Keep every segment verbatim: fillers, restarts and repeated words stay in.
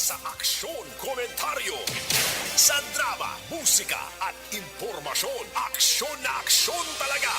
Sa aksyon, komentaryo, sa drama, musika, at impormasyon, aksyon na aksyon talaga.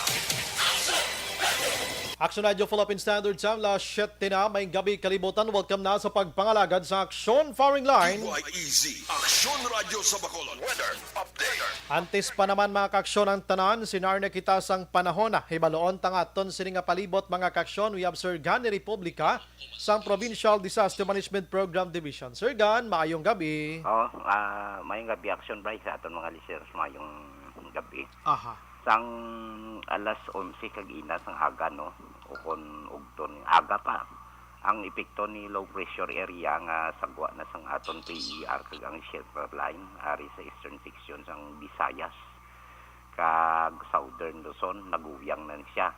Aksyon Radio Philippine Standard Time, las siyete na, maayong gabi, kalibutan. Welcome na sa pagpangalagad sa Aksyon Firing Line. D Y E Z, Aksyon Radio sa Bacolod. Weather update. Antes pa naman, mga kaaksyon, ang tanan, sinar na kita sang panahon. Hibaluon ta nga aton sini nga palibot, mga kaaksyon. We have Sir Gani Republica sang Provincial Disaster Management Program Division. Sir Gan, maayong gabi. Oh, ah, maayong gabi, Aksyon Bryce, sa aton mga listeners, maayong gabi. Aha. Sang alas onse kag ina sang aga, no? Ukon ugton, aga pa. Ang epekto ni low pressure area nga sagwa na sang aton P E R kag ang shelter line ari sa eastern section sang Visayas kag Southern Luzon, naguyang na siya.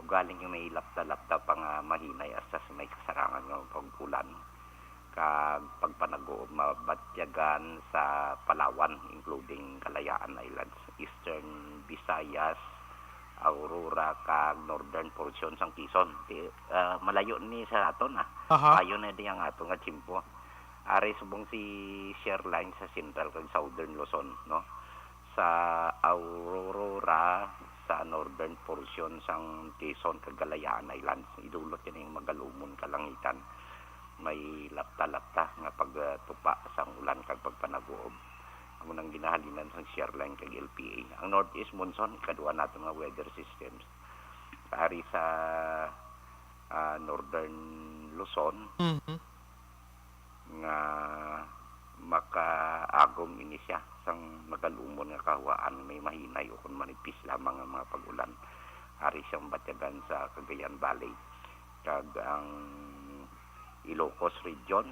Ugaling may lapta-lapta pa nga mahinay hasta sa may kasarangan nga pag-ulan kag pagpanaguob mabatyagan sa Palawan, including Kalayaan Islands, Eastern Visayas, Aurora, kag northern portion sang Quezon. Di, ah, malayo ni sa aton, ah. Aha. Ayo na di ang aton nga tiyempo. Ari subong si shear line sa central kag southern Luzon, no? Sa Aurora, sa northern portion sang Quezon kag Kalayaan Islands, idulot yan ang magalumon kalangitan. May lapta-lapta nga pagtupa sang ulan kag pagpanaguob. Amo nang ginahalinan sang shear line kag L P A. Ang northeast monsoon, ikaduha nato nga weather systems. Ari sa, ah, northern Luzon, Mhm. nga makaagom ini siya sang magalumon nga kahawaan, may mahinay ukon manipis lamang nga mga pag-ulan. Ari siyang batyagan sa Cagayan Valley kag ang Ilocos Region,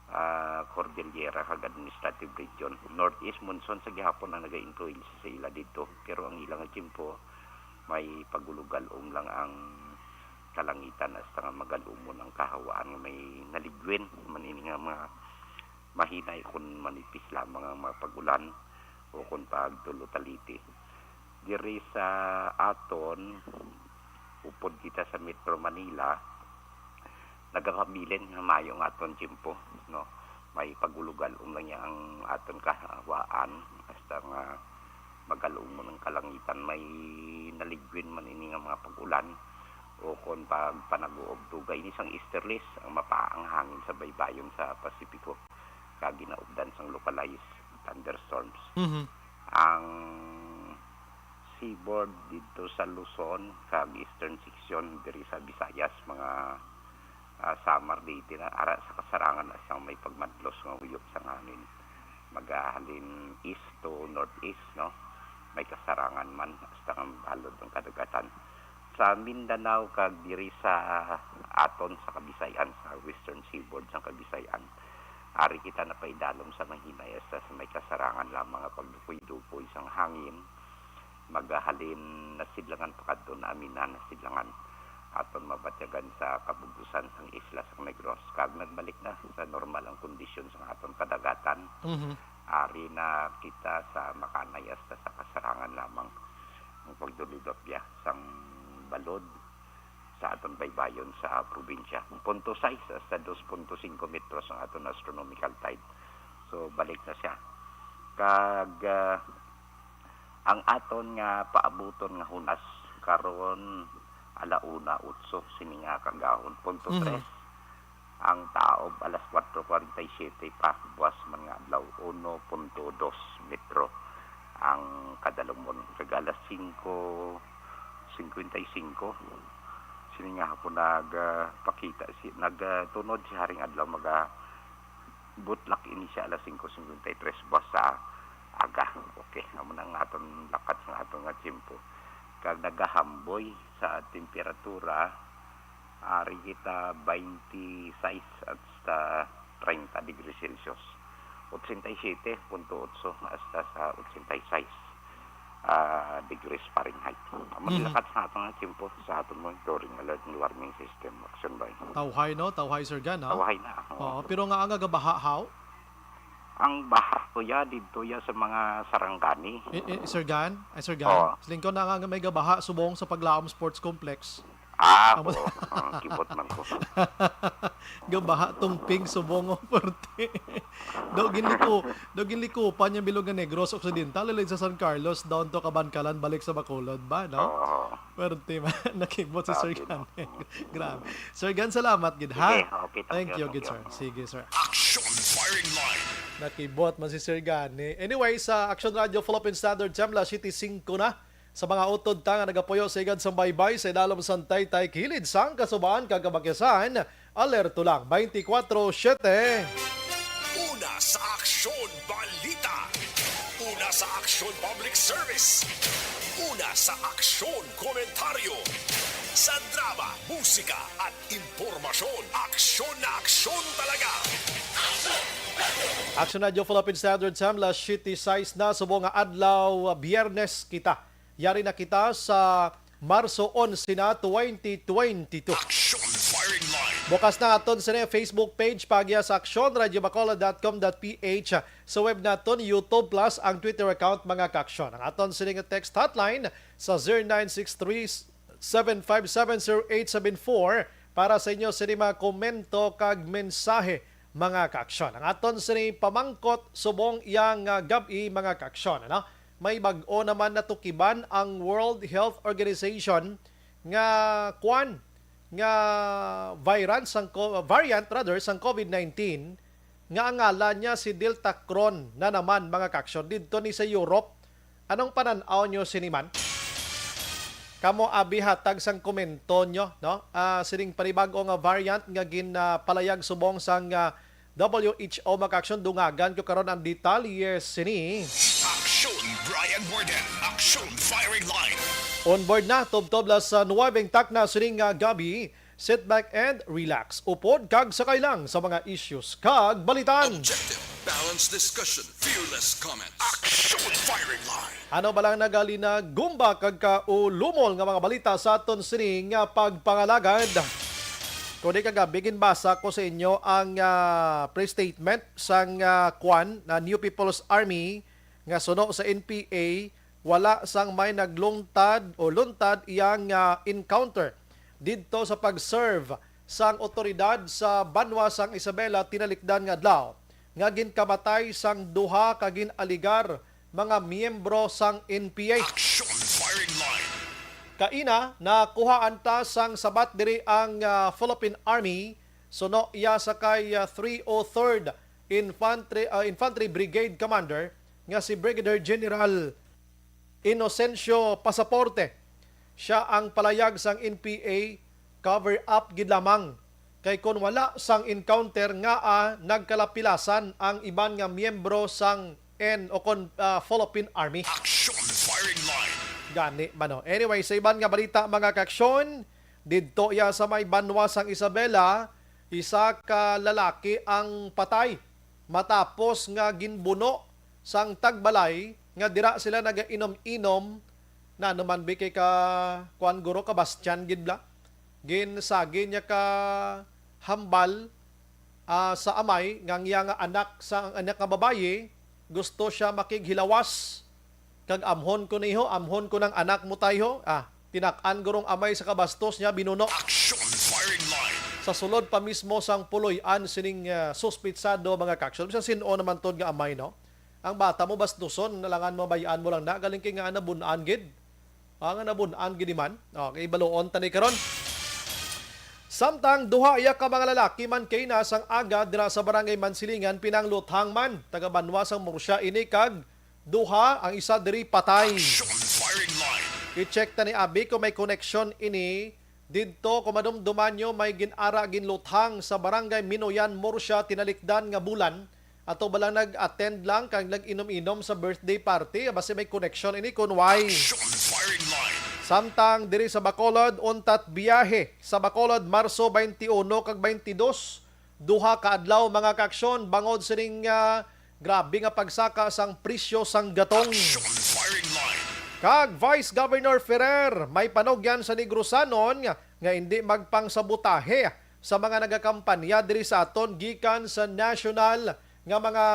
ah, Cordillera kag Administrative Region. Northeast monsoon sa gihapon ang nagainfluensya sa ila didto, pero ang ila nga tiyempo may pagulugal-om lang ang kalangitan hasta nga magalumon ang kahawaan nga may naligwin man ini nga mga mahinay kon manipis lamang ang mga pag-ulan o kon pagtulo taliti. Diri sa aton, upod kita sa Metro Manila, nagakabilin nga maayo ang aton tiyempo, no? May pagulugal-om lang niya ang aton kahawaan, hasta nga magalumon ang kalangitan. May naligwin man ini nga mga pag-ulan, o kon pagpanaguob, dugay ini sang easterlies, ang mapaang hangin sa baybayon sa Pasipiko, kag ginaupdan sang localized thunderstorms. Mhm. Ang seaboard didto sa Luzon kag eastern section diri sa Visayas, mga, ah, Samar, Leyte na, ara sa kasarangan na siyang may pagmadlos nga huyop sang hangin. Magahalin east to northeast, no? May kasarangan man, hasta nga balod ang kadagatan. Sa Mindanao kag diri sa aton sa Kabisayan, sa western seaboard sang Kabisayan, ari kita napaidalom sa mahinay hasta sa may kasarangan lamang nga pagdupoy-dupoy sang hangin. Magahalin Nasidlangan pakadto na Amihan, Nasidlangan, aton mabatyagan sa kabug-usan sang isla sang Negros, kag nagbalik na sa normal ang kondisyon sang aton kadagatan. Mhm. Ari na kita sa makanay hasta sa kasarangan lamang ang pagduludapya sang balod sa aton baybayon sa probinsya. Punto sais hasta dos punto singko metros ang aton astronomical tide. So, balik na siya. Kag, ah, ang aton nga paabuton nga hunas karon, ala una otso sini nga kagahon, punto Mhm. tres. Ang taob, alas kuwatro kuwarenta y siyete pa, buwas man nga adlaw, uno punto dos metro ang kadalumon. Kag alas singko singkwenta y singko, sini nga hapon nagapakita si, nagtunod si Haring Adlaw, maga-, butlak ini siya alas singko singkwenta y tres buwas sa aga. Okay, amo na ang aton lakat sa aton nga tiyempo. Kag nagahamboy sa temperatura, ari kita twenty-six hasta treinta degrees Celsius. Ochenta y siete punto otso hasta sa ochenta y seis, ah, degrees Fahrenheit. Amo Mhm. lakat sa aton nga tiyempo sa aton monitoring alert and warning system, Action Bay. Tawhay, no? Tawhay, Sir Gan, ha? Tawhay na, oo. Oo, pero nga ang gabaha, how? Ang baha, kuya, didto ya sa mga Sarangani. Eh, eh, Sir Gan? Ay, Sir Gan? Oo. Siling ko na nga may gabaha subong sa Paglaom Sports Complex. Ah, Amo oo. Ah, kibot man ko. Gabaha tong pink subong, oh, perte. Daw ginliko, daw ginliko pa niya bilog nga Negros Occidental, ilid sa San Carlos, down to Kabankalan, balik sa Bacolod ba, no? Oo. Perte man, nakibot si Sir Grabe, no? Gan. Grabe. Sir Gan, salamat gid, ha? Sige, okay, thank Thank you, you, thank good you. sir. Sige, sir. Action Firing Line. Nakibot man si Sir Gan, eh. Anyway, sa Action Radio Philippine Standard Time, alas siyete singko na. Sa mga utod ta nga nagapuyo sa igad sang baybay, sa idalom sang taytay kilid sang kasubahan kag kabakisan, alerto lang twenty-four seven. Una sa Aksyon Balita. Una sa Aksyon Public Service. Una sa Aksyon Komentaryo. Sa drama, musika, at impormasyon, aksyon na aksyon talaga. Action Radio Philippine Standard Time, alas siyete sais na, subong nga adlaw, Biyernes kita. Yari na kita sa Marso onse na, twenty twenty-two. Action Firing Line. Bukas na aton sini Facebook page, pagya sa action radio bacolod dot com dot p h. Sa web naton, YouTube plus ang Twitter account, mga kaaksyon. Ang aton sini nga text hotline sa zero nine six three seven five seven zero eight seven four para sa inyo sini mga komento kag mensahe, mga kaaksyon. Ang aton sini pamangkot subong iya nga gab-i, mga kaaksyon, ano? May bag-o naman natukiban ang World Health Organization nga kwan, nga variant sang co-, variant rather sang covid nineteen nga ang ngalan niya si Deltacron na naman, mga kaaksyon. Didto ni sa Europe, anong panan-aw nyo sini man? Kamo abi hatag sang komento nyo, no? Ah, sining panibag-o nga variant nga gin, ah, palayag subong sang, ah, W H O, mga kaaksyon, dungagan ko karon ang detalye sini. Action Brian Warden, Action Firing Line. On board na, tubtob la sa nuwebe ang takna sining, ah, gab-i. Sit back and relax. Upod kag sakay lang sa mga issues kag balitan. Objective, balanced discussion, fearless comment. Action Firing Line. Ano ba lang nagalinagumba kag kaulumol nga mga balita sa aton sini nga pagpangalagad? Kundi kagabi, ginbasa ko sa inyo ang, ah, press statement sang, ah, kwan, na New People's Army nga suno sa N P A, wala sang may naglungtad o luntad iyang, ah, encounter didto sa pag-serve sang awtoridad sa banwa sang Isabela tinalikdan nga adlaw nga ginkamatay sang duha ka gin-aligar mga miyembro sang N P A. Action Firing Line. Kaina, nakuhaan ta sang sabat diri ang, ah, Philippine Army, suno iya sa kay, ah, three oh third Infantry, ah, Infantry Brigade Commander nga si Brigadier General Inocencio Pasaporte. Siya ang palayag sang N P A, cover up gid lamang. Kay kon wala sang encounter, ngaa nagkalapilasan ang iban nga miyembro sang N o kon, ah, Philippine Army. Action Firing Line. Gani man, no? Anyway, sa iban nga balita, mga kaaksyon, didto iya sa may banwa sang Isabela, isa ka lalaki ang patay matapos nga ginbuno sang tagbalay nga dira sila nagainom-inom, na naman bi kay ka, kuan guro, ka Bastian gid bla. Ginsagi niya ka hambal, ah, sa amay nga ang iya nga anak, sa ang anak nga babayi, gusto siya makighilawas kag amhon ko niho, amhon ko nang anak mo tayho. Ah, tinak-an gurong amay sa kabastos niya, binuno. Action Firing Line. Sa sulod pa mismo sang puloy-an sining, ah, suspitsado, mga kaaksyon. Bisan sin-o naman tod nga amay, no? Ang bata mo bastuson, nalangan mabay-an mo lang na, galing kay nga nabun-an gid. Ah, nga nabun-an gid man. Okay, baluon ta ni karon. Samtang duha iya ka mga lalaki man kay na sang aga dira sa Barangay Mansilingan, pinangluthang man, taga banwa sang Murcia ini, kag duha, ang isa diri patay. Action Firing Line. I-check ta ni abi kung may koneksyon ini didto. Kung madumduman nyo, may gin-ara ginluthang sa Barangay Minoyan, Murcia, tinalikdan nga bulan. Ato ba lang nag-attend lang kag nag-inom-inom sa birthday party? Basi may connection ini kun why. Action Firing Line. Samtang diri sa Bacolod, untat biyahe sa Bacolod, Marso twenty-one kag twenty-two, duha ka adlaw, mga kaaksyon, bangod sining, ah, grabe nga pagsaka sang presyo sang gatong. Action Firing Line. Kag Vice Governor Ferrer, may panugyan sa Negrosanon nga, nga hindi magpangsabotahe sa mga nagakampanya diri sa aton gikan sa national nga mga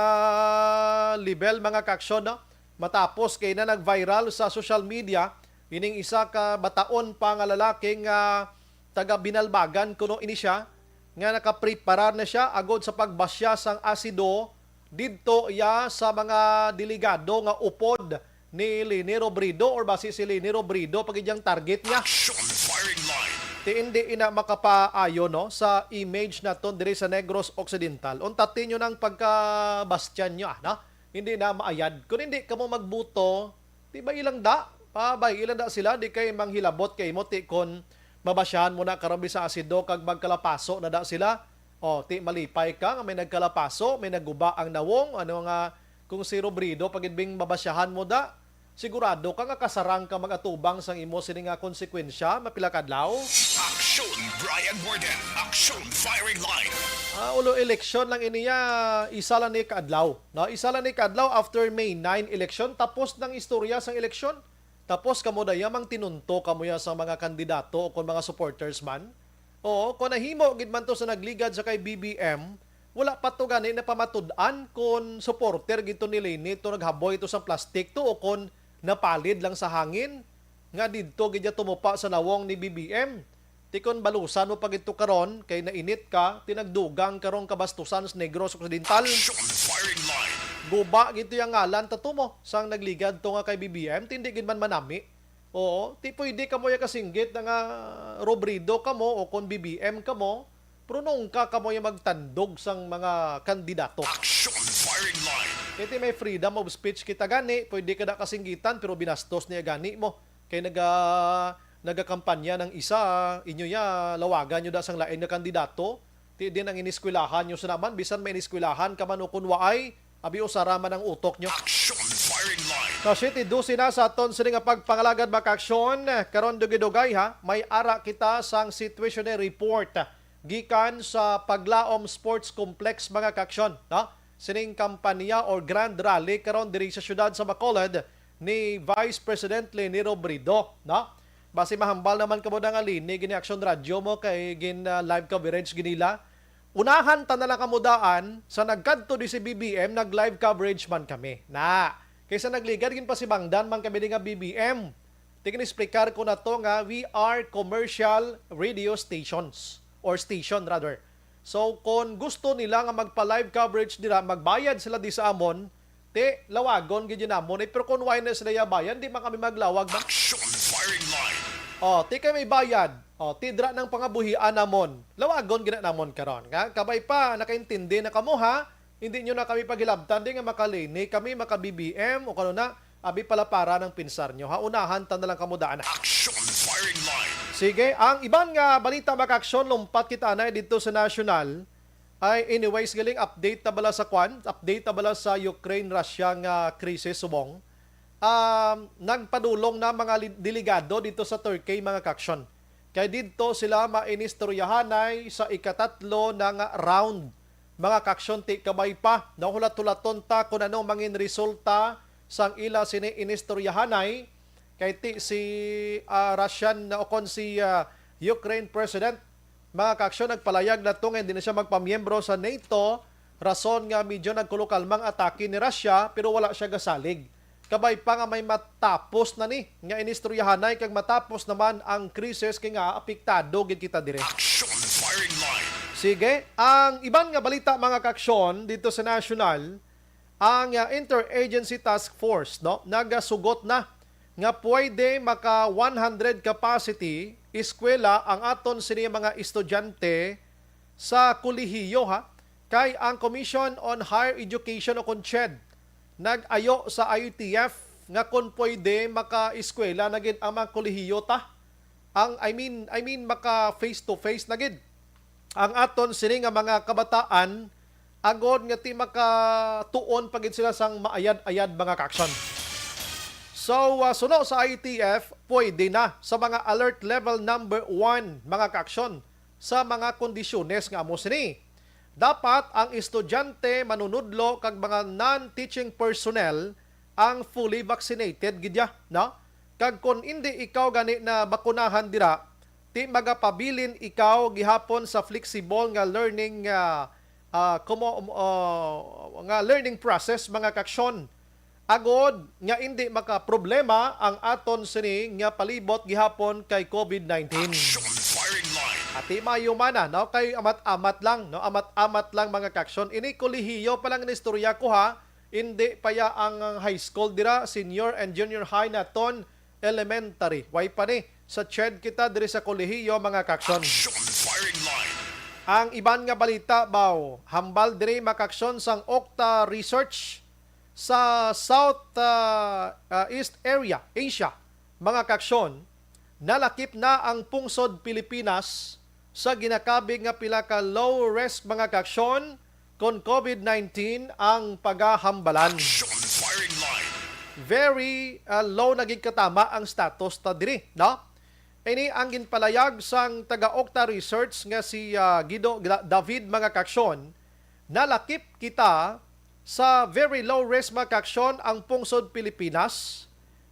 level, mga kaaksyon, no? Matapos kay na nag-viral sa social media ining isa ka bataon pa nga lalaki nga taga Binalbagan kuno ini siya, nga nakapreparar na siya agod sa pagbasya sang asido didto iya sa mga delegado nga upod ni Leni Robredo, or basi si Leni Robredo pa gid ang target niya. Action firing line. Ti hindi ina makapaayo, no, sa image naton diri sa Negros Occidental. Unta ti nyo nang pagkabastyan nyo, ah, no? Hindi na maayad. Kung hindi kamo magbuto, ti bay lang da. Pa, bay lang da sila, di kay manghilabot kay mo, ti kon mabasyahan mo na karon bisa asido kag magkalapaso na da sila. O, ti malipay ka nga may nagkalapaso, may naguba ang nawong, ano nga, kung si Robredo pa gid bing mabasyahan mo da, sigurado ka nga kasarang ka mag-atubang sang imo sini nga konsekwensya, mapila ka adlaw? Action, Brian Warden. Action, firing line. Ah, ulo eleksyon lang ini ya, isa lang ni kaadlaw. No, isa lang ni kaadlaw after May nine election, tapos nang istorya sang eleksyon. Tapos kamo daya mang tinunto kamo ya sa mga kandidato o kon mga supporters man. Oo, kung nahimo gid man to sa nagligad sa kay B B M, wala pa to gani napamatud-an kon supporter gid to ni Leni to naghaboy to sa plastic to o kon napalid lang sa hangin nga didto gid ya tumupa sa nawong ni B B M. Ti kon balusan mo pa gid to karon kay nainit ka, ti nagdugang karong kabastusan sa Negros Occidental. Action firing line. Guba gid to yang ngalan ta to mo sang nagligad to nga kay B B M, ti hindi gid man manami. Oo, ti pwede kamo ya kasinggit na nga Robredo kamo o kon B B M kamo, pero nungka kamo ya magtandog sang mga kandidato. Action firing line. Kay ti may freedom of speech kita gani, pwede ka na kasinggitan pero binastos niya gani mo. Kay naga nagakampanya ng isa, inyo ya lawagan nyo da sang lain nga kandidato. Ti din ang iniskwelahan nyo sa naman, bisan may iniskwelahan ka man o kun waay, abi usara man ang utok nyo. Action firing line. Sa siyete dose na sa aton sini nga pagpangalagad, mga kaaksyon, karon dugay-dugay ha, may ara kita sang situation report gikan sa Paglaom Sports Complex, mga kaaksyon, no? Sining kampanya or grand rally karon diri sa siyudad sa Bacolod ni Vice President Leni Robredo, no? Basi mahambal naman kamo na nga Leni, gini Action Radio mo kay gin, ah, live coverage ginila. Unahan ta na lang kamo daan sa nagkadto di si B B M, nag-live coverage man kami. Na, kaysa nagligad gin pasibangdan man kami di nga B B M. Ti gin-explicar ko na to nga we are commercial radio stations or station rather. So, kon gusto nila nga magpa-live coverage dira, magbayad sila di sa amon, ti lawagon gid yun namon. Eh, pero kung wala na sila yabayan, di man kami maglawag, man. Action firing line. Oh, ti kay may bayad. Oh, ti dira nang pangabuhian namon. Lawagon gina namon karon. Nga, kabay pa, nakaintindi na kamo, ha? Hindi nyo na kami paghilabtan, di nga maka-Leni kami, maka-B B M, o kano na, abi pala para ng pinsar nyo, ha? Unahan ta na lang kamo daan, ha? Action firing line. Sige, ang iban nga balita, mga kaaksyon, lumpat kita na dito sa national. Ay, anyways, galing update ta bala sa kwan, update ta bala sa Ukraine-Russia nga krisis subong. Um, nagpadulong na mga li-, delegado dito sa Turkey, mga kaaksyon. Kay didto sila mainistoryahanay sa ikatatlo na nga round, mga kaaksyon, ti kabay pa. Nahulat-hulaton ta kung ano mangin resulta sang ila sini inistoryahanay. Kay ti si, ah, Russian na ukon si, ah, Ukraine President, mga kaaksyon, nagpalayag na to nga hindi na siya magpamiyembro sa NATO, rason nga medyo nagkulokalmang atake ni Russia pero wala siya gasalig. Kabay pa nga may matapos na ni nga inistoryahanay kag matapos naman ang krisis kay nga apektado gid kita dire. Action firing line. Sige, ang iban nga balita, mga kaaksyon, dito sa national, ang, ah, Interagency Task Force, no, nagasugot na nga pwede maka one hundred capacity eskwela ang aton sini mga estudyante sa kolehiyo, ha, kay ang Commission on Higher Education o kon CHED nag-ayo sa I E T F nga kon pwede maka-eskwela na gid ang mga kolehiyo ta. Ang, I mean, I mean, maka face to face na gid ang aton sini nga mga kabataan agod nga ti makatuon pa gid sila sang maayad-ayad, mga kaaksyon. So, ah, suno sa I E T F, pwede na sa mga alert level number one, mga kaaksyon, sa mga kondisyones nga amo sini. Dapat ang estudyante, manunudlo, kag mga non-teaching personnel ang fully vaccinated gid ya, no? Kag kon indi ikaw gani na bakunahan dira, ti magapabilin ikaw gihapon sa flexible nga learning, ah, ah, kumo-, ah, nga learning process, mga kaaksyon. Agod nga indi makaproblema ang aton sini nga palibot gihapon kay COVID nineteen. Action firing line. Ati maayuman na, no? Kay amat-amat lang, no? Amat-amat lang, mga kaksyon. Ini kolehiyo pa lang nistorya ko, ha? Hindi pa ya ang high school dira, senior and junior high naton, elementary. Way pa ni, sa ched kita diri sa kolehiyo, mga kaksyon. Action firing line. Ang iban nga balita, baw, hambal diri, mga kaksyon, sang Okta Research sa South, ah, ah, East Area, Asia, mga kaksyon, nalakip na ang pungsod Pilipinas sa ginakabig nga pila ka low risk, mga kaksyon, kon COVID nineteen ang pagahambalan. Action firing line. Very, ah, low na gid katama ang status ta diri, no? Ini ang ginpalayag sang taga Okta Research nga si, ah, Guido Gra-, David, mga kaksyon, nalakip kita sa very low risk, mga kaksyon, ang pungsod Pilipinas,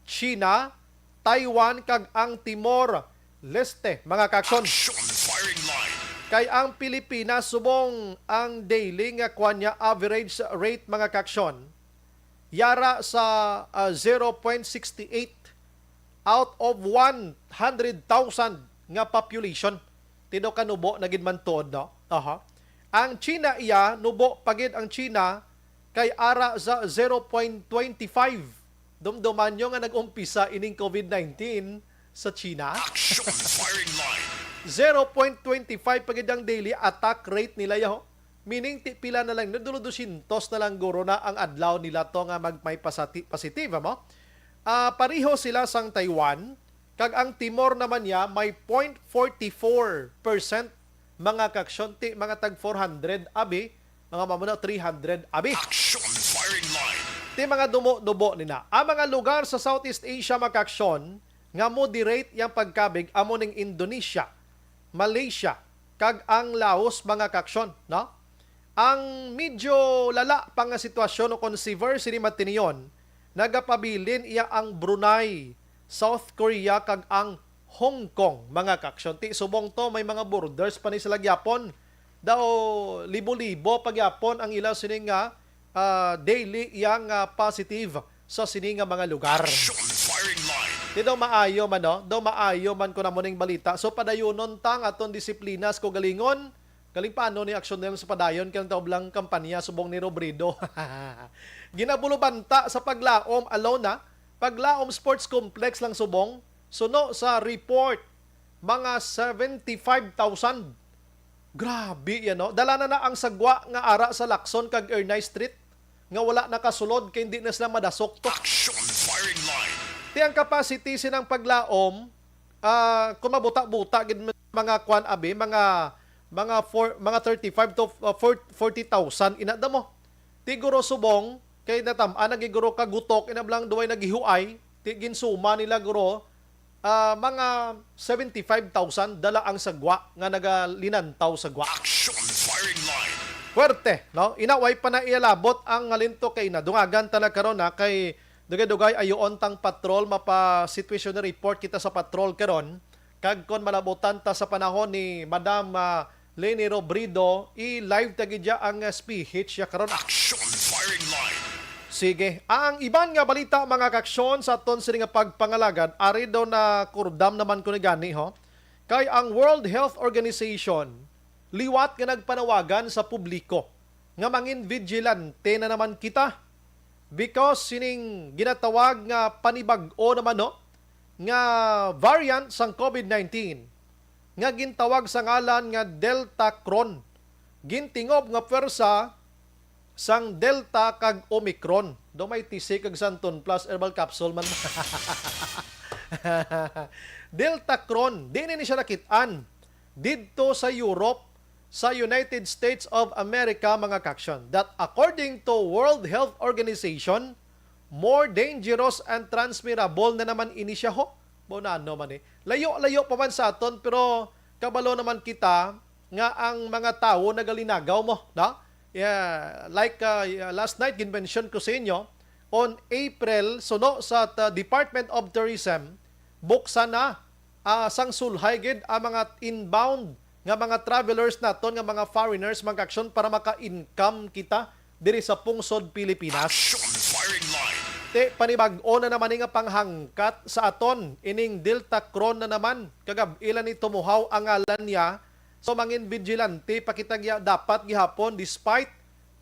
China, Taiwan, kag ang Timor Leste, mga kaksyon. Action firing line. Kay ang Pilipinas, subong ang daily nga kwan niya, average rate, mga kaksyon, yara sa, ah, zero point sixty eight out of one hundred thousand nga population. Tino ka nubo na gid man tuod, no? Aha. Ang China iya, nubo pa gid ang China, kay ara sa zero point twenty five. Dumduman nyo nga nag-umpisa ining COVID nineteen sa China. Action firing line. Zero point twenty five pa gid ang daily attack rate nila, yaho. Meaning, ti pila na lang, dulo dosyentos na lang guro na ang adlaw nila to nga mag-, may pasati-, positive, amo? Ah, pareho sila sang Taiwan, kag ang Timor naman niya may point forty four percent mga kaksyon, ti mga tag four hundred abi, mga mamuna three hundred abi. Action firing line. Ti mga dumo-dubo nina. Ang mga lugar sa Southeast Asia, mga kaksyon, nga moderate yang pagkabig amo ning Indonesia, Malaysia, kag ang Laos, mga kaksyon, no? Ang medyo lala pa nga sitwasyon o kon severe sini matinion, nagapabilin iya ang Brunei, South Korea, kag ang Hong Kong, mga kaksyon. Ti subong to, may mga borders pa ni sila gyapon. Daw libo-libo pa gyapon ang ila sini nga, ah, daily iya nga positive sa sini nga mga lugar. Action firing line. Ti daw maayo man, no? Daw maayo man kun amo ning balita. So, padayunon ta ang aton disiplina sa kaugalingon. Galing paano ni aksyon nila sa padayon kay ang taublang kampanya subong ni Robredo. Ginabulubanta sa Paglaom alone, ha? Paglaom Sports Complex lang subong. Suno sa report, mga seventy-five thousand. Grabe yan, no? Dala na na ang sagwa nga ara sa Lacson kag Ernai Street nga wala nakasulod kay hindi na sila madasok to. Action firing line. Ti ang capacity sinang Paglaom, ah, kung mabuta-buta gid, mga kwan abi, mga, mga four, mga thirty-five to, uh, four, forty thousand ina da mo. Ti guro subong kay natam-an na gid guro ka gutok, ina blang duway nagihuay, ti ginsuma nila guro, ah, mga seventy-five thousand dala ang sagwa nga nagalinantaw sagwa. Action firing line. Puwerte, no? Inaway pa na iyalabot ang ngalinto kay nadungagan ta na karon, ha, kay dugay-dugay ayoon tang patrol, mapa situationary report kita sa patrol karon. Kag kon malabutan ta sa panahon ni Madam, ah, Leni Robredo, i-live ta gid ya ang, ah, speech ya karon. Action firing line. Sige, ang iban nga balita, mga kaksyon, sa aton sini nga pagpangalagad, ari daw na kurdam naman ko ni gani, ho. Kay ang World Health Organization liwat nga nagpanawagan sa publiko nga mangin vigilante na naman kita because sining ginatawag nga panibag-o naman, no, nga variant sang COVID nineteen nga gintawag sa ngalan nga Deltacron. Gintingob nga pwersa sang Delta kag Omicron. Do may T C kag Santon Plus herbal capsule man. Deltacron, di ni siya nakit-an didto sa Europe, sa United States of America, mga kaksyon, that according to World Health Organization, more dangerous and transmittable na naman ini siya, ho. Mao na ano man eh. Layo-layo pa man sa aton, pero kabalo naman kita nga ang mga tawo nagalinagaw mo, no? Yeah, like, uh, last night, gin-mention ko sa inyo, on April, suno sa ta-, Department of Tourism, buksan na, ah, sang sulhay gid ang mga inbound nga mga travelers naton, nga mga foreigners, mga kaksyon, para maka-income kita diri sa pungsod Pilipinas. Action firing line. Ti, panibag-o na naman ni nga panghangkat sa aton, ining Deltacron na naman. Kagab-i lang ni tumuhaw ang ngalan niya So, mangin vigilante pa kita giha-, dapat gihapon, despite,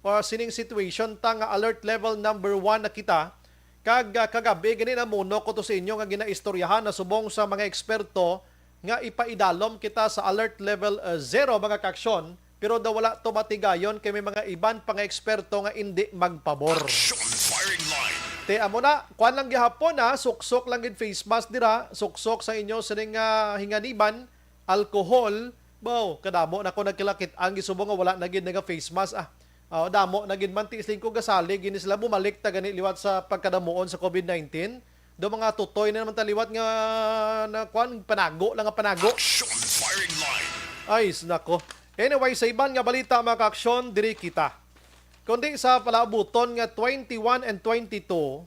uh, sining situation ta nga alert level number one na kita. Kag, uh, kagabi gani namuno ko to sa inyo nga ginaistoryahan na subong sa mga eksperto nga ipaidalom kita sa alert level, uh, zero, mga kaaksyon, pero daw wala to matigayon kay may mga iban pa nga eksperto nga indi magpabor. Action firing line. Te, amo na, kuan lang gihapon, ha, suksok lang gid face mask dira, suksok sa inyo sining, ah, hinganiban, alcohol. Baw, kadamo na ko nagkilakit ang gisubong nga wala na gid naga face mask, ah. Oh, damo na gid man, tiis lang ko gasalig gini sila, bumalik ta gani liwat sa pagkadamuon sa COVID nineteen. Do mga tutoy na naman ta liwat nga na kuan, panago lang nga panago. Action firing line. Ay, s-, nako. Anyway, sa iban nga balita, mga kaaksyon, diri kita. Kundi sa palaabuton nga twenty-one and twenty-two,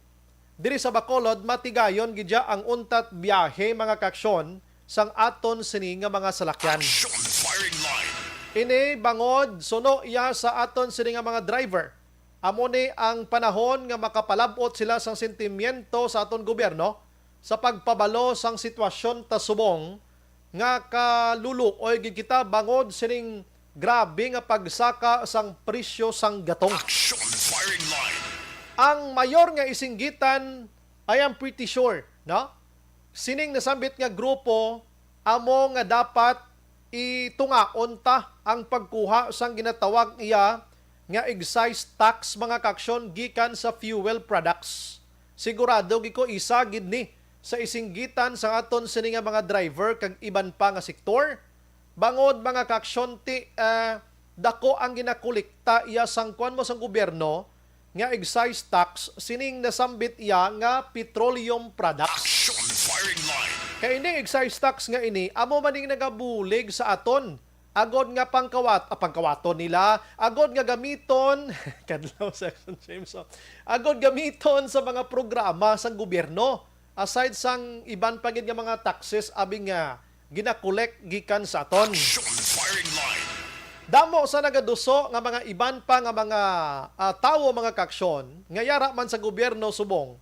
diri sa Bacolod, matigayon gid ya ang untat biyahe, mga kaaksyon, sang aton sini nga mga salakyan. Action firing line. Ini bangod suno iya sa aton sini nga mga driver. Amo ni ang panahon nga makapalab-ot sila sang sentimiento sa aton gobyerno sa pagpabalo sang sitwasyon ta subong nga kaluluoy gid kita bangod sining grabe nga pagsaka sang presyo sang gatong. Action firing line. Ang mayor nga isinggitan, I am pretty sure, no? Sining nasambit nga grupo amo nga dapat itungaon ta ang pagkuha sang ginatawag iya nga excise tax, mga kaaksyon, gikan sa fuel products. Sigurado gid ko isa gid ni sa isinggitan sa aton sini nga mga driver kag iban pa nga sektor. Bangod, mga kaaksyon, ti, ah, dako ang ginakolekta iya sang kuan mo sang gobyerno nga excise tax sining nasambit iya nga petroleum products. Action firing line. Kay ini excise tax nga ini amo man ning nagabulig sa aton agod nga pangkawat, ah, pangkawaton nila, agod nga gamiton, kadlaw sa Action James, oh. Agod gamiton sa mga programa sang gobyerno. Aside sang iban pa gid nga mga taxes abi nga ginakolek gikan sa aton. Action firing line. Damo sa nagaduso nga mga iban pa nga mga, ah, tawo, mga kaaksyon, nga yara man sa gobyerno subong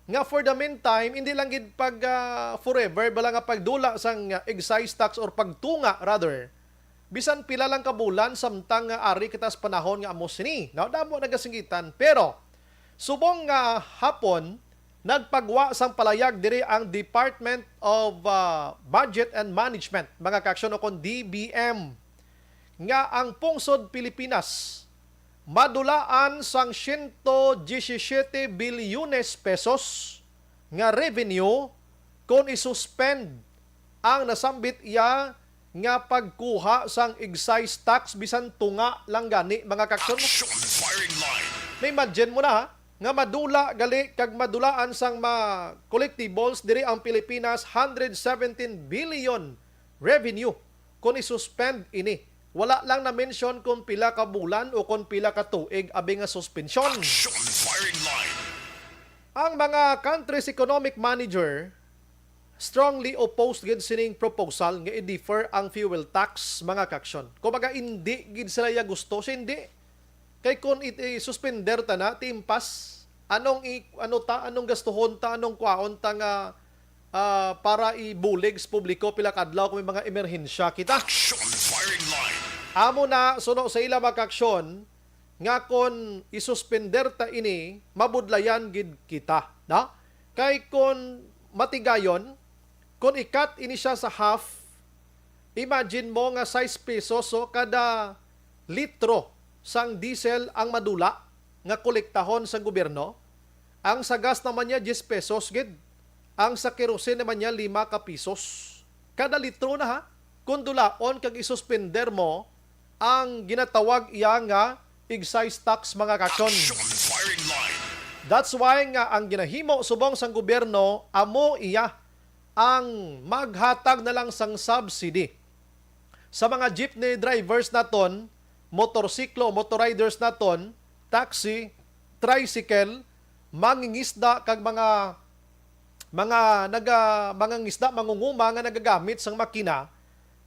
nga for the meantime, hindi lang gid pag, ah, forever bala nga pagdula sang, ah, excise tax or pagtunga rather, bisan pila lang ka bulan samtang nga ari kita sa panahon nga amo sini. Now, damo nagasinggitan. Pero, subong nga hapon, nagpagwa sang palayag diri ang Department of, ah, Budget and Management, mga kaaksyon, o kon D B M, nga ang pungsod Pilipinas madulaan sang siyento diyesisiyete bilyones pesos nga revenue kon isuspend ang nasambit iya nga pagkuha sang excise tax bisan tunga lang gani, mga kaaksyon. Action firing line. Na-imagine mo na, ha, nga madula gali kag madulaan sang mga collectibles diri ang Pilipinas, hundred seventeen billion revenue kon isuspend ini. Wala lang na-mention kung pila ka bulan o kung pila ka tuig abi nga suspensyon. Action firing line. Ang mga country's economic manager strongly opposed gid sining proposal nga i-defer ang fuel tax, mga kaaksyon. Kumbaga, hindi gid sila ya gusto, hindi. Kay kung i-, i-suspender ta na, timpas, anong i-, ano ta, anong gastuhon ta, anong kwaon ta nga, ah, para ibulig sa publiko pila ka adlaw kung may mga emerhensya kita? Action firing line. Amo na, suno sa ila, mga kaaksyon, nga kon isuspender ta ini, mabudlayan gid kita, na? Kay kon matigayon, kon i-cut ini siya sa half, imagine mo nga sais pesos, so, kada litro sang diesel ang madula nga kolektahon sang gobyerno. Ang sa gas naman niya, diyes pesos gid. Ang sa kerosene naman niya, lima ka pisos. Kada litro na, ha? Kung dulaon kag isuspender mo ang ginatawag iya nga excise tax, mga kaaksyon. Action firing line. That's why nga ang ginahimo subong sang gobyerno amo iya ang maghatag na lang sang subsidy sa mga jeepney drivers naton, motorsiklo, motoriders naton, taxi, tricycle, mangingisda kag mga, mga naga-, mangingisda, mangunguma nga nagagamit sang makina,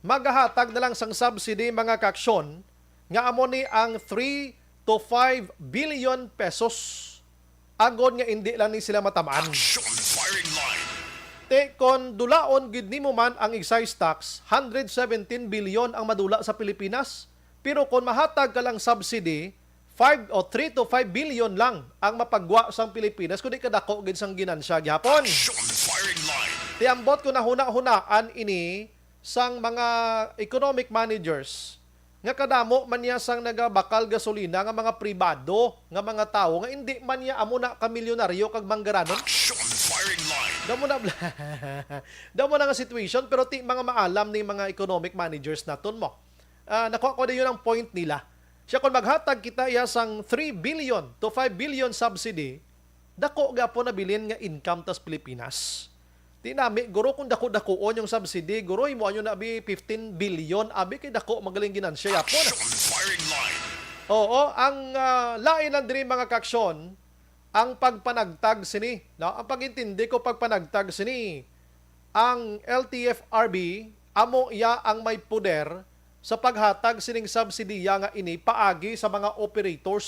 magahatag na lang sang subsidy, mga kaaksyon, nga amo ni ang three to five billion pesos. Agod nga indi lang ni sila matamaan. Action firing line. Te, kon dulaon gid nimo man ang excise tax, hundred seventeen billion ang madula sa Pilipinas. Pero kon mahatag ka lang subsidy, five o three to five billion lang ang mapagwa sang Pilipinas, kundi kadako gid sang ginansya gihapon. Action Firing Line. Ti ambot ko nahuna-hunaan ini sang mga economic managers nga kadamo man niya sang nagabakal gasolina nga mga pribado nga mga tawo nga indi man niya amo na kamilyonaryo kag manggaranon. Action Firing Line. Damo na, damo na nga situation, pero ti mga maalam ni mga economic managers naton mo. Ah, nakuha ko na yun ang point nila. Siya, kung maghatag kita iya sang three billion to five billion subsidy, dako gapon na bilin nga income tas Pilipinas. Di nami, guro, kung dako-dakuon yung subsidy, guro, himuan nyo na, abi, fifteen billion, abi, kay dako magaling ginansya yapon. Action Firing Line. Oo, ang ah, lain lang diri, mga kaaksyon, ang pagpanagtag sini, no? Ang pag-intindi ko, pagpanagtag sini, ang L T F R B, amo iya ang may poder sa paghatag sining subsidiya nga ini paagi sa mga operators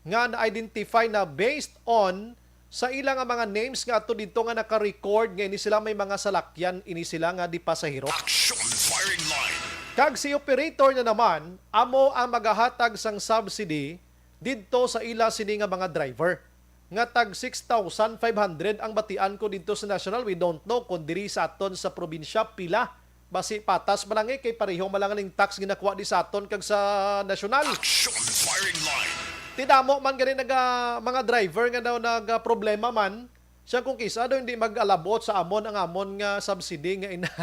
nga na-identify na based on sa ila nga mga names nga ato didto nga naka-record nga ini sila may mga salakyan, ini sila nga di pasahero. Action Firing Line. Kag si operator na naman amo ang magahatag sang subsidy didto sa ila sini nga mga driver, nga tag six thousand five hundred ang batian ko didto sa national. We don't know kung diri sa aton sa probinsya pila. Basi patas man lang, eh, kay pareho man lang ning tax ginakuha di sa aton kag sa nasyonal. Action Firing Line. Ti damo man gani naga, mga driver nga daw nagaproblema man. Siya, kung kisa daw hindi mag-alabot sa amon ang amon nga subsidy nga ina-,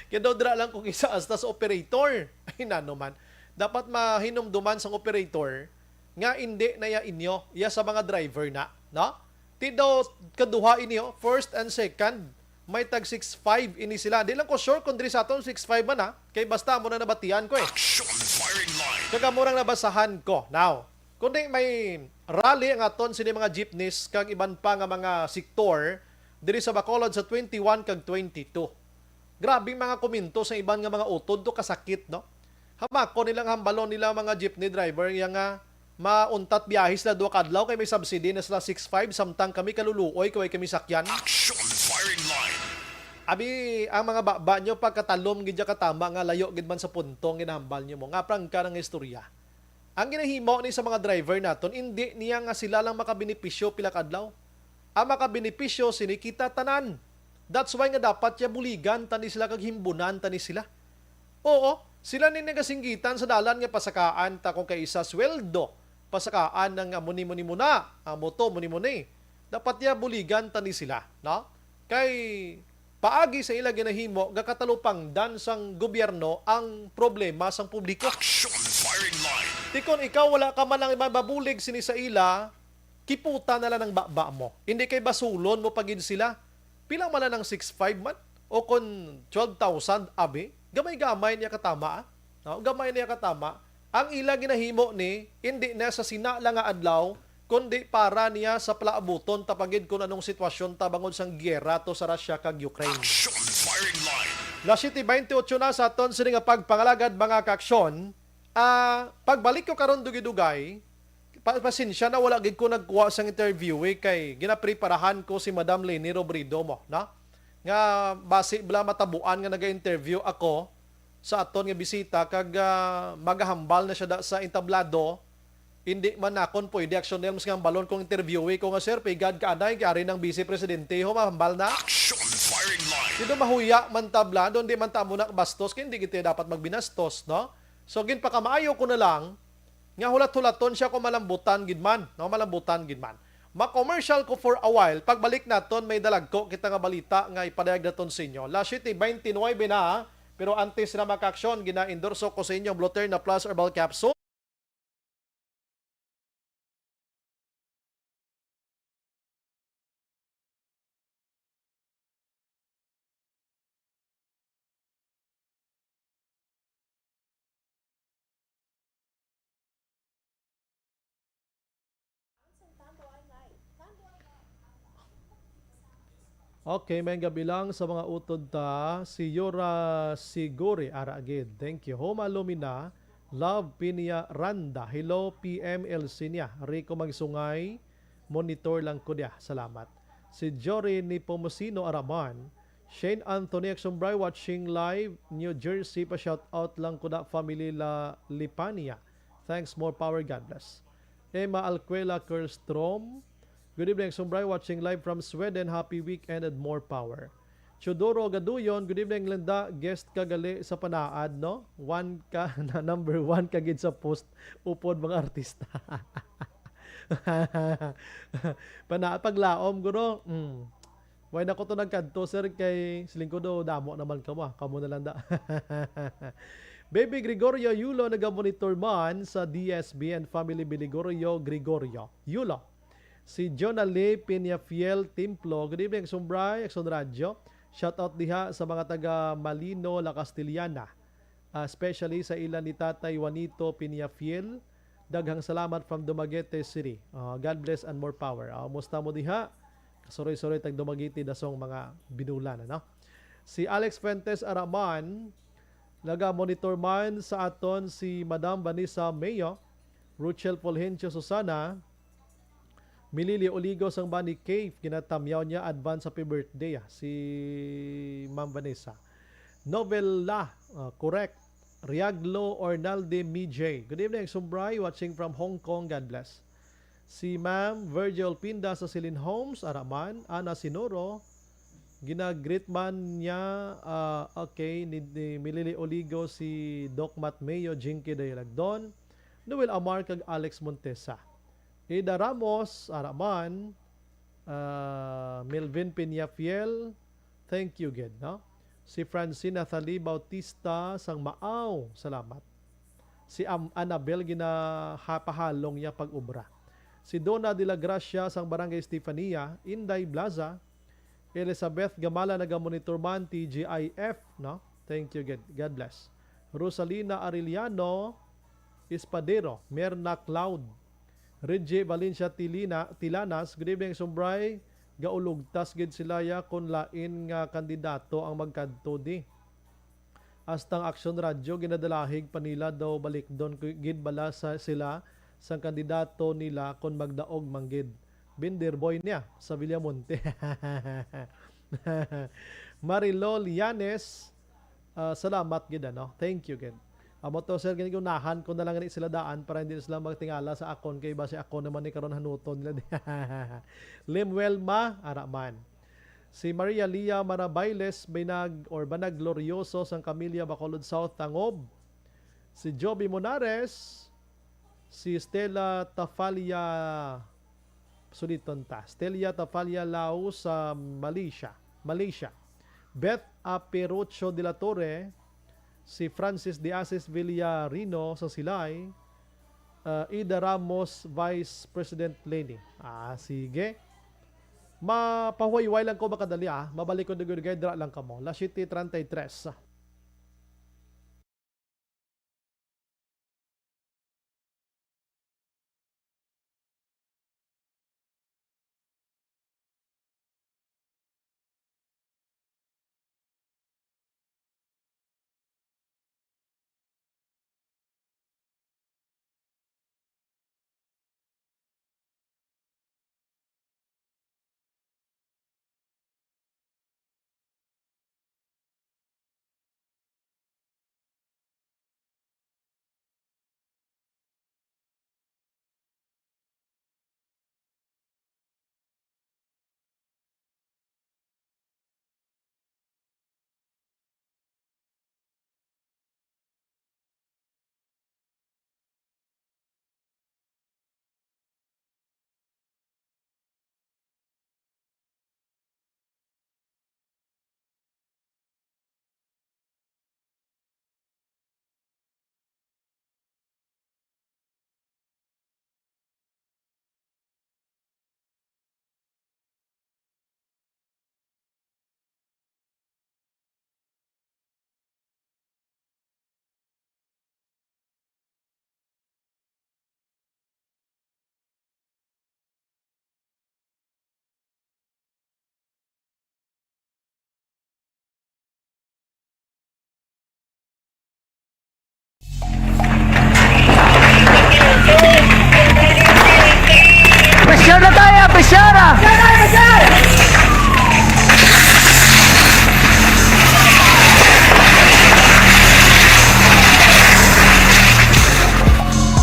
kaya daw dira lang kung kisa hasta sa operator. Ay, nano man. Dapat mahinumduman sang operator nga indi na ya inyo, ya sa mga driver na, no? Ti daw kaduha ini, oh, first and second, may tag six five ini sila. Di lang ko sure kung diri sa aton six five man, ha, kay basta amo na nabatian ko, eh. Action Firing Line. Kag amo rang nabasahan ko. Now, kundi may rally ang aton sini mga jeepneys kag iban pa nga mga sektor diri sa Bacolod sa twenty-one kag twenty-two. Grabe mga komento sa iban nga mga utod to, kasakit, no? Hamakon nilang hambalon nila mga jeepney driver, iya nga mauntat biyahe sila duha ka adlaw kay may subsidy na sila six five, samtang kami kaluluoy kay way kami sakyan. Action Firing Line. Abi, ang mga baba nyo pagkatalom gid ya katama nga layo gid man sa punto ang ginahambal nyo mo. Nga prangka nga istorya. Ang ginahimo ni sa mga driver naton, indi niya nga sila lang makabenepisyo pila ka adlaw. Ang makabenepisyo sini kita tanan. That's why nga dapat ya buligan tani sila kag himbunan tani sila. Oo, sila ni nagasinggitan sa dalan nga pasakaan ta kung kay isa sweldo, pasakaan ang amo ni, mo ni, mo na, amo to, mo ni, mo ni. Dapat ya buligan tani sila, no? Kay paagi sa ila ginahimo, gakatalupangdan sang gobyerno ang problema sang publiko. Action Firing Line. Ti kon ikaw wala ka man lang mabulig sini sa ila, kiputa na lang ang baba mo. Hindi kay basulon mo pa gid sila. Pila man lang ang six five man? O kon twelve thousand, abi? Gamay-gamay niya katama, ah. No? Gamay niya katama. Ang ila ginahimo ni, hindi na sa sina lang nga adlaw, kundi para niya sa palaabuton ta pa gid kung anong sitwasyon ta bangod sang giyera to sa Russia kag Ukraine. Action Firing Line. Las siete veintiocho na sa aton sini nga pagpangalagad, mga kaaksyon. Ah, pagbalik ko karon dugay-dugay, pa-, pasensya na, wala gid ko nagkuha sang interview, eh, kay ginapreparahan ko si Madam Leni Robredo mo, no? Nga basi bala matabuan nga naga-interview ako sa aton nga bisita kag, ah, magahambal na siya da sa entablado. Hindi man nakon pwede, aksyon nila, mas nga hambalon kong interview ko nga, "Sir, pigad ka anay, kay ari nang vice presidente ho, mahambal na." Action Firing Line. Dito mahuya man tablado, hindi man tamo na bastos, kay hindi kita dapat magbinastos, no? So, ginpakamaayo ko na lang nga hulat-hulaton siya kung malambutan gid man, no? Malambutan gid man. Ma-commercial ko for a while. Pagbalik naton, may dalagko kita nga balita nga ipadayag naton sa inyo. Las siete veintinuebe na, pero antes na, mga kaaksyon, gina-endorso ko sa inyo ang Bluterna Plus Herbal Capsule. Okay, may gabi lang sa mga utod ta. Si Yura Siguri, ara gid. Thank you. Homa Lumina, Love Pinya Randa. Hello, P M Elsinia. Rico Magsungay, monitor lang ko diya. Salamat. Si Jory Nepomuceno Araman, Shane Anthony Aksumbray watching live, New Jersey, pa shout out lang ko na family La Lipania. Thanks, more power, God bless. Emma Alquela Kerstrom, good evening, Aksumbray, watching live from Sweden. Happy weekend and more power. Teodoro Gaduyon, good evening, Linda. Guest ka gali sa Panaad, no? One ka, na number one ka gid sa post upod mga artista. Panaad paglaom, guro. Mm. Why na ko to nagkadto, sir? Kay siling ko do, damo naman kamo, ah. Kamo na lang da. Baby Gregorio Yulo nagamonitor man sa D S B and family, Gregorio Gregorio Yulo. Si Jonale Peñafiel Templo. Good evening, Aksumbray, Akson Radyo. Shout out diha sa mga taga Malino, La Castellana. Ah, especially sa ila ni Tatay Juanito Peñafiel. Daghang salamat from Dumaguete City. Ah, God bless and more power. Ah, musta mo diha? Kasuroy-suroy tag Dumaguete, dasong mga binulan, ano? Si Alex Fuentes Araman, naga-monitor man sa aton si Madam Vanessa Mayo, Ruchel Fulgencio Susana, Milili Oligo sang Bani Cave, ginatamyaw niya advance happy birthday, ah, si Ma'am Vanessa. Novella, ah, correct. Riaglo Ornalde Mijay. Good evening, Sumbray, watching from Hong Kong. God bless. Si Ma'am Virgil Pinda sa Silin Homes, Araman, Ana Sinoro, ginagreet man niya, ah, okay, ni, ni Milili Oligo si Doc Matt Mayo, Jinky Dayalagdon, Noel Amar, kag Alex Montesa. Ida Ramos, Araman, ah, Melvin Peñafiel, thank you gid, no? Si Francine Nathalie Bautista sang Maaw, salamat. Si Am-, Annabel ginapahalong niya pag-obra. Si Donna de la Gracia sang Barangay Estefania, Inday Blaza, Elizabeth Gamala nagamonitor man, T G I F, no? Thank you, God, God bless. Rosalina Arellano Espadero, Merna Cloud, Reggie Valencia Tilina, Tilanas, good evening, Sumbray. Gaulugtas gid sila ya kon lain nga kandidato ang magkadto di. Hasta ang Aksyon Radyo, ginadalahig pa nila daw balikdon ku-, gid bala sa, sila sang kandidato nila kon magdaog man gid. Binder boy niya sa Villamonte. Marilol Yanes, ah, salamat gid, ano. Thank you gid. Amo to, sir, gani unahan ko na lang gani sila daan para hindi na sila magtingala sa akon kay basi ako naman ni karon hanuton nila. Lemuel Ma, ara man. Si Maria Lia Marabailes Binag or Banag Glorioso sang Kamilya, Bacolod South, Tangob. Si Joby Monares, si Stella Tafalia, suliton ta, Stella Tafalia Lao sa Malaysia, Malaysia. Beth Aperocho de la Torre, si Francis de Asis Villarino sa Silay, ah, Ida Ramos, Vice President Leni. Ah, sige. Mapahuwayway lang ko makadali, ah. Mabalik ko dugay-dugay, dira lang kamo. Las siete treinta y tres.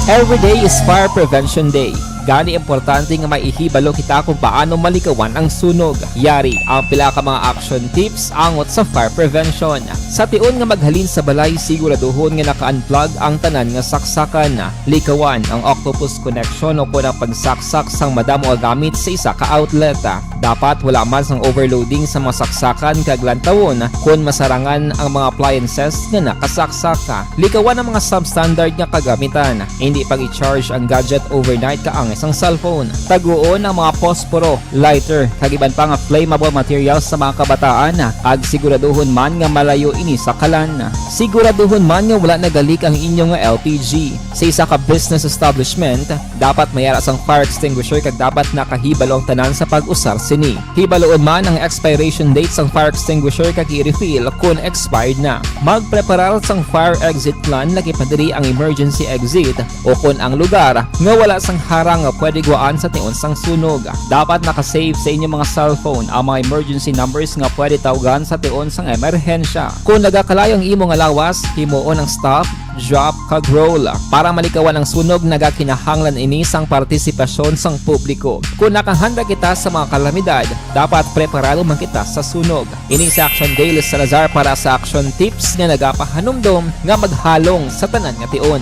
Every day is Fire Prevention Day. Gani, importante nga may ihibalo kita kung paano malikawan ang sunog. Yari ang pila ka mga action tips angot sa fire prevention. Sa tion nga maghalin sa balay, siguraduhon nga naka-unplug ang tanan nga saksakan. Likawan ang octopus connection o kon ang pagsaksak sang madamo nga gamit sa isa ka outlet. Dapat wala man sang overloading sa mga saksakan kag lantawon kon masarangan ang mga appliances nga nakasaksak. Likawan ang mga substandard nga kagamitan. Hindi pag-i-charge ang gadget overnight kaangay sang cellphone. Taguon ang mga posporo, lighter, kag iban pa nga flammable materials sa mga kabataan, kag siguraduhon man nga malayo ini sa kalan. Siguraduhon man nga wala nagalik ang inyo nga L P G. Sa isa ka business establishment, dapat may ara sang fire extinguisher kag dapat nakahibalo ang tanan sa pag-usar sini. Hibaloon man ang expiration date sang fire extinguisher kag i-refill kon expired na. Magpreparar sang fire exit plan, lakip na diri ang emergency exit o kon ang lugar nga wala sang harang nga pwede guwaan sa tion sang sunog. Dapat naka-save sa inyo mga cellphone ang mga emergency numbers nga pwede tawgan sa tion sang emerhensya. Kon nagakalayo ang imo nga lawas, himuon ang stop, drop, kag roll. Para malikawan ang sunog, nagakinahanglan ini sang partisipasyon sang publiko. Kon nakahanda kita sa mga kalamidad, dapat preparado man kita sa sunog. Ini si Action Dale Salazar para sa Action Tips nga nagapahanumdom nga maghalong sa tanan nga tion.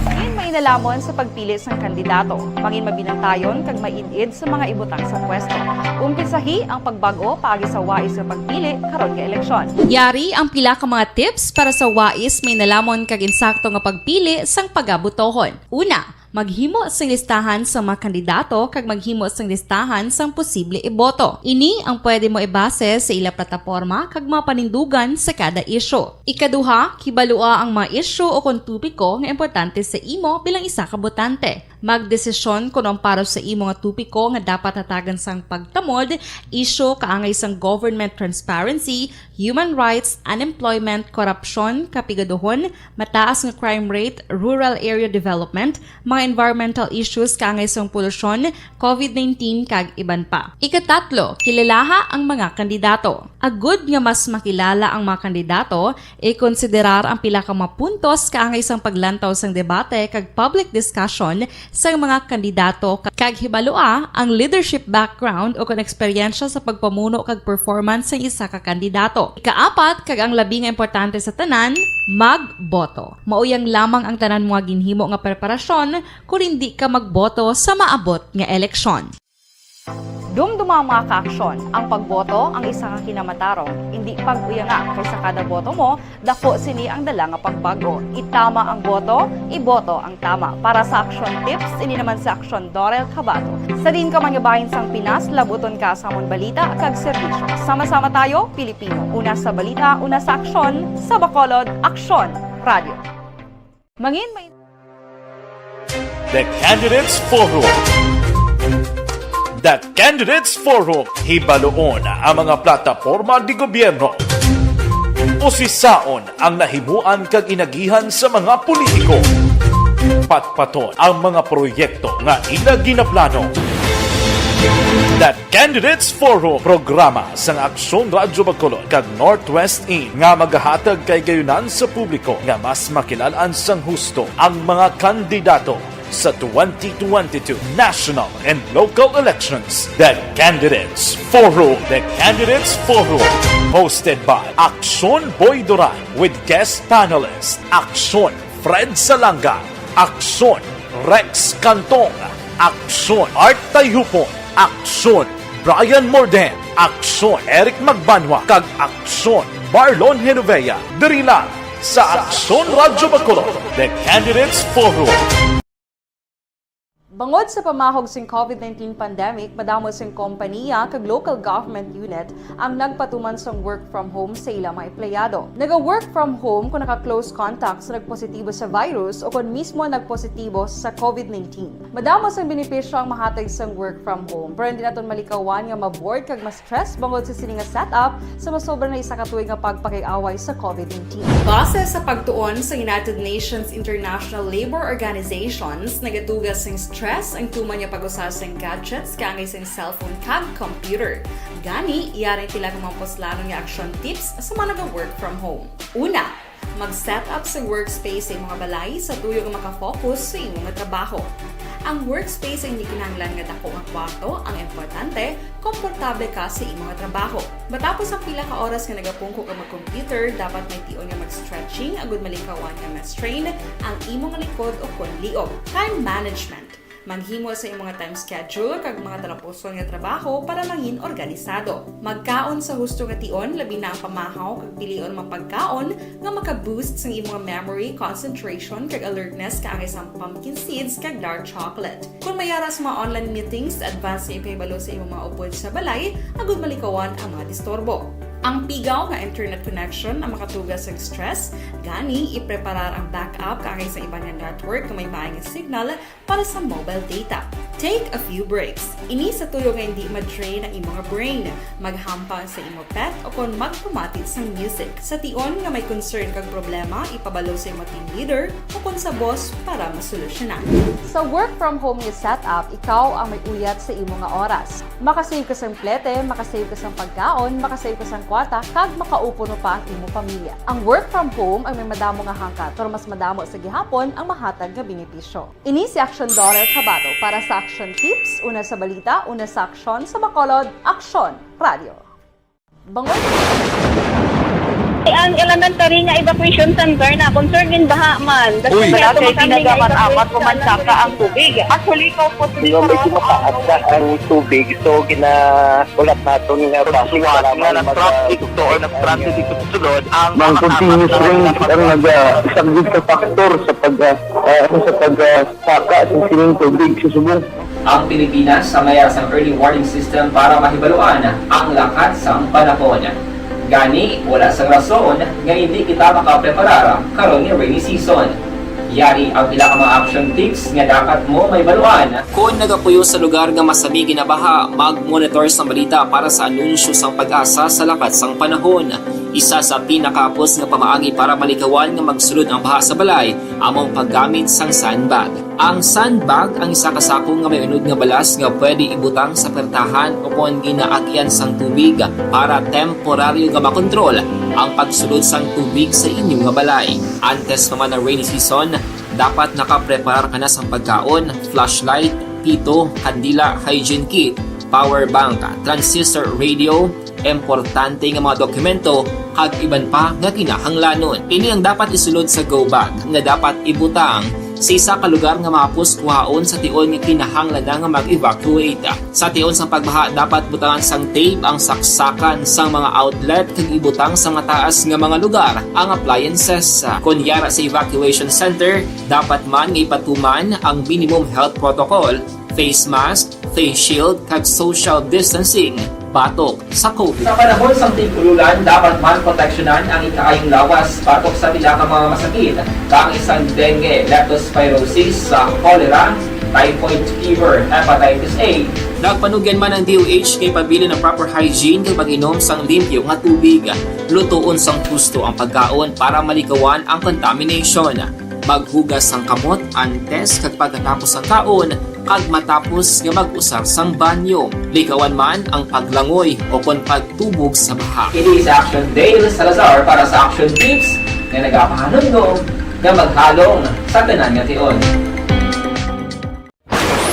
Mangin mainalomon sa pagpili sang kandidato. Mangin mabinantayon kag maid-id sa mga ibutang sa pwesto. Umpisahi ang pagbag-o paagi sa wais nga pagpili karon nga eleksyon. Yari ang pila ka mga tips para sa wais, mainalomon kag insakto nga pagpili sang pagabotohon. Una, maghimo sing listahan sa mga kandidato kag maghimo sing listahan sang posible iboto. Ini ang pwede mo ibase sa ila plataporma kag mga panindugan sa kada isyu. Ikaduha, kibalua ang mga isyu o kon topiko nga importante sa imo bilang isa ka botante. Magdesisyon kon ang para sa imo nga topiko nga dapat hatagan sang pagtamod, isyu kaangay sang government transparency, human rights, unemployment, korupsyon, kapigaduhon, mataas nga crime rate, rural area development, mga environmental issues kaangay sang polusyon, covid nineteen, kag iban pa. Ikatatlo, kilalaha ang mga kandidato. Agud nga mas makilala ang mga kandidato, ikonsiderar ang pila ka mga puntos kaangay sang paglantaw sang debate kag public discussion sang mga kandidato, kag hibalua ang leadership background o kon eksperyensya sa pagpamuno kag performance sang isa ka kandidato. Ikaapat, kag ang labi nga importante sa tanan, magboto. Mauyang lamang ang tanan mo nga ginhimo nga preparasyon kon indi ka magboto sa maabot nga eleksyon. Dumduma ang mga kaaksyon. Ang pagboto ang isa ka kinamatarong. Indi pag-uyanga, kay sa kada boto mo, daku sini ang dala nga pagbag-o. Itama ang boto, iboto ang tama. Para sa Action Tips, ini naman si Action Dorel Cabato. Sa diin ka man nga bahin sang Pinas, labuton ka sa amon balita kag serbisyo. Sama-sama tayo, Pilipino. Una sa balita, una sa aksyon, sa Bacolod, Aksyon Radio. Mangin may The Candidates Forum. The Candidates Forum. Hibaluon ang mga plataporma di gobyerno. Usisaon ang nahimuan kag inagihan sa mga politiko. Patpaton ang mga proyekto nga ila ginaplano. The Candidates Forum, programa sang Aksyon Radyo Bacolod kag Northwest In nga magahatag kaigayonan sa publiko nga mas makilal-an sang husto ang mga kandidato sa twenty twenty-two national and local elections. The Candidates Forum. The Candidates Forum, hosted by Aksyon Boy Duran with guest panelist Aksyon Fred Salanga, Aksyon Rex Cantong, Aksyon Art Tayhupon, Aksyon Brian Morden, Aksyon Eric Magbanwa, kag Aksyon Marlon Genovea. Diri lang sa Aksyon Radyo Bacolod, The Candidates Forum. Bangod sa pamahog sing covid nineteen pandemic, madamo sing kompaniya kag local government unit ang nagpatuman sang work from home sa ila mga empleyado. Naga-work from home kon naka-close contact sa nagpositibo sa virus o kon mismo nagpositibo sa covid nineteen. Madamo sang benepisyo ang mahatag sang work from home, pero hindi naton malikawan nga ma-bored kag ma-stress bangod sa sini nga setup sa masobra na isa ka tuig nga pagpakig-away sa covid nineteen. Base sa pagtuon sa United Nations International Labour Organizations, nagadugas sing stress ang tuman nga pag-usa sing gadgets kaangay sing cellphone kag computer. Gani, yari ang pila ka mga puslanon nga action tips sa mga naga-work from home. Una, Mag-set up sa workspace sa imong balay sa tuyo nga makafocus sa imong trabaho. Ang workspace ang hindi kinahanglan nga dako nga kwarto, ang importante, komportable ka sa imong trabaho. Matapos ang pila ka oras nga nagapungko ka mag-computer, dapat may tion nga mag-stretching agud malikawan nga ma-strain ang imong likod o kon liog. Time management. Maghimo sa imong time schedule kag mga talapuson nga trabaho para mangin organisado. Magkaon sa husto nga tion, labi na ang pamahaw kag pilion mga pagkaon nga maka-boost sang imong memory, concentration, kag alertness kaangay sang pumpkin seeds kag dark chocolate. Kung may ara sa mga online meetings, advance nga ipahibalo sa imong mga upod sa balay agud malikawan ang mga disturbo. Ang pigaw nga internet connection ang makatuga sa stress, gani ipreparar ang backup kaangay sa iban nga network nga may maayong signal para sa mobile data. Take a few breaks. Ini sa tuyo nga hindi ma-drain ang imong brain. Maghampang sa imong pet o kon magpamati sang music. Sa tion nga may concern kag problema, ipabalo sa imong team leader o kon sa boss para masolusyonan. Sa work from home nga setup, ikaw ang may uyat sa imo nga oras. Makasave ka sang plete, makasave ka sang pagkaon, makasave ka sang kwarta, kag makaupod pa ang imo pamilya. Ang work from home ang may madamo nga hangkat, pero mas madamo sa gihapon ang mahatag nga benepisyo. Ini si Action Daughter Kabato para sa Action Tips, una sa balita, una sa aksyon, sa Bacolod, Aksyon Radio. Bangod. Ang elementary nga evacuation center na concern gin baha man. Uy. Wala kay tinaga man amat ko man saka ang tubig. Actually, ikaw po, di ba, medyo mataas na ang tubig, so ginaulat naton nga basi nga nag-traffic to or nag-transit dito sa sulod ang mga continuous rain ang nag-, ah, isang good factor sa pag, ah, ah, ano, sa pag, ah, saka sa sining tubig sa subong. Ang Pilipinas ang may sang early warning system para mahibaluan ang lakat sang panahon. Gani, wala sang rason nga hindi kita makapreparar karon nga rainy season. Yari ang pila ka mga action tips nga dapat mo mahibaluan. Kon nagapuyo sa lugar nga masami ginabaha, mag-monitor sa balita para sa anunsyo sang PAGASA sa lakat sang panahon. Isa sa pinakahapos nga pamaagi para malikawan nga magsulod ang baha sa balay amo ang paggamit sang sandbag. Ang sandbag ang isa ka sako nga may unod nga balas nga pwede ibutang sa pertahan o kon ginaagian sang tubig para temporaryo nga makontrol ang pagsulod sang tubig sa inyo nga balay. Antes pa man ang rainy season, dapat nakapreparar ka na sang pagkaon, flashlight, pito, kandila, hygiene kit, power bank, transistor radio, importante nga mga dokumento, kag iban pa nga kinahanglanon. Ini ang dapat isulod sa go bag nga dapat ibutang sa isa ka lugar nga mahapos kuhaon sa tion nga kinahanglan na nga mag-evacuate. Sa tion sang pagbaha, dapat butangan sang tape ang saksakan sang mga outlet kag ibutang sa mataas nga mga lugar ang appliances. Kon yara sa evacuation center, dapat man nga ipatuman ang minimum health protocol, face mask, face shield, kag social distancing batok sa COVID. Sa panahon sang tig-ululan, dapat man proteksyonan ang ikaayong lawas batok sa pila ka mga masakit, kaangay sang dengue, leptospirosis, sa cholera, typhoid fever, hepatitis A. Nagpanugyan man ang D O H nga ipabilin ang proper hygiene kag mag-inom sang limpyo nga tubig. Lutoon sang husto ang pagkaon para malikawan ang contamination. Maghugas sang kamot antes kag pagkatapos sang kaon, kag matapos nga mag-usar sang banyo. Likawan man ang paglangoy o kon pagtubog sa baha. Ini si Action Dale Salazar para sa Action Tips nga nagapahanumdom nga maghalong sa tanan nga tion.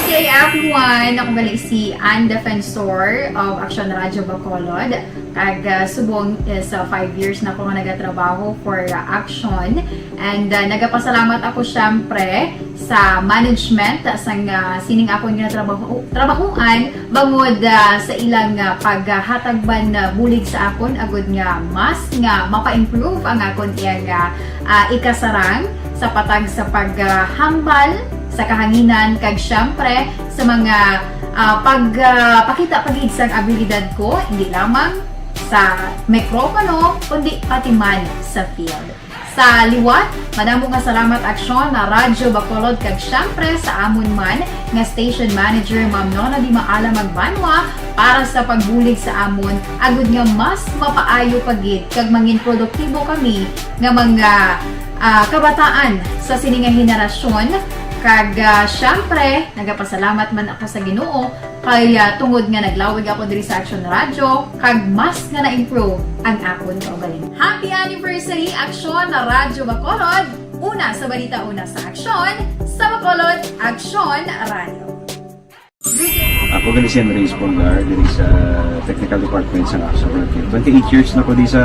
Good day, everyone! Ako gali si Ann Defensor of Action Radio Bacolod. Kag, ah, subong is, ah, five years na ako nga nagatrabaho for, ah, Action. And, ah, nagapasalamat ako, syempre, sa management sang, ah, sining akon nga trabaho, trabahuan bangod, ah, sa ilang, ah, paghatag man, ah, bulig sa akon agud nga mas nga mapa-improve ang akon iyang, ah, ah, ikasarang sa patag sa paghambal sa kahanginan, kag syempre sa mga, ah, pag, ah, pakita pa gid sang abilidad ko, hindi lamang sa mikropono, kundi pati man sa field. Sa liwat, madamo nga salamat, Aksyon, na Radyo Bacolod, kag syempre sa amon man nga station manager, Ma'am Nona Di Maala Magbanwa, para sa pagbulig sa amon, agud nga mas mapaayo pa gid kag mangin produktibo kami nga mga, ah, kabataan sa sini nga henerasyon, Kag, ah, syempre, nagapasalamat man ako sa Ginoo kay, ah, tungod nga naglawig ako diri sa Action Radio, kag mas nga na-improve ang akon kaugalingon. Happy anniversary, Action Radio Bacolod! Una sa balita, una sa aksyon, sa Bacolod, Action Radio. Ako gali si Henry Espolgar, diri sa technical department sa Action Radio. Twenty-eight years na ko di sa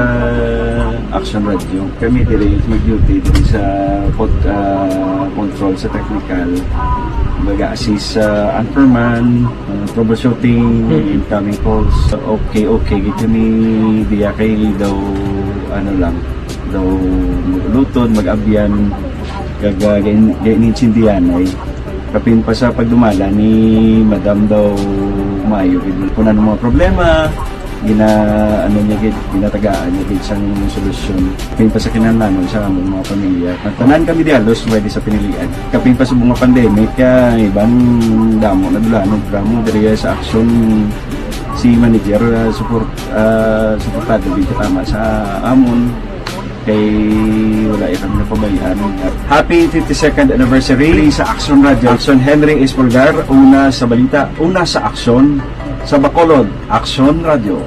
Action Radio. Kami diri mag-duty diri sa pot-, ah, control sa technical. Mag-assist sa anchorman, ah, troubleshooting, Mm. incoming calls. Okay, okay. Gid kami diya kay daw, ano lang, daw luton, mag-abyan, kag, ah, gain-, gainintindihan ay. Kapin pa sa pagdumala ni Madam daw maayo gid. Kung ano mga problema, gina-, ano niya gid, ginatagaan niya gid sang solusyon. Kapin pa sa kinahanglanon sa among mga pamilya. Ang tanan kami di halos pwede sa pinilian. Kapin pa sa mga pandemic, kaya iban damo na dulanon, damo diri sa aksyon si manager, ah, support, ah, suportado gid katama sa amon. Kay wala iya kami napabayaan. Happy fifty-second anniversary sa Action Radio. Action Henry Espolgar, una sa balita, una sa aksyon, sa Bacolod, Action Radio.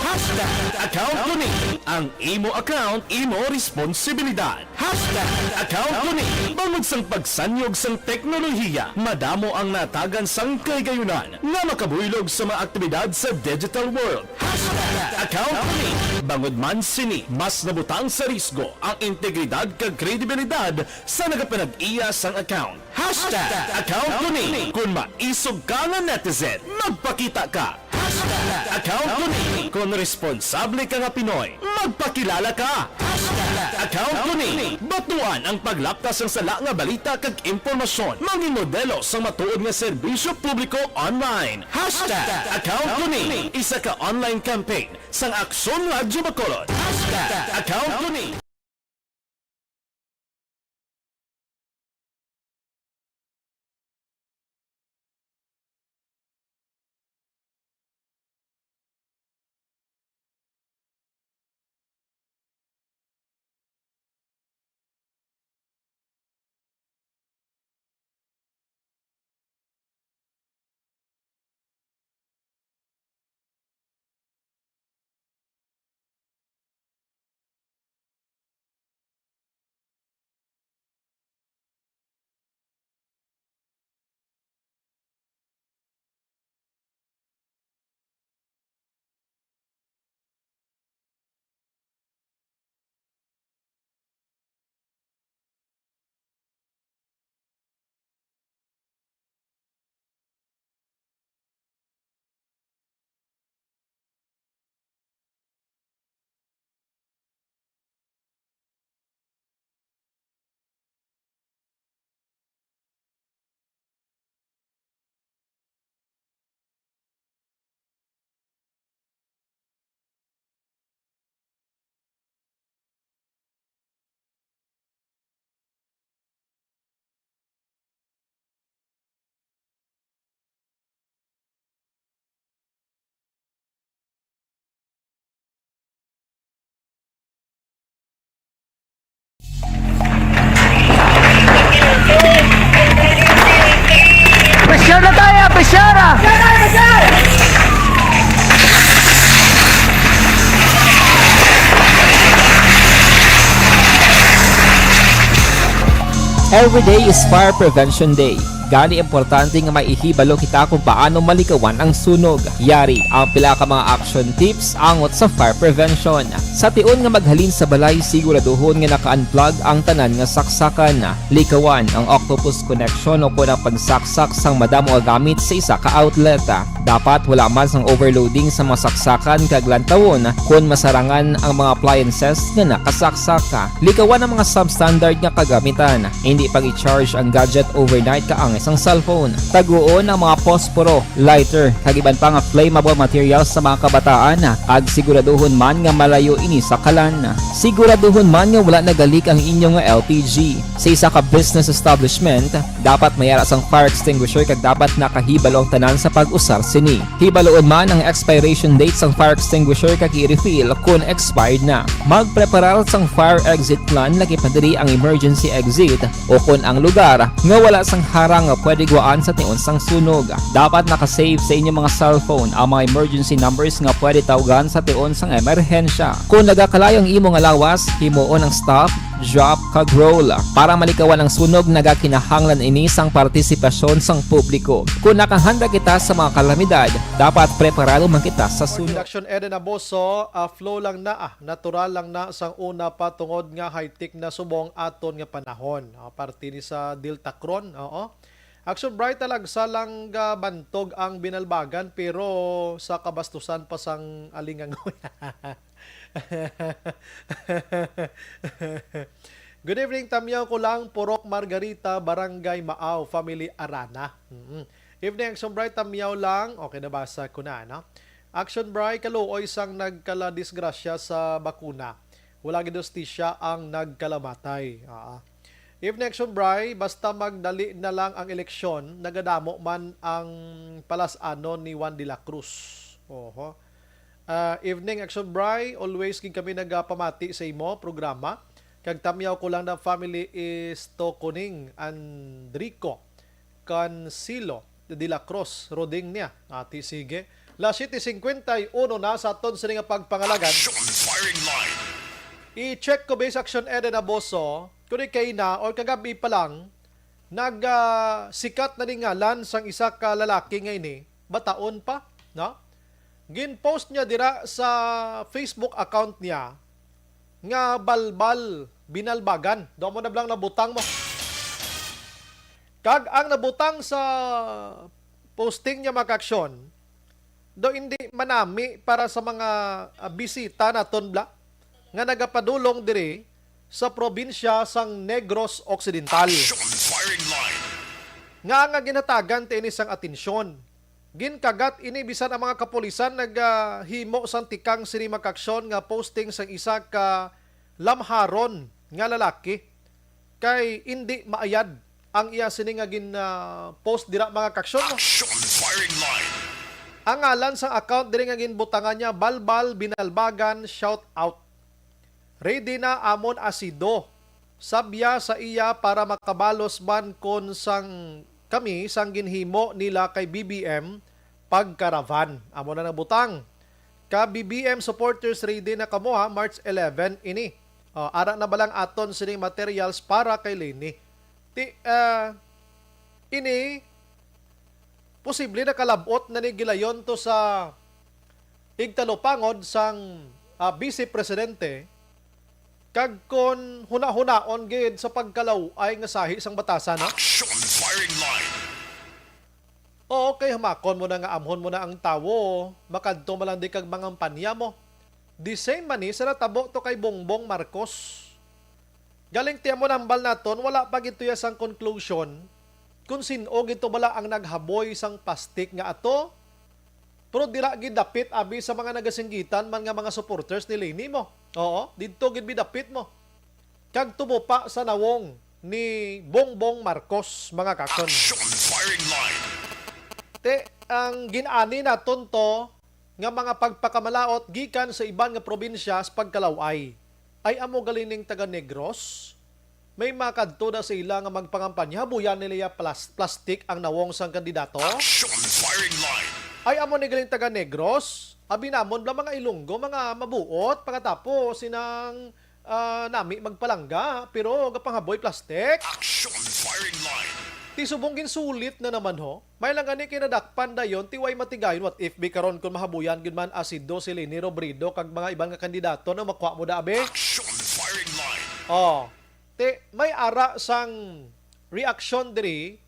Hashtag account ko ni. Ang imo account, imo responsibilidad. Hashtag account ko ni. Bangod sang pagsanyog sang teknolohiya, madamo ang natagan sang kahigayunan nga makabuylog sa mga aktibidad sa digital world. Hashtag account ko ni. Bangod man sini, mas nabutang sa risgo ang integridad kag kredibilidad sa nagapanag-iya sang account. Hashtag account ko ni. Kon maisog ka nga netizen, magpakita ka. Hashtag account ko ni. Kon responsable ka nga Pinoy, magpakilala ka. Hashtag account ko ni. Batuan ang paglapkas sang sala nga balita kag impormasyon. Mangin modelo sang matuod nga serbisyo publiko online. Hashtag account ko ni. Isa ka online campaign sang Aksyon Radyo Bacolod. Hashtag account ko ni. Pressure na tayo, pressure na! Every day is Fire Prevention Day. Gani, importante nga may ihibalo kita kung paano malikawan ang sunog. Yari ang pila ka mga action tips angot sa fire prevention. Sa tion nga maghalin sa balay, siguraduhon nga naka-unplug ang tanan nga saksakan. Likawan ang octopus connection o kon ang pagsaksak sang madamo nga gamit sa isa ka outlet. Dapat wala man sang overloading sa mga saksakan kag lantawon kon masarangan ang mga appliances nga nakasaksak. Likawan ang mga substandard nga kagamitan. Indi pag-i-charge ang gadget overnight ka ang sang cellphone. Taguon ang mga posporo, lighter, kag iban pa nga flammable materials sa mga kabataan, kag siguraduhon man nga malayo ini sa kalan. Siguraduhon man nga wala nagalik ang inyo nga L P G. Sa isa ka business establishment, dapat may ara sang fire extinguisher kag dapat nakahibalo ang tanan sa pag-usar sini. Hibaluon man ang expiration date sang fire extinguisher kag i-refill kon expired na. Magpreparar sang fire exit plan, lakip na diri ang emergency exit, o kon ang lugar nga wala sang harang nga pwede gwaan sa tion sang sunog. Dapat naka-save sa inyo mga cellphone ang mga emergency numbers nga pwede tawgan sa tion sang emerhensya. Kung nagakalayo ang imo nga lawas, himuon ang stop, drop, kag roll. Para malikawan ang sunog, nagakinahanglan ini sang partisipasyon sang publiko. Kung nakahanda kita sa mga kalamidad, dapat preparado man kita sa sunog. Production Eden Aboso, ah, flow lang na, ah, natural lang na sang una pa tungod nga high-tech na subong aton nga panahon. Ah, parte ni sa Deltacron, oo. Action Bright, talagsa lang ga bantog ang Binalbagan, pero sa kabastusan pa sang alingangoy. Good evening, tamyaw ko lang, Purok Margarita, Barangay Maaw, Family Arana. Mm. Evening, Action Bright, tamyaw lang. Okay, nabasa ko na, no? Action Bright, kaluoy sang nagkaladisgrasya sa bakuna. Wala gid hustisya ang nagkalamatay. Ah. Evening, Action Bright, basta magdali na lang ang eleksyon, nagadamo man ang palas-anon ni Juan de la Cruz. Oho. Ah, evening, Action Bright, always gid kami nagapamati sa imo programa. Kag tamyaw ko lang na family is to kuning Andrico Cancilo de la Cruz, Roding niya. Ati, sige. Las siete cincuenta y uno na sa aton sini nga pagpangalagan. Action firing line. I-check ko, base Action Eden Aboso, kung ikay na or kagabi pa lang, nag, ah, sikat na ni ngalan sang isa ka lalaki nga ini, bataon pa, no? Gin-post niya dira sa Facebook account niya nga Balbal Binalbagan. Do mo na blang nabutang mo. Kag ang nabutang sa posting niya, mga kaaksyon, do hindi manami para sa mga, ah, bisita naton bla nga nagapadulong diri sa probinsya sang Negros Occidental. Action firing line. Nga nga ginhatagan ti ini sang atensyon. Ginkagat ini bisan ang mga kapulisan nagahimo sang tikang sini, mga kaaksyon, nga posting sang isa ka lamharon nga lalaki. Kay indi maayad ang iya sini nga gin, ah, post dira, mga kaaksyon, no? Action firing line. Ang ngalan sang account diri nga ginbutangan niya, Balbal Binalbagan, shout out. Ready na amon asido. Sabya sa iya para makabalos man kon sang kami sang ginhimo nila kay B B M pagkaravan. Amo na nabutang. Ka B B M supporters, ready na kamo ha, March eleven ini. Oh, ara na ba lang aton sining materials para kay Leni? Ti, ah, ini posible nakalab-ot na ni gilayon to sa igtalupangod sang, ah, Vice Presidente, kag kon hunahunaon gid sa pagkalaw-ay nga sahi sang batasan, no? Action firing line. Oo, kay hamakon mo na nga amhon mo na ang tawo, makadto man lang di kag mangampanya mo. The same man ni sa natabo to kay Bongbong Marcos. Galing ti amo nambal naton, wala pa gid tuya sang conclusion kung sin-o gid to bala ang naghaboy sang plastic nga ato. Pero dira gid dapit abi sa mga nagasinggitan man nga mga supporters ni Leni mo. Oo, didto gid bi dapit mo. Kag tubo pa sa nawong ni Bongbong Marcos, mga kaaksyon. Action firing line. Te, ang gin-ani naton to nga mga pagpakamalaut gikan sa iban nga probinsya sa pagkalaw-ay. Ay amo gali ning taga Negros? May makadto na sa ila nga magpangampanya, habuyan nila ya plas-, plastic ang nawong sang kandidato? Action firing line. Ay amo ni galing taga Negros? Abi namon bala mga Ilonggo, mga mabuot, pagkatapos sinang, ah, nami magpalangga, pero gapanghaboy plastic? Action firing line. Ti subong ginsulit na naman ho. May lang gani kay nadakpan dayon, ti way matigayon, what if bi karon kung mahabuyan gid man asido si Leni Robredo kag mga iban nga kandidato na makuha mo da abi? Action firing line. Oh, ti may ara sang reaksyon diri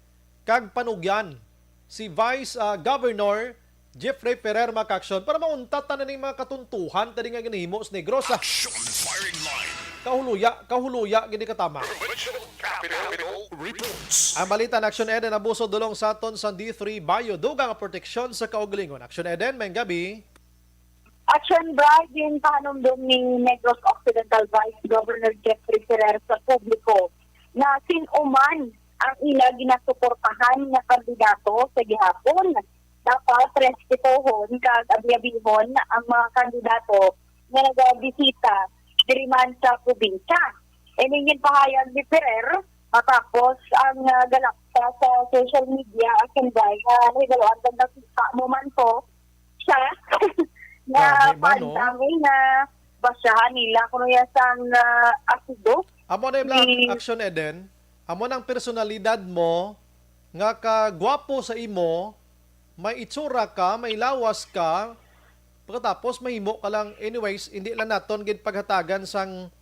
kag panugyan si Vice, ah, Governor Jeffrey Ferrer, mga ka-aksyon, para mauntat na ning mga katuntuhan tadi nga ginhimo sa Negros. Action firing line. Kahuluya, kahuluya, gini katama. Provincial Capitol Reports. Ang balita na Action Eden, abuso dulong sa aton sa D three Bayo, dugang ang proteksyon sa kaugalingon. Action Eden, may gabi. Action Bright, ginpahanumdom ni Negros Occidental Vice Governor Jeffrey Ferrer sa publiko na sin-o man ang ila ginasuportahan nga kandidato sa gihapon, dapat respetohon kag abi-abihon ang mga kandidato nga nagabisita diri man sa probinsya. Ini ginpahayag ni Ferrer matapos ang, ah, galapta sa social media, Action Bright, nga nahibaluan kag nakita mo man to siya nga Gani ba, no? Pantangin nga basyahan nila kuno ya sang, ah, asido. Amo na yung Ni- Action Eden. Amo nang personalidad mo nga kagwapo sa imo, may itsura ka, may lawas ka, pagkatapos mahimo ka lang. Anyways, hindi lang naton gid paghatagan sang,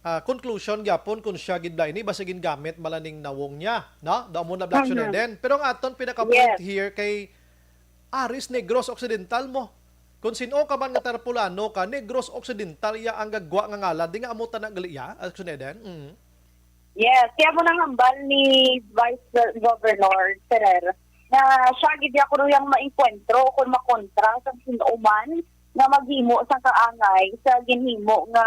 ah, conclusion gyapon kung siya gid ba ini, basta gingamit man lang ning nawong niya, no? Daw mo na Action Mhm. Eden. Pero ang aton pinaka-point Yes. here kay Aris Negros Occidental mo. Kung sin-o ka man nga Tarpulano ka, Negros Occidental ya ang gagwa nga ngalan. Di nga amo ta na gali ya, Action Eden? Mm. Yes, kaya mo nang hambal ni Vice Governor Ferrer na siya gid ya kuno yang maengkwentro kung makontra sa sin-o man nga maghimo sang kaangay sa ginhimo nga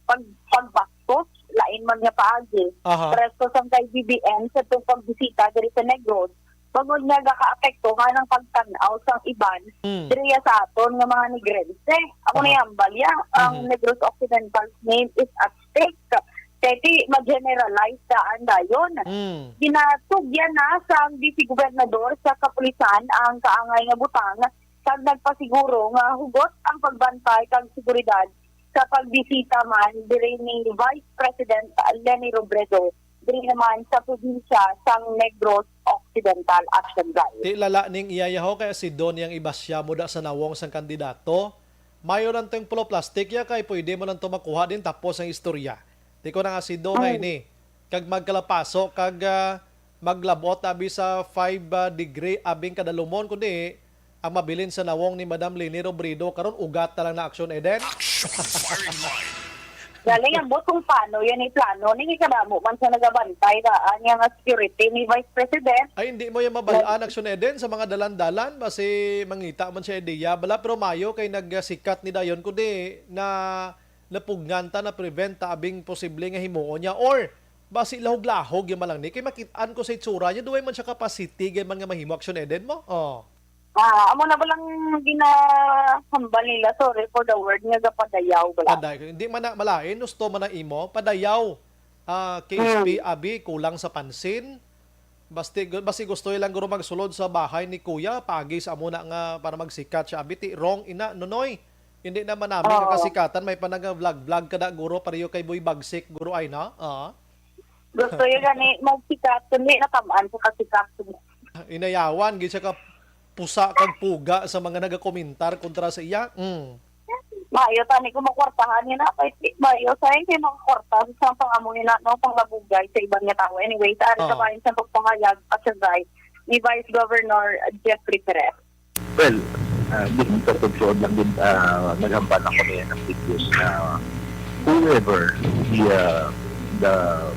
pag-, pagbastos, lain man nga paagi. Aha. Pareho sang kay B B M sa itong pagbisita diri sa Negros, bangod nga gakaapektuhan ang pagtan-aw sang iban Mm. diri sa aton nga mga Negrense. Amo Aha. na yung balya, ang Mhm. Negros Occidental's name is at stake. Kaya di ma-generalize daan dayon. Mm. Ginatugyan na sang Vice Gobernador sa kapulisan ang kaangay nga butang kag nagpasiguro nga hugot ang pagbantay kag seguridad sa pagbisita man diri ni Vice President Leni Robredo diri naman sa probinsya sang Negros Occidental. Action Bright. Ti lala ning iya yaho kay asidon yang ibasya mo da sa nawong sang kandidato. Mayo lang tong puloplastic ya kay pwede mo lang to makuha din tapos ang istorya. Ti ko nang asido na Mm. ini. Kag magkalapaso kag, ah, maglabot abi sa five, ah, degree abing kadalumon, kundi ang mabilin sa nawong ni Madam Leni Robredo karon ugat na lang na Action Eden. Action firing line. Galing ang bot kung paano yan iplano. Ning ikadamo man sa nagabantay daan niya nga security ni Vice President. Ay, hindi mo yung mabalaan, Action Eden, sa mga dalan-dalan. Basi mangita man siya ideya. Bala, pero mayo kay nagsikat ni dayon, kundi na napugngan ta, na-prevent ta abing posible nga himuon niya. Or, basi lahog-lahog yung malang ni. Kay makit-an ko sa itsura niya, duway man siya capacity, gay man nga mahimo, Action Eden mo. Oh. Ah, amo na ba lang ginahambal nila? Sorry for the word, nga gapadayaw bala. Paday, hindi man na malain, gusto man na imo, padayaw. Ah, K S P, Mm. Abi, kulang sa pansin. Basti, gu-, basi gusto lang guro magsulod sa bahay ni Kuya, pagi sa amo na nga para magsikat siya. Abi, ti wrong ina, Nonoy. Hindi naman namin Oo. Kakasikatan, may pa nag-vlog-vlog ka na, guro, pareho kay Boy Bagsik, guro, ay na? Ah. Gusto yun gani magsikat, kundi natamaan sa kasikat. Inayawan, gid siya ka pusa kag puga sa mga nagakomentar kontra sa iya. Mm. Maayo, tani ko makwartahan niya na. Kay ti-, maayo, sayang kay makakwarta sa pang-amo niya na, no? Panglabugay sa iban nga tao. Anyway, sa ari sa Oo. Bayan sa pagpangayag, pasagay ni Vice Governor Jeffrey Perez. Well, ah, di ko pagsuod lang din, ah, naghambal ako niya ng videos na whoever the, ah, the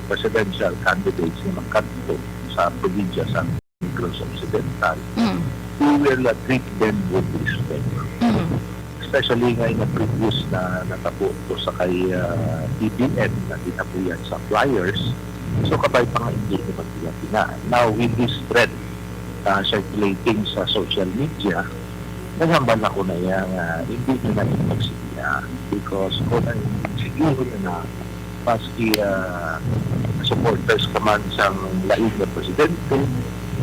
presidential candidates na magkadto sa probinsya sa Negros Occidental, Mm. we will, uh, treat them with respect. Mm. Especially nga yung previous na nakabo to sa kay, uh, B B M na ginabuyan sa flyers. So, kabay pa nga hindi naman sila pinaan. Now, with this threat, uh, circulating sa social media, naghambal ako na yan nga hindi nyo na ipagsigihan. Because kung ang siguro na na maski, ah, supporters ka man sang lain nga presidente,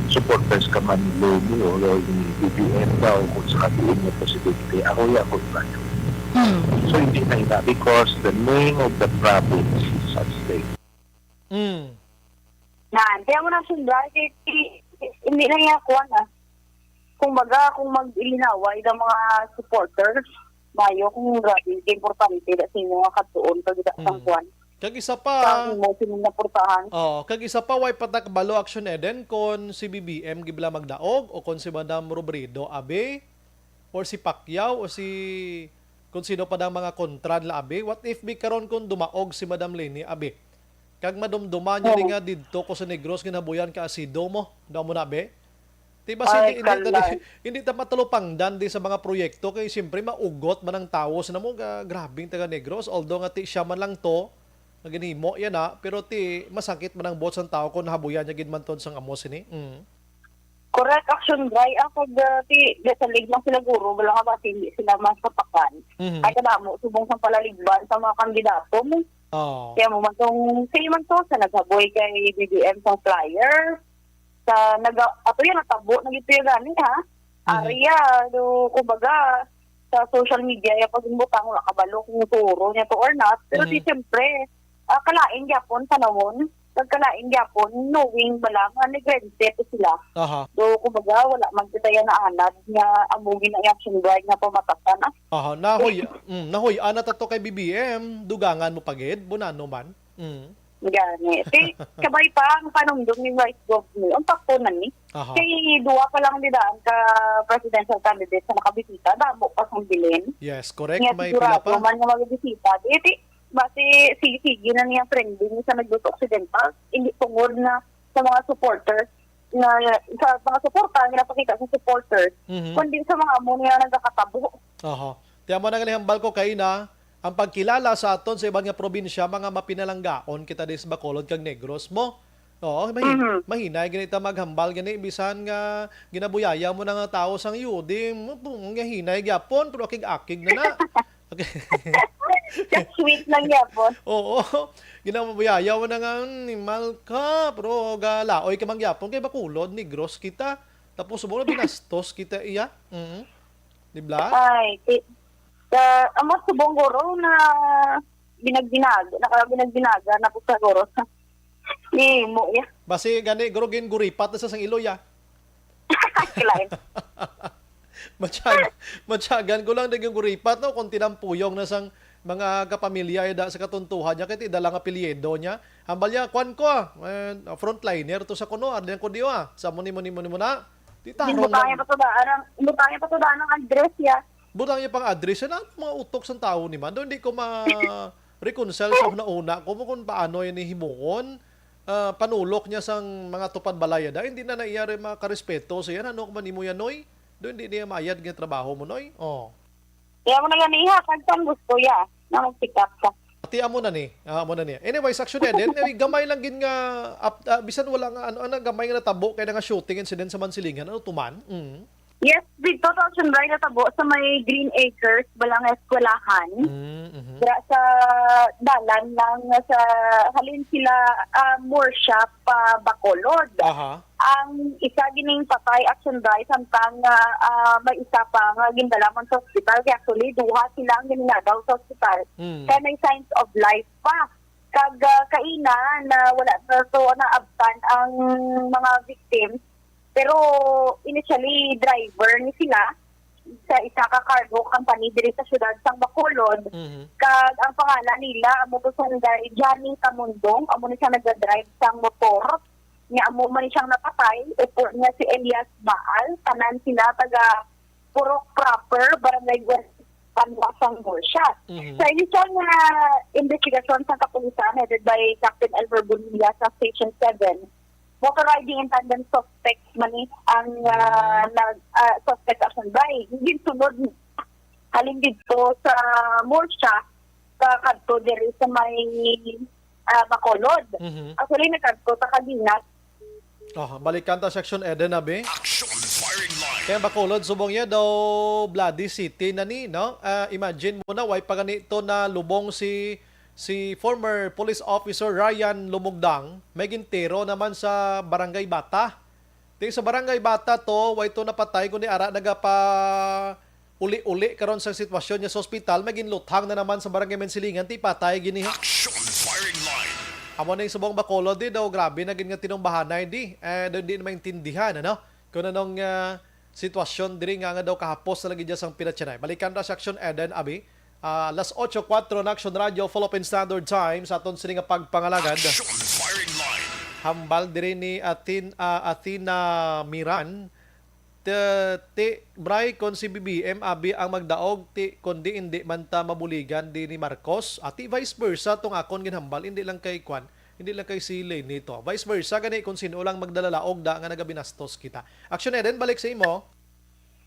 supporters ka man ni Leni o ni B B M daw kung sa katuon nga presidente, ako ya kontra niya. Mm. So, hindi na ina because the name of the province is at stake. Mm. Nan, kaya mo na sundal, kay ti-, hindi na niya kuha na. Kung baga, kung mag-ilinaway ng mga supporters, mayo kung grabe, importante na sa inyo nga katuon, kag ita sang Mm. kuwan. Kag isa pa, Sa imo, sino na portahan? Oh, kag isa pa, way patakbalo, Action Eden, kon si B B M gibla magdaog o kon si Madam Robredo, abi, or si Pacquiao, o si kung sino pa dang mga kontra nila, abi. What if bi karon kung dumaog si Madam Leni, abi? Kag madumduman niya ni Oo. nga didto ko sa Negros, ginabuyan ka asido mo. Daw mo na, be? Di ba, si Ay, hindi, hindi, kalay. hindi ta matalupangdan di sa mga proyekto kay siyempre maugot man ang tawo sa namo, ga-, grabing taga Negros. Although nga ti siya man lang to, nga ginhimo yan na, pero ti masakit man ang buot sang tawo kung nahabuyan niya gid man to sang amo sini. Mm. Correct, Action Bri. Ako, ah, ti, di sa lig lang sila guro, wala nga ba, hindi sila masapakan. Mhm. Ay, kadamo, subong sang palaligban sa mga kandidato mo. Oh. Kaya mo man tong, sige man to, sa naghaboy kay B B M sang flyer, sa nag-, ato yan, natabo, nagituyo gani, ha? Mhm. Area, do, kumbaga, sa social media, yung pag-imbutang, wala kabalo kung turo niya to or not. Pero di, Mhm. siyempre, ah, kalain gyapon, tanawon, nagkalain gyapon, knowing ba lang, nga negrente to sila. Aha. So, kumbaga, wala man kita yan naanad nga amo gina-, Action Bri nga pamatasan, ah. Aha, nahoy, mm, nahoy, ana ta to kay B B M, dugangan mo pa gid, bunano man. Mm. Gani. Ti, kabay pa ang panumdum ni Vice Gov ni. Ang takto na ni. Aha. Kay duwa pa lang didaan ka presidential candidate sa nakabisita, damo pa sang bilin. Yes, correct. Nga May sigurado pila pa? man nga magbisita. Di, ti, basi, sige-sige na niya trending sa Negros Occidental. Hindi tungod na sa mga supporters, na, sa mga suporta nga napakita sa supporters, Mhm. kundi sa mga amo niya nagakatabo. Aha. Ti amo na nga hambal ko kay na, ang pagkilala sa aton sa iban nga probinsya, mga mapinalanggaon kita dis Bacolod kag Negros mo. Oo, mahin-, Mhm. mahinay gani ta maghambal gani bisan nga ginabuyayaw mo na nga tawo sang U D, mo, mo, nga hinay gyapon, pero akig-akig na na. Okay. Just sweet lang gyapon. Oo. Ginabuyayaw mo na nga, "Animal ka, pero galaoy ka man gyapon kay Bacolod, Negros kita." Tapos, subong na binastos kita iya. Mhm. Di ba? Ay, ti-, sa, amo subong guro na binagbinaga, nakabinagbinaga na po sa guro. Imo, ya. Basi gani, guro, gin-guripat na sa sang iloy, ah. Kilain. Matyagan, matyagan ko lang, dagang guripat, no, kung tinampuyong na sang mga kapamilya, eh, da, sa katuntuhan niya, kay ti dala nga apelyido niya. Hambal niya, kwan ko, ah, eh, frontliner to sa kuno, ardian ko diyo, ah. Sa mo ni, mo ni, mo ni, mo na. Di tarong Imbutang niya mag- pa to daan ang, imbutang niya pa to daan ang address, ya. Butang niya pang address, yan ang mga utok sang tawo ni man. Doon di ko ma-reconcile sa una-una ko mo kung paano yan himuon. Ah, panulok niya sang mga tupad balay, da. Hindi na na iya rin makarespeto sa yan. Ano ko man nimo yan, Noy? Doon di niya mayad nga trabaho mo, Noy? Oh. Kaya mo na yan, iha, kag pang gusto, ya, na mag-pick up ka. Ati, amo na ni. Ah, amo na ni. Anyways, actually, then, eh, gamay lang gid nga, ap-, ah, bisan wala nga, ano, ano, gamay nga natabo kay na nga shooting incident sa Mansilingan. Ano, tuman? Mm. Yes, dito sa Action Bri natabo sa may Green Acres, Balanga Eskwelahan. Mm, mhm. Dira sa dalan lang sa halin sila, ah, Murcia pa Bacolod. Aha. Ang isa gining patay, Action Bri, samtang, ah, ah, may isa pa nga gindala man sa ospital. Kaya actually, duha sila ang ginladaw sa ospital. Mm. Kaya may signs of life pa. Kag, ah, kaina na wala na to naabtan ang mga victims. Pero initially, driver ni sila sa isa ka cargo company diri sa siyudad sang Bacolod. Mhm. Kag ang pangalan nila amo to sanday Johnny Tamundong, amo ni siya nagdadrive sang motor. Nga amo man ni siyang napatay, upod nga si Elias Baal, tanan sila taga Purok Proper, Barangay Guan-, Banwa sang Murcia. Mhm. Sa initial nga investigasyon sa kapulisan headed by Captain Elmer Bonilla sa Station seven, motor riding in tandem suspect man ni ang, ah, Mm. nag, ah, suspect Action Bri. Ginsunod halin didto sa Murcia, sa kadto diri sa may, ah, Bacolod. Mhm. Actually, nagkadto sa Cabinas. Oh, balikan ta sa Action Eden, abi. Action Firing Line. Kaya Bacolod, subong niya daw bloody city na ni, no? Ah, imagine mo na, way pa ganito na lubong si, si former police officer Ryan Lumugdang, may gintiro naman sa Barangay Bata. Di sa Barangay Bata to, way to napatay, kundi ara nagapa uli-uli karon sa sitwasyon niya sa ospital, may ginluthang na naman sa Barangay Mansilingan, ti patay gini. Action Firing Line. Amo na yung subong Bacolod, di daw, grabe na gid nga tinumbahanay, di. Eh, daw di na maintindihan, ano? Kung anong, ah, sitwasyon diri nga, nga daw kahapos na lagi dyan sang pinatyanay. Balikan ra sa Action Eden, abi. Ah, alas otso kuwatro na Action Radio, Philippine Standard Time, sa aton sini nga pagpangalagad. Action Firing Line. Hambal diri ni Atin-, ah, Athena Miran, Ti, ti, Bray, kon si B B M abi ang magdaog, ti, kundi indi man ta mabuligan di ni Marcos, ati vice versa tong akon ginhambal, indi lang kay kwan, indi lang kay si Leni to. Vice versa gani kung sino lang magdalalaog da nga nagabinastos kita. Action Eden, balik sa imo.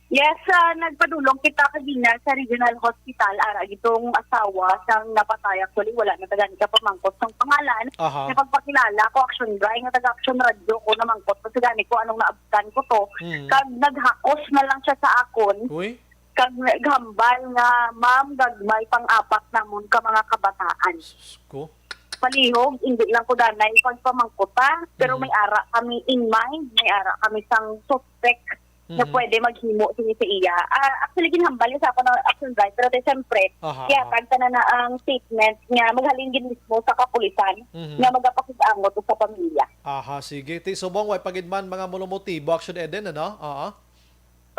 Yes, ah, nagpadulong kita kagina sa Regional Hospital, ara gitong asawa sang napatay. Actually, wala na ta gani kapamangkot sang pangalan. Aha. Napagpakilala ko, Action Bray, nga taga Action Radio ko, namangkot ko sa gani ko anong naabtan ko to. Mm. Kag naghakos na lang siya sa akon. Uy. Kag naghambal nga, "Ma'am, gagmay pang-apat namon ka mga kabataan." Sus ko. Palihog, hindi lang ko danay pagpamangkota, pero Mm. may ara kami in mind, may ara kami sang suspect na Mhm. pwede maghimo sini sa iya. Ah, actually, ginhambal niya sa ako ng action drive, pero di, siyempre, Aha, aha. ihatag ta na na ang statement nga maghalin gid mismo sa kapulisan Mhm. nga magapakig-angot sa pamilya. Aha, sige. Ti subong, way pa gid man mga monomotibo, Action Eden, ano? Oo.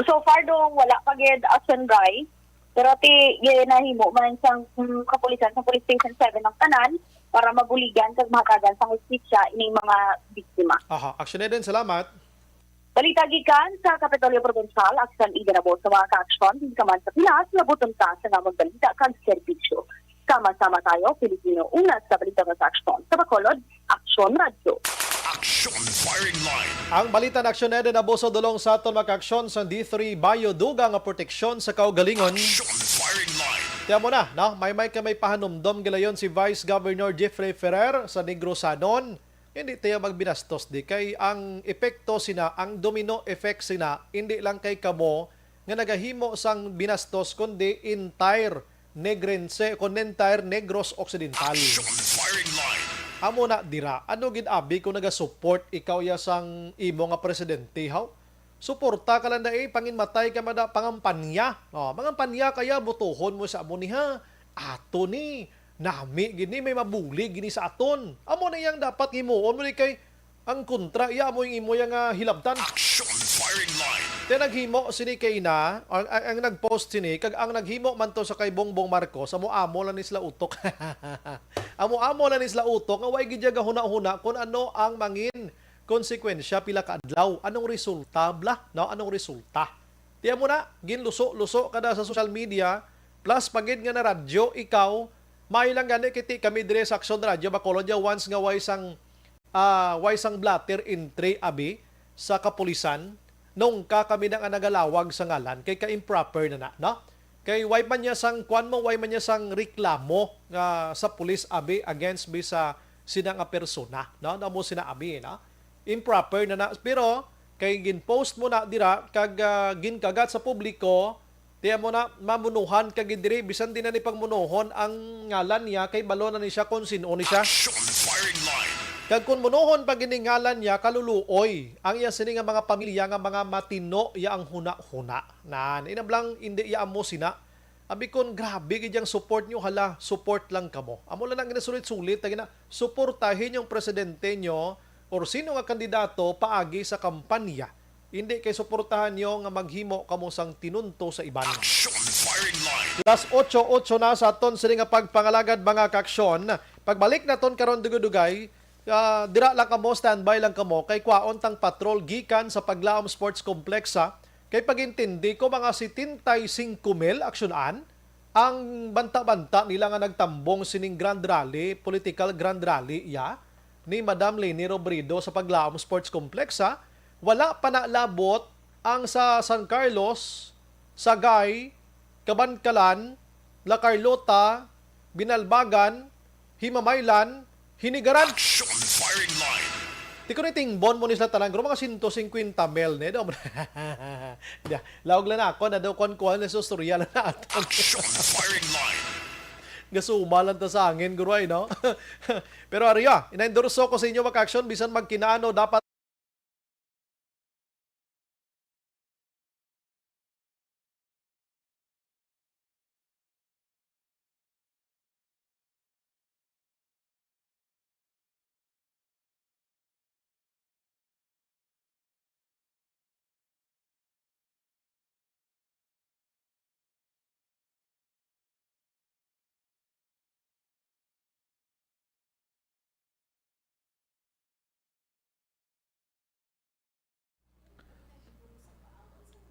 So far, do, wala pa gid, Action Drive. Pero ti, ginahimo man sang, mm, kapulisan sa Police Station seven ang tanan para mabuligan kag mahatagan sang hustisya ining mga biktima. Aha, Action Eden, salamat. Balita gikan sa Kapitolyo Provincial, Action Eden abo sa mga ka-aksyon, din ka man sa Pinas, labuton ka sa nga magbalita kag serbisyo. Sama-sama tayo, Filipino, una sa balita nga sa aksyon. Sa Bacolod, Aksyon Radyo. Action Firing Line. Ang balita na Aksyon Eden abo sa dulong sa aton makaaksyon sa D three Bayo Duga nga proteksyon sa kaugalingon. Action Firing Line. Tiyan mo na, no? May, may ka may pahanumdom gilayon si Vice Governor Jeffrey Ferrer sa Negros Sanon. Hindi tayo magbinastos di kay ang epekto sina, ang domino effect sina, hindi lang kay kamo nga nagahimo sang binastos, kundi entire Negrense, kun entire Negros Occidental. Action Firing Line. Amo na dira, ano gid abi kung nagasupport ikaw ya sang imo nga presidente, haw? Suporta ka lang dai, panginmatay ka mada pangampanya. Oh, mangampanya kaya, botohon mo sa amo ni, ha? Ato ni, nami gid ni, may mabulig gid ni sa aton. Amo na yang dapat himuon mo ni kay ang kontra iya amo yung imo yang, ah, hilabtan. Action Firing Line. Kaya naghimo sini kay na, ang, ang, ang nag-post sini, kag ang naghimo man to sa kay Bongbong Marcos, amo-amo lang ni sila utok. Amo-amo lang ni sila utok nga way gid siya gahuna-huna kung ano ang mangin konsekwensya pila ka adlaw. Anong resulta, bla? No? Anong resulta? Tiyan mo na, ginluso-luso ka na sa social media, plus pagid nga na radyo, ikaw, may lang gani kiti kami dire sa Aksyon Radyo, Bacolod, ya, once nga way sang, ah, way sang blotter entry, abi, sa kapulisan, nung ka kami na nga nagalawag sa ngalan, kay ka-improper na na, no? Kay way man niya sang, kwan mo, way man niya sang reklamo nga sa pulis, abi, against bi sa sina nga persona, no? Namo sina, abi, no? Improper na na. Pero, kay gin-post mo na dira, kag, ah, ginkagat sa publiko, tiyan mo na, mamunuhan ka gid diri, bisan di na ni pagmunuhon ang ngalan niya, kay balo na ni siya kung sin-o ni siya. Action Firing Line. Kag kung munuhon pa gid ni ngalan niya, kaluluoy ang iya sini nga mga pamilya nga mga matino ya ang huna-huna. Nan, inablang, hindi ya amo sina. Abi kon, grabe gid yang support nyo, hala, support lang kamo. Amo lang ang ginasulit-sulit, na gina-, suportahin yung presidente nyo or sino nga kandidato paagi sa kampanya. Hindi kay suportahan nyo nga maghimo kamo sang tinunto sa iban. Action Firing Line. Las otso, otso na sa aton sini nga pagpangalagad, mga kaaksyon. Pagbalik naton karon dugay-dugay, ah, dira lang kamo, standby lang kamo, kay kwaon tang patrol gikan sa Paglaom Sports Complex, ha. Kay pag-intindi ko, mga setenta y cinco mil aksyonan ang banta-banta nila nga nagtambong sining grand rally, political grand rally, ya, ni Madam Leni Robredo sa Paglaom Sports Complex, ha. Wala pa nalabot ang sa San Carlos, Sagay, Kabankalan, La Carlota, Binalbagan, Himamaylan, Hinigaran. Action Firing Line. Di ko ni tingbon mo ni sila tanan, guro, mga sento singkwenta mil ni, do. Dia, laog lang na ako, na daw kuan-kuan na sa istorya lang na ato. Action Firing Line. Gasuma lang ta sa hangin, guro, ay, no? Pero ariya, ina-endorso ko sa inyo, mga action, bisan magkinaano, dapat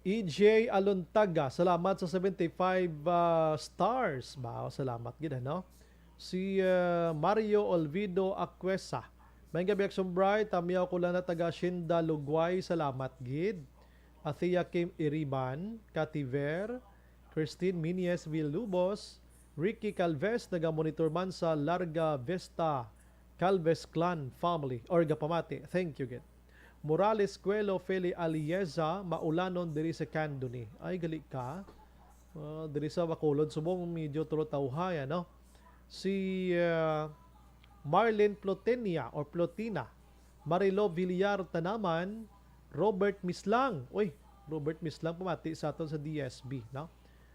E J Alontaga, salamat sa seventy-five, ah, stars. Ba, salamat gid, ano? Si, ah, Mario Olvido Acuesa. May gabi, Action Bright. Tamiyaw ko lang na taga Shinda, Lugway. Salamat gid. Athea Kim Iriban, Kativer, Christine Minies Villalobos, Ricky Calves, naga-monitor man sa Larga Vista, Calves clan family, or gapamati. Thank you, gid. Morales Cuelo, Feli Alieza, maulanon diri sa Candoni. Ay, gali ka. Ah, diri sa Bacolod, subong medyo tulo tawhay, ano? Si, ah, Marlene Plotenia or Plotina, Marilo Villar Tanaman, Robert Mislang. Uy, Robert Mislang pamati sa aton sa D S B, no?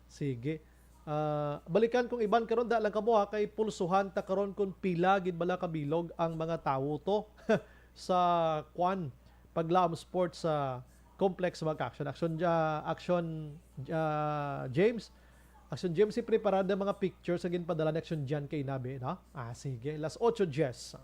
Sige. Ah, balikan kong iban karon, da lang kamo ha, kay pulsuhan ta karon kung pila gid bala kabilog ang mga tawo to sa kwan, Paglaom Sports sa Complex Bank Action. Action, ah, Action, ah, James. Action James, si preparada mga pictures sa ginpadala ni Action Jan kay Inabe, no? Ah, sige. Las ocho diez.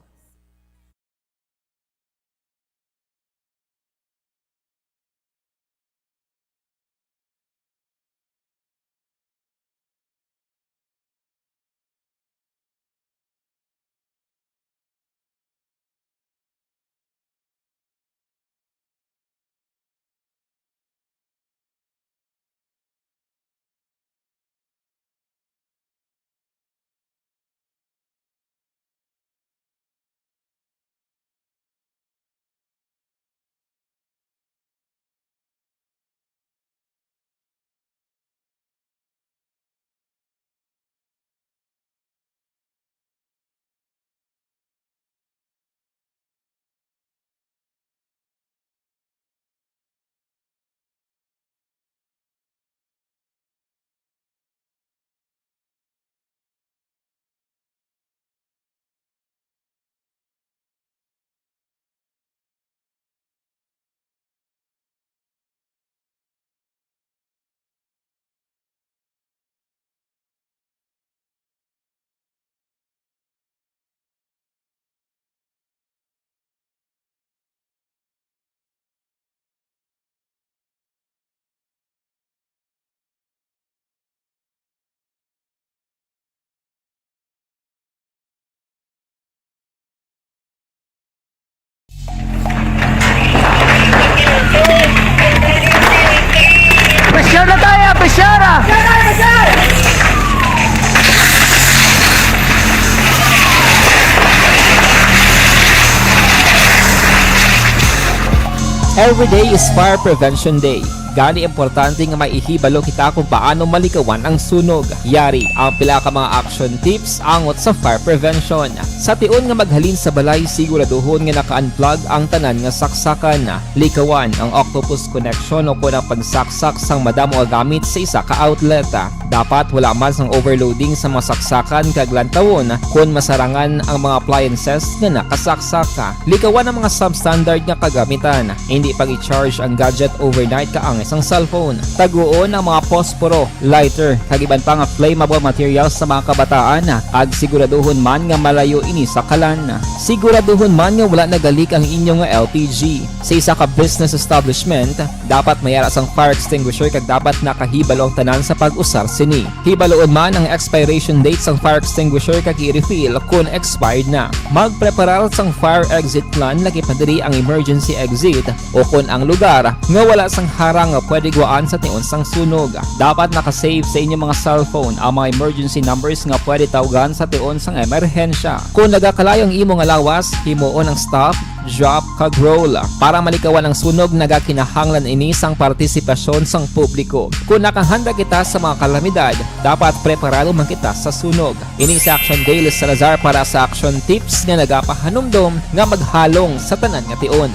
Pressure na tayo, pressure ah! Every day is Fire Prevention Day. Gani, importante nga may ihibalo kita kung paano malikawan ang sunog. Yari ang pila ka mga action tips angot sa fire prevention. Sa tion nga maghalin sa balay, siguraduhon nga naka-unplug ang tanan nga saksakan. Likawan ang octopus connection o kon ang pagsaksak sang madamo nga gamit sa isa ka outlet. Dapat wala man sang overloading sa mga saksakan kag lantawon kon masarangan ang mga appliances nga nakasaksak. Likawan ang mga substandard nga kagamitan. Indi pag-i-charge ang gadget overnight kaangay sang cellphone. Taguon ang mga posporo, lighter, kag iban pa nga flammable materials sa mga kabataan, kag siguraduhon man nga malayo ini sa kalan. Siguraduhon man nga wala nagalik ang inyo nga L P G. Sa isa ka business establishment, dapat may ara sang fire extinguisher kag dapat nakahibalo ang tanan sa pag-usar sini. Hibaloon man ang expiration date sang fire extinguisher kag i-refill kon expired na. Magpreparar sang fire exit plan, lakip na diri ang emergency exit o kon ang lugar nga wala sang harang nga pwede guwaan sa tion sang sunog. Dapat naka-save sa inyo mga cellphone ang mga emergency numbers nga pwede tawgan sa tion sang emerhensya. Kon nagakalayo ang imo nga lawas, himuon ang stop, drop, kag roll. Para malikawan ang sunog, nagakinahanglan ini sang partisipasyon sang publiko. Kon nakahanda kita sa mga kalamidad, dapat preparado man kita sa sunog. Ini si Action Dale Salazar para sa Action Tips nga nagapahanumdom nga maghalong sa tanan nga tion.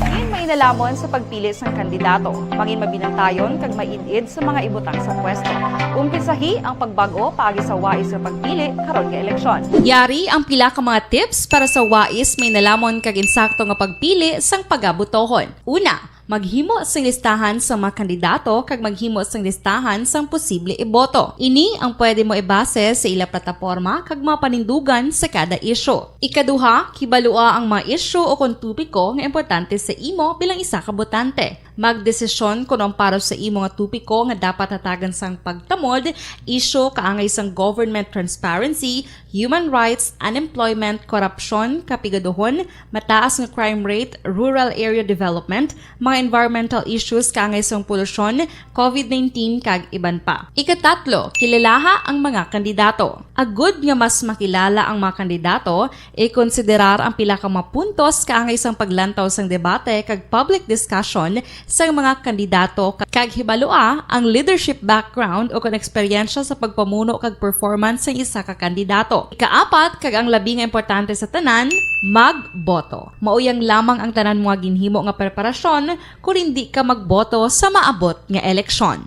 Diin mainanamon sa pagpili sang kandidato, mangin mabinantayon kag maid-id sa mga ibutang sa pwesto. Umpisahi ang pagbag-o paagi sa wais nga pagpili karon nga eleksyon. Yari ang pila ka mga tips para sa wais, mainanamon kag insakto nga pagpili sang pagabotohon. Una, Maghimo sing listahan sang mga kandidato kag maghimo sing listahan sang posible iboto. Ini ang pwede mo ibase sa ila plataporma kag mga panindugan sa kada isyu. Ikaduha, kibalua ang mga isyu o kon topiko nga importante sa imo bilang isa ka botante. Magdesisyon kon ang para sa imo nga topiko nga dapat hatagan sang pagtamod, isyu kaangay sang government transparency, human rights, unemployment, korupsyon, kapigaduhon, mataas nga crime rate, rural area development, mga environmental issues kaangay sang polusyon, covid nineteen, kag iban pa. Ikatatlo, kilalaha ang mga kandidato. Agud nga mas makilala ang mga kandidato, ikonsiderar ang pila ka mga puntos kaangay sang paglantaw sang debate kag public discussion sang mga kandidato kag hibalua ang leadership background o kon eksperyensya sa pagpamuno kag performance sang isa ka kandidato. Ikaapat, kag ang labi nga importante sa tanan, magboto. Mao yang lamang ang tanan mga ginhimo nga preparasyon kon hindi ka magboto sa maabot nga eleksyon.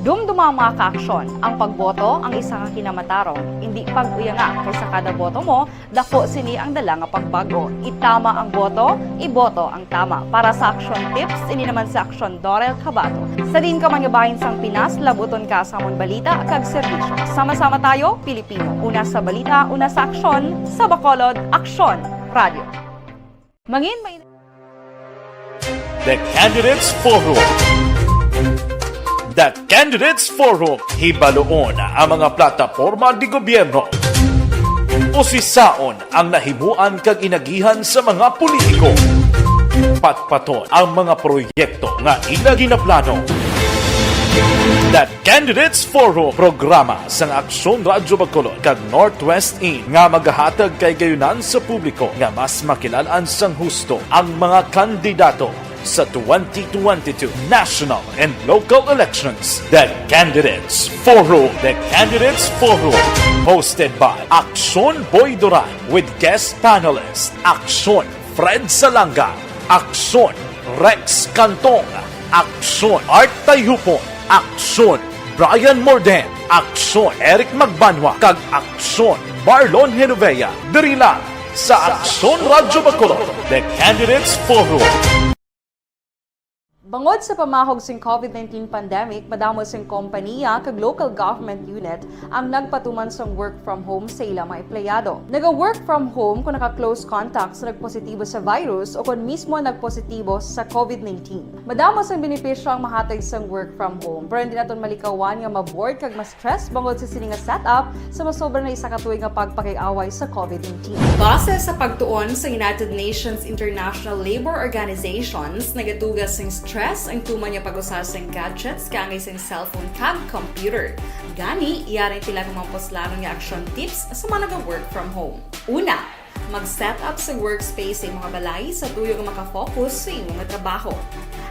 Dumduma ang mga kaaksyon. Ang pagboto ang isa ka kinamatarong. Indi pag-uyanga, kay sa kada boto mo, dako sini ang dala nga pagbag-o. Itama ang boto, iboto ang tama. Para sa Aksyon Tips, ini naman si Aksyon Dorel Cabato. Sa diin ka man nga bahin sang Pinas, labuton ka sa amon balita kag serbisyo. Sama-sama tayo, Pilipino. Una sa balita, una sa aksyon, sa Bacolod, Aksyon Radio. Mangin may The Candidates Forum. The Candidates Forum, hibaluon ang mga plataporma di gobyerno. Usisaon ang nahimuan kag inagihan sa mga politiko. Patpaton ang mga proyekto nga ila ginaplano. The Candidates Forum, programa sang Aksyon Radyo Bacolod kag Northwest In nga magahatag kahigayonan sa publiko nga mas makilalan sang husto ang mga kandidato sa twenty twenty-two national and local elections. The Candidates Forum. The Candidates Forum, hosted by Aksyon Boy Duran with guest panelist Aksyon Fred Salanga, Aksyon Rex Cantong, Aksyon Art Tayupon, Aksyon Brian Morden, Aksyon Eric Magbanwa, kag Aksyon Marlon Genovea. Diri lang sa Aksyon Radyo Bacolod, The Candidates Forum. Bangod sa pamahog sing covid nineteen pandemic, madamo sing kompaniya kag local government unit ang nagpatuman sang work from home sa ila mga empleyado. Naga-work from home kung naka-close contact sa nagpositibo sa virus o kon mismo nagpositibo sa covid nineteen. Madamo sang benepisyo ang mahatag sang work from home, pero hindi naton malikawan nga ma-bored kag ma-stress bangod sa sini nga setup sa masobra na isa ka tuig nga pagpakig-away sa covid nineteen. Base sa pagtuon sa United Nations International Labour Organizations, nagatuga sing stress ang tuman nga pag-usa sang gadgets kaangay sang cellphone kag computer. Gani, yari ang pila ka mga puslanon nga action tips sa mga naga-work from home. Una, mag-set up sa workspace sa imong balay sa tuyo nga makafocus sa imong trabaho.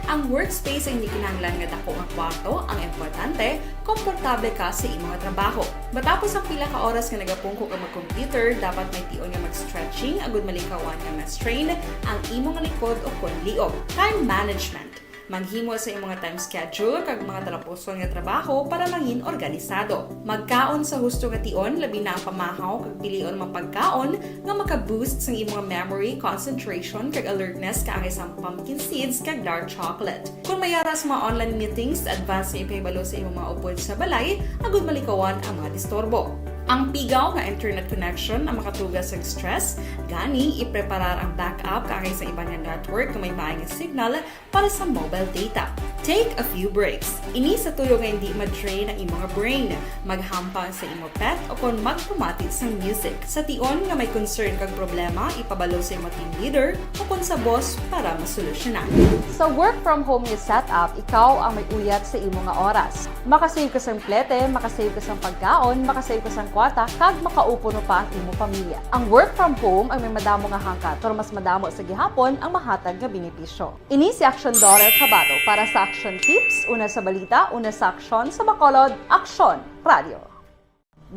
Ang workspace ay hindi kinahanglan nga dako nga kwarto, ang importante, komportable ka sa imong trabaho. Matapos ang pila ka oras nga nagapungko ka mag-computer, dapat may tion nga mag-stretching agud malikawan nga ma-strain ang imong likod o kon liog. Time management. Maghimo sa imong time schedule kag mga talapuson nga trabaho para mangin organisado. Magkaon sa husto nga tion, labi na ang pamahaw kag pilion mga pagkaon nga maka-boost sang imong memory, concentration, kag alertness kaangay sang pumpkin seeds kag dark chocolate. Kung may ara sa mga online meetings, advance nga ipahibalo sa imong mga upod sa balay agud malikawan ang mga disturbo. Ang pigaw nga internet connection ang makatuga sa stress, gani ipreparar ang backup kaangay sa iban nga network nga may maay nga signal para sa mobile data. Take a few breaks. Ini sa tuyo nga hindi ma-drain ang imong brain. Maghampang sa imong pet o kon magpamati sang music. Sa tion nga may concern kag problema, ipabalo sa imong team leader o kon sa boss para masolusyonan. Sa work from home nga setup, ikaw ang may uyat sa imo nga oras. Makasave ka sang plete, makasave ka sang pagkaon, makasave ka sang kwarta, kag makaupo pa ang imo pamilya. Ang work from home ang may madamo nga hangkat, pero mas madamo sa gihapon ang mahatag nga benepisyo. Ini si Aksyon Dorel Cabato para sa Aksyon Tips, una sa balita, una sa aksyon, sa Bacolod, Aksyon Radio.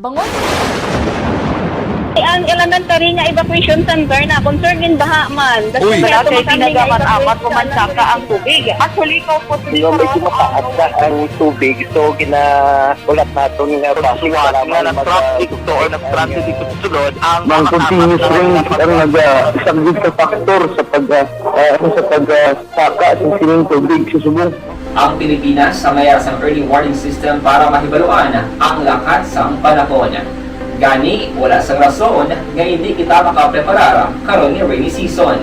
Bangod Ang elementary nga evacuation center na concern in baha man. Uy. Wala kay pinagamat-amat ko man saka ang tubig. Actually, ko po. Di ba, medyo mataas na ang tubig, so ginahulat naton nga bus para nga mag- nag-traffic to or nag-traffic dito sa sulod ang Ang continuous rain ang nag-, ah, isang big factor sa pag, ah, ah, sa pag, ah, saka sa sining tubig sa subong. Ang Pilipinas sa mayar sang early warning system para mahibaluan ang lakat sang panahon. Gani, wala sang rason nga indi kita makapreparar karon nga rainy season.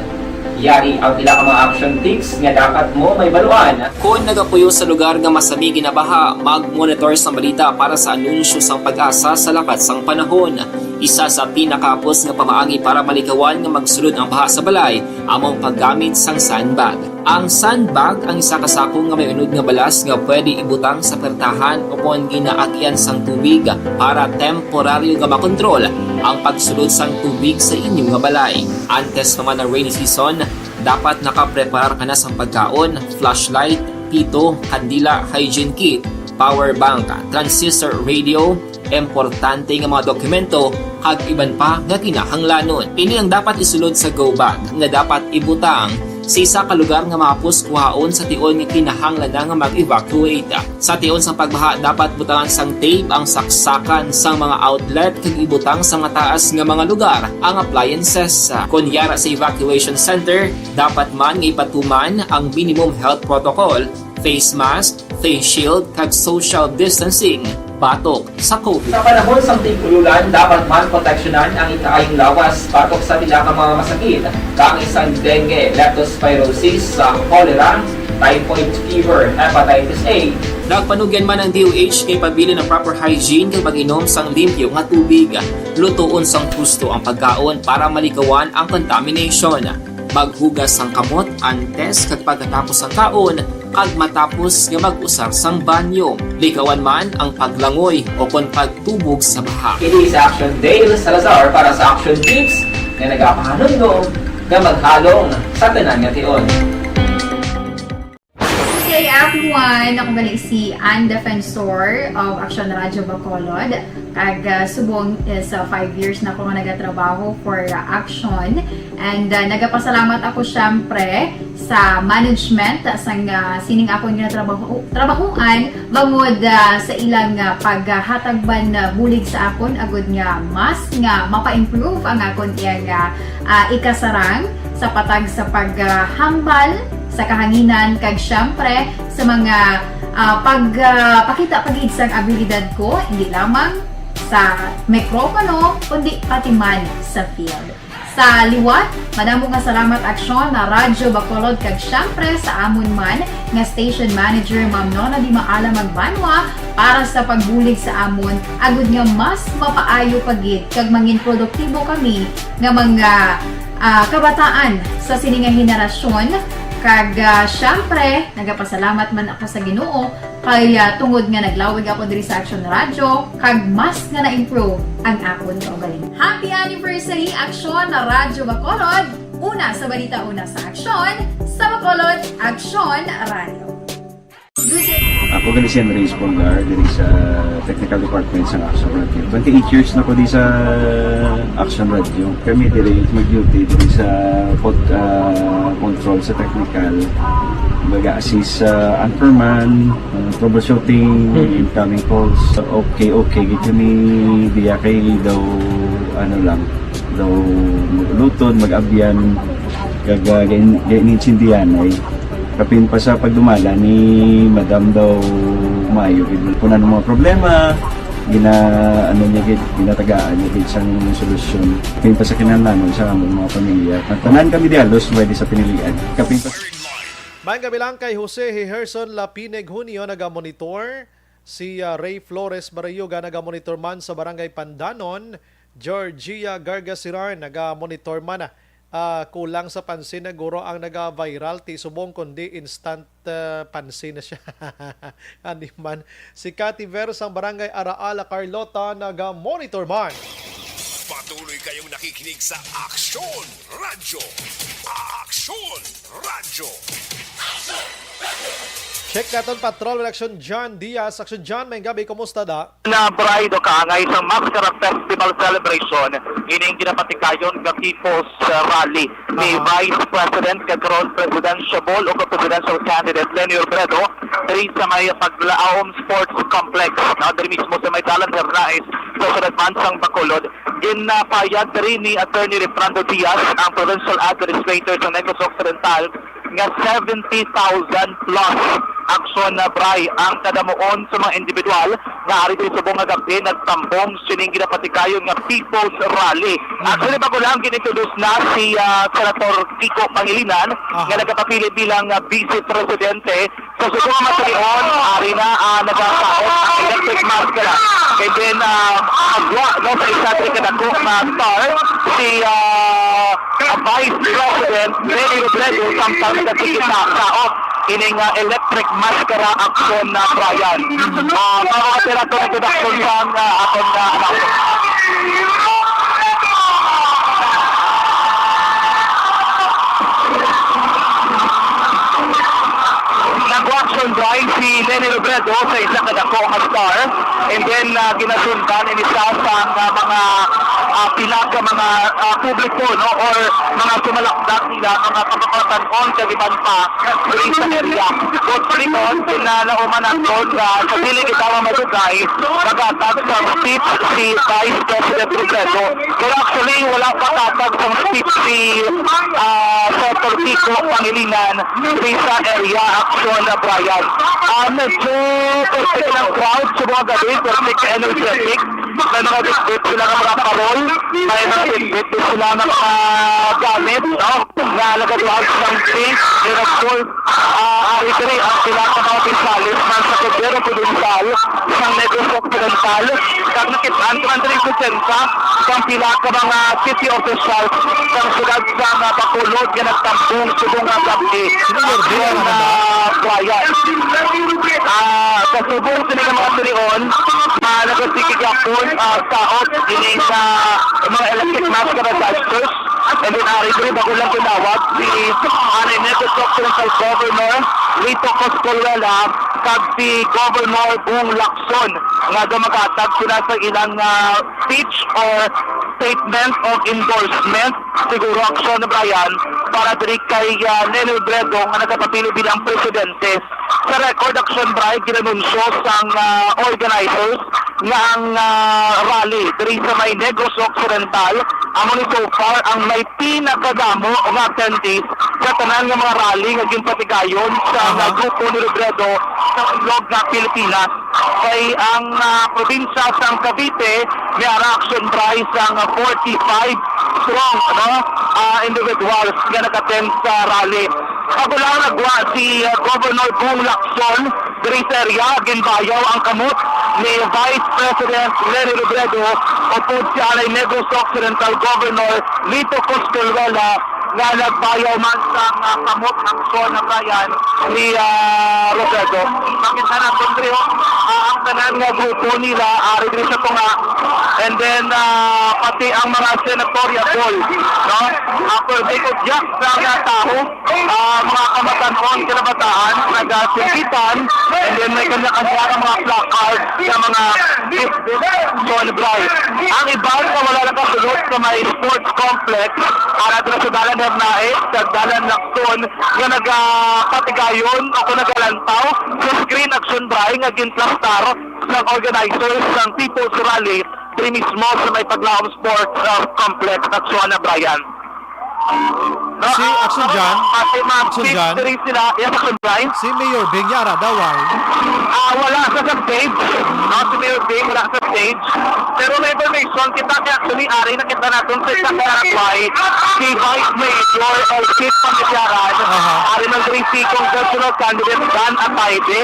Yari ang pila ka mga action tips nga dapat mo mahibaluan. Kon nagapuyo sa lugar nga masami ginabaha, mag-monitor sang balita para sa anunsyo sang PAGASA sa lakat sang panahon. Isa sa pinakahapos nga pamaagi para malikawan nga magsulod ang baha sa balay amo ang paggamit sang sandbag. Ang sandbag ang isa ka sako nga may unod nga balas nga pwede ibutang sa pertahan o kon ginaagian sang tubig para temporaryo nga makontrol ang pagsulod sang tubig sa inyo nga balay. Antes pa man ang rainy season, dapat nakapreparar ka na sang pagkaon, flashlight, pito, kandila, hygiene kit, power bank, transistor radio, importante nga mga dokumento, kag iban pa nga kinahanglanon. Ini ang dapat isulod sa go bag nga dapat ibutang sa isa ka lugar nga mahapos kuhaon sa tion nga kinahanglan na nga mag-evacuate. Sa tion sang pagbaha, dapat butangan sang tape ang saksakan sang mga outlet kag ibutang sa mataas nga mga lugar ang appliances. Kon yara sa evacuation center, dapat man nga ipatuman ang minimum health protocol, face mask, face shield, kag social distancing batok sa COVID. Sa panahon sang tig-ululan, dapat man proteksyonan ang ikaayong lawas batok sa pila ka mga masakit, kaangay sang dengue, leptospirosis, sa cholera, typhoid fever, hepatitis A. Nagpanugyan man ang D O H nga ipabilin ang proper hygiene kag pag-inom sang limpyo nga tubig, lutoon sang husto ang pagkaon para malikawan ang contamination. Maghugas sang kamot antes kag pagkatapos sang kaon, kag matapos nga mag-usar sang banyo. Likawan man ang paglangoy o kon pagtubog sa baha. Kini si Action Dale Salazar para sa Action Tips nga nagapahanumdom nga maghalong sa tanan nga tion. Okay, everyone. Ako gali si Ann Defensor of Action Radio Bacolod. Kag, ah, subong is, ah, five years na ako nga nagatrabaho for, ah, Action. And, ah, nagapasalamat ako, syempre, sa management sang, ah, sining akon nga trabaho, trabahoan, bangod, ah, sa ilang, ah, paghatag man, ah, bulig sa akon, agud nga mas nga mapa-improve ang akon iyang, ah, ah, ikasarang sa patag sa paghambal sa kahanginan, kag, syempre, sa mga, ah, pag, ah, pakita pa gid sang abilidad ko, hindi lamang sa mikropono, kundi pati man sa field. Sa liwat, madamo nga salamat, Aksyon, na Radyo Bacolod, kag syempre sa amon man nga station manager, Ma'am Nona Di Maala Magbanwa, para sa pagbulig sa amon, agud nga mas mapaayo pa gid kag mangin produktibo kami nga mga, ah, kabataan sa sini nga henerasyon. Kag, ah, syempre, nagapasalamat man ako sa Ginoo kay, ah, tungod nga naglawig ako diri sa Action Radio, kag mas nga na-improve ang akon kaugalingon. Happy anniversary, Action Radyo Bacolod! Una sa balita, una sa aksyon, sa Bacolod, Action Radio. Ako gali si Andres Polgar, diri sa technical department sa Action Radio. Twenty-eight years na ko di sa Action Radio. Kami diri mag-duty diri sa pod-, ah, control sa technical. Baga assist sa anchorman, ah, troubleshooting, incoming calls. Okay, okay, gid kami diya kay daw, ano lang, daw mag-ulutod, mag-abyan, kag, ah, gain-, gain-, intindihan ay. Kapin pa sa pagdumala ni Madam daw maayo gid. Kung ano mga problema, gina-, ano niya gid, ginatagaan niya gid sang solusyon. Kapin pa sa kinahanglanon sa among mga pamilya. Nagtanan kami di halos pwede sa pinilian. Kapin pa sa Maayong gabi lang kay Jose Herson Lapineg Junio, nagamonitor. Si, ah, Ray Flores Barayuga, nagamonitor man sa Barangay Pandanon. Georgia Gargasiran, nagamonitor man. Ah, kulang sa pansin na guro ang naga-viral, ti subong kundi instant, ah, pansin na siya. Ani man, si Cathy Ver sang Barangay Araala, Carlota, nagamonitor man. Patuloy kayong nakikinig sa Aksyon Radyo. Aksyon Radyo. Check naton, Patrol with Action John Diaz. Action John, may gabi, kumusta da? Na Pride o kaangay sang Mascara Festival Celebration, ining ginapatikayon nga People's, uh, Rally ni Aha. Vice President kag karon presidentiable o presidential candidate Leni Robredo diri sa may Paglaom Sports Complex, no, diri mismo sa may Dalan Hernais sa Sunod Bansang Bacolod. Ginapayag diri ni Attorney Refrando Diaz, ang provincial administrator sa Negros Occidental, nga seventy thousand plus aksyon na bray ang kadamuon sa mga individual nga ari diri subong nga gab-i nagtambong sining ginapatikayon nga People's Rally. Actually, bago lang gin-introduce na si, ah, Senator Kiko Pangilinan Aha. nga nagapapili bilang, ah, Vice Presidente. Sa subong nga matinion, ari na, ah, nagasaot ang electric mascara. And then, ah, agwa, no, sa isa diri kadako nga star, si, ah, ah, Vice President Leni Robredo, samtang nagasigit na saot ining, ah, electric mascara aksyon na, Brian. Ah, mga operator, introduction sang, ah, aton nga anak. Nag-action drive si Leni Robredo sa isa ka dako nga star, and then, ah, ginasundan ini sa, sa, ah, mga, ah, pila ka mga, ah, publiko, no, or mga sumalakdak nila, mga kapamatan-on kag iban pa diri sa area. But dito, kinalauman naton nga sa dili kita mamadugay, maghatag sang speech si Vice President Robredo. Pero actually, wala pa katag sang speech si, ah, Senator Kiko Pangilinan diri sa area action, Brian. Ah, medyo perfect ng crowd sa mga gabi, perfect energetic. May mga bitbit sila nga mga parol, may mga bitbit din sila nga mga gamit, no? Nga nagaduhan silang pink, and of course, ah, ari diri ang pila ka mga opisyales man sa gobyerno probinsal sang Negros Occidental, kag nakit-an ko man diri sa Sensa sang pila ka mga city officials sang siyudad sang, ah, Bacolod nga nagtambong subong nga gab-i. Sino, Yordi? Ano ba? Ah, Brian. Ah, sa subong sini nga mga tinion, ah, nagasigi gyapon, ah, saot ining, ah, mga electric mascara dancers. And then, ari diri, bago lang tinawag si Anay Negros Occidental Governor Lito Coscolluela kag si Governor Bong Lacson nga daw maghatag sila sa ilang, ah, speech or statement of endorsement, siguro, action, Brian, para diri kay, ah, Leni Robredo nga nagapapili bilang presidente. Sa record, action, Brian, ginanunsyo sang, ah, organizers nga ang, ah, rally diri sa may Negros Occidental amo ni so far ang may pinakadamo nga attendees sa tanan nga mga rally nga ginpatigayon sa Aha. grupo ni Robredo sa Ilog nga Pilipinas. Kay ang, ah, probinsya sang Cavite may ara action drive sang forty-five strong, no, ah, individuals nga nag-attend sa rally. Bago lang nagwa si, ah, Governor Bong Lacson diri sa area, ginbayaw ang kamot ni Vice President Leni Robredo upod si Anay Negros Occidental Governor Lito Coscolluela nga nagbayaw man sang, ah, kamot aksyon na, Brian, ni, ah, Robredo. Makita naton diri, oh, ah, ang tanan nga grupo nila ari diri sa tunga. And then, ah, pati ang mga senatorial ball, no? After they could yak sa mga tao, ah, mga kamatan-on, kinabataan, nagasimpitan, and then may kanya-kanya nga mga placard nga mga Son Bray. Ang iban nga wala nakasulod sa may sports complex, ara dira sa Dalan Hernaez, sa Dalan Lacson, nga nagapatigayon o kung nagalantaw sa screen, Action Bray, nga ginplastar sang organizers sang People's Rally diri mismo sa may Paglaom Sports, uh, Complex, Action, Brian. No, Si ah, Action John? Pati mga Action kids John? Diri sila. Yes, Action John. Si Mayor Bing, yara daw, ay. Ah, wala sa, sa stage. No, si Mayor Bing, wala sa stage. Pero may information, kita kay actually, ari na kita naton sa isa ka Paraguay. Si Vice Mayor Elkit Pangitiaran, Aha. ari man diri si congressional candidate Dan Ataide,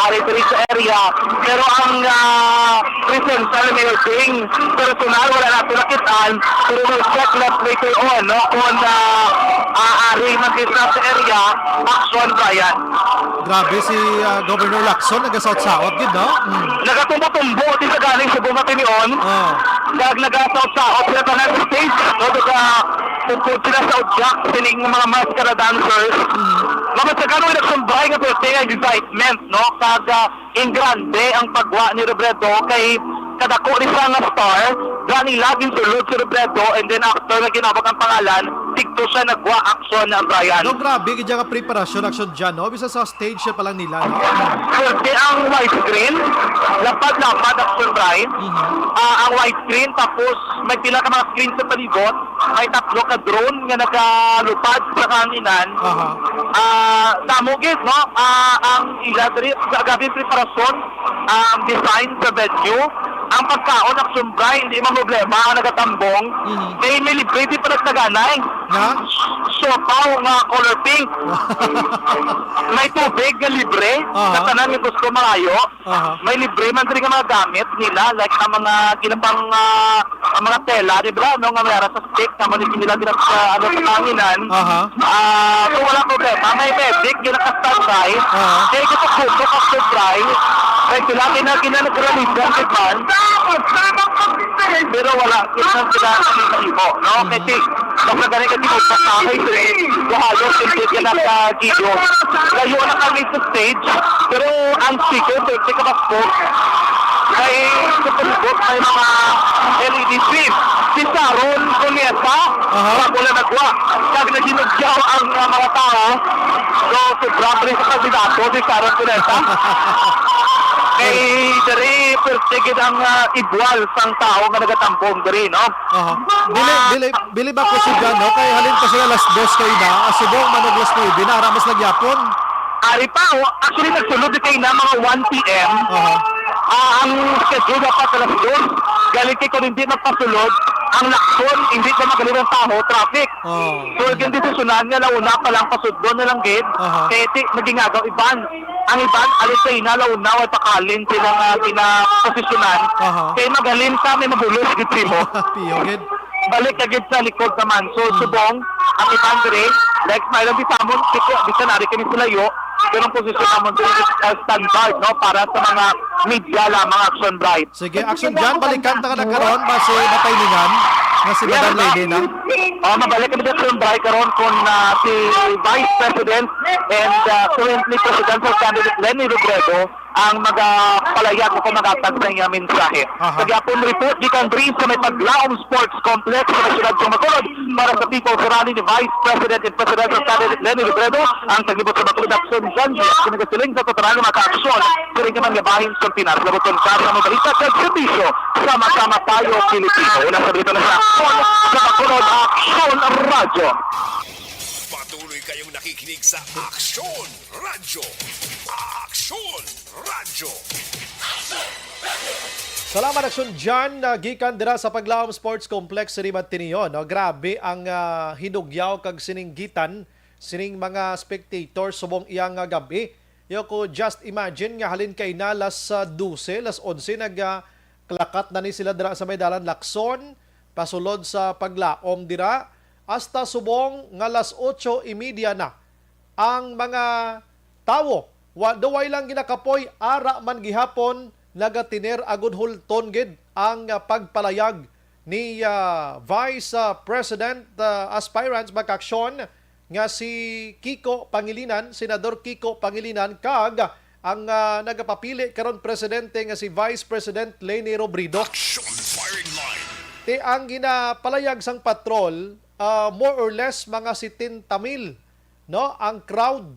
ari diri sa area. Pero ang, ah, presensya ni Mayor Bing, personal, wala nato nakit-an, pero we'll check that later on, no? Kung, ah, ah, ari man din sa area, action ba yan? Grabe si, ah, Governor Lacson, nagasaot-saot gid, no? Mm. Nagatumbo-tumbo din sa galing sa bunga tinion. Oh. Kag nagasaot-saot sila pa nga sa stage, no? Doon sa Upod sila sa udyak sining mga maskara dancers. Mabasagan ang eleksyon bay nga perti nga excitement, no? Kag, ah, ingrande ang pagwa ni Robredo kay kadako ni siya nga star, gani laging sulod si Robredo, and then after nga ginawag ang pangalan, didto siya nagwa aksyon na ang Brian. No, grabe gid nga preparasyon, aksyon dyan, no? Bisan sa stage siya pa lang nila, no? Swerte ang widescreen, lapad-lapad aksyon, Brian. Mhm. Ah, ang widescreen, tapos may pila ka mga screen sa palibot, may tatlo ka drone nga nagalupad sa kahanginan. Aha. Ah, damo gid, no? Ah, ang ila diri, gra-, grabe ang preparasyon, ang design sa venue, ang pagkaon, aksyon, Brian, hindi man problema ang nagatambong. Mhm. May, may libre di pa nagtaganay. Nga? Siopaw nga color pink. May tubig nga libre, aha, sa tanan nga gusto mangayo. Aha. May libre man diri nga mga gamit nila, like ang mga ginapang, ah, ang mga tela, di ba? No, nga may ara sa stick, nga mo nila ginap sa, ano, sa kahanginan. Aha. Ah, so wala problema. May medic, yung naka-standby. Aha. Kaya gusto ko, gusto ko, Brian. Kaya sila, gina-, gina-, nag-release lang, di ba? Pero wala, yun ang sila kami mahimo, no? Mhm. Kasi, basta gani ka tinutok sa akin, sir, eh, halos hindi ka nakagido. Layo na kami sa stage, pero ang speaker, sir, di ka basko. May sa palibot, may mga L E D screen. Si Sharon Cuneta, aha, sa Bola Nagwa. Kag naginugyaw ang, uh, mga tao. So, sobra pa rin sa kandidato, si Sharon Cuneta. Kay diri, perti gid ang, ah, igwal sang tawo nga nagatambong diri, no? Aha. Bili, Ah, bili, bili ba ko si Jan, no? Kay halin pa sila alas dos kay na, ah, subong man og alas nuebe na, ara mas nagyapon. Ari pa, oh, actually, nagsulod di kay na mga one P M. Aha. Ah, ang schedule dapat alas dos. Galing kay kung hindi magpasulod, ang Lacson, hindi pa magaling ang taho, traffic. Oh. So, yung desisyonan nga launa pa lang, pasudlo na lang gid. Aha. Kay ti, naging agaw iban. Ang iban, alis sa ina, launa, way pakalin sila nga ginaposisyonan. Aha. Kay magaling ka, may mabulos gid mo. Piyo gid. Balik ka gid sa likod naman. So, hmm, subong, ang iban diri, like, may lang di samon, kiko, di ka nari kami sa layo, pero ang posisyon naman diri is, uh, standard, no, para sa mga media lamang, Action Bright. Sige, Action Jan, balikan ta ka na karon, basi matimingan nga si Madam Lady na. Oh, mabalik kami sa Action Bright karon kung, ah, si Vice President and, ah, currently Presidential Candidate Leni Robredo ang magapalayag o kung maghatag sa iya mensahe. Aha. Sa gyapon report gikan diri sa may Paglaom Sports Complex sa siyudad sa Bacolod para sa People's Rally ni Vice President and Presidential Candidate Leni Robredo, ang taglibot sa Bacolod, Action Jan, nagasiling sa totoral nga mga kaaksyon. Kini naman nga bahin sa Pinas, labuton ka sa mga balita kag serbisyo. Sama-sama tayo, Pilipino. Una sa balita na sa aksyon sa Bacolod, Aksyon Radyo. Patuloy kayong nakikinig sa Aksyon Radyo. Aksyon Radyo. Salamat, Aksyon Jan, na gikan dira sa Paglaom Sports Complex sa Ribat Tinion, no? Grabe ang, ah, hinugyaw kag sininggitan sining mga spectator subong iya nga gab-i. Yo ko just imagine nga halin kay na las, ah, dose, las onse, nag, ah, klakat na ni sila dira sa may dalan Lacson, pasulod sa Paglaom dira, hasta subong nga las otso y media na ang mga tawo. Wa, daw way lang ginakapoy, ara man gihapon nagatiner agud hulton gid ang, ah, pagpalayag ni, ah, Vice, ah, President, ah, aspirant, mga kaaksyon, nga si Kiko Pangilinan, Senador Kiko Pangilinan, kag ang, ah, nagapapili karon presidente nga si Vice President Leni Robredo. Action Firing Line. Ti ang ginapalayag sang patrol, ah, more or less mga setenta mil, no, ang crowd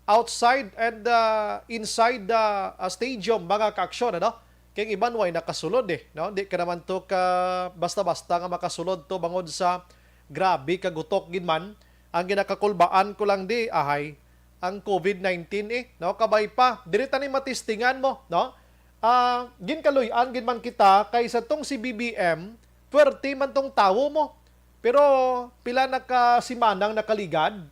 outside and, ah, inside the, ah, stadium, mga kaaksyon, ano? Kay ang iban way nakasulod, eh, no? Di ka naman to ka basta-basta nga makasulod to bangod sa grabe ka gutok gid man. Ang ginakakulbaan ko lang di, ahay, ang COVID nineteen, eh, no? Kabay pa, diri ta ni matistingan mo, no? Ah, ginkaluy-an gid man kita kay sa tong si B B M, puwerte man tong tawo mo. Pero pila na ka simanang nakaligad,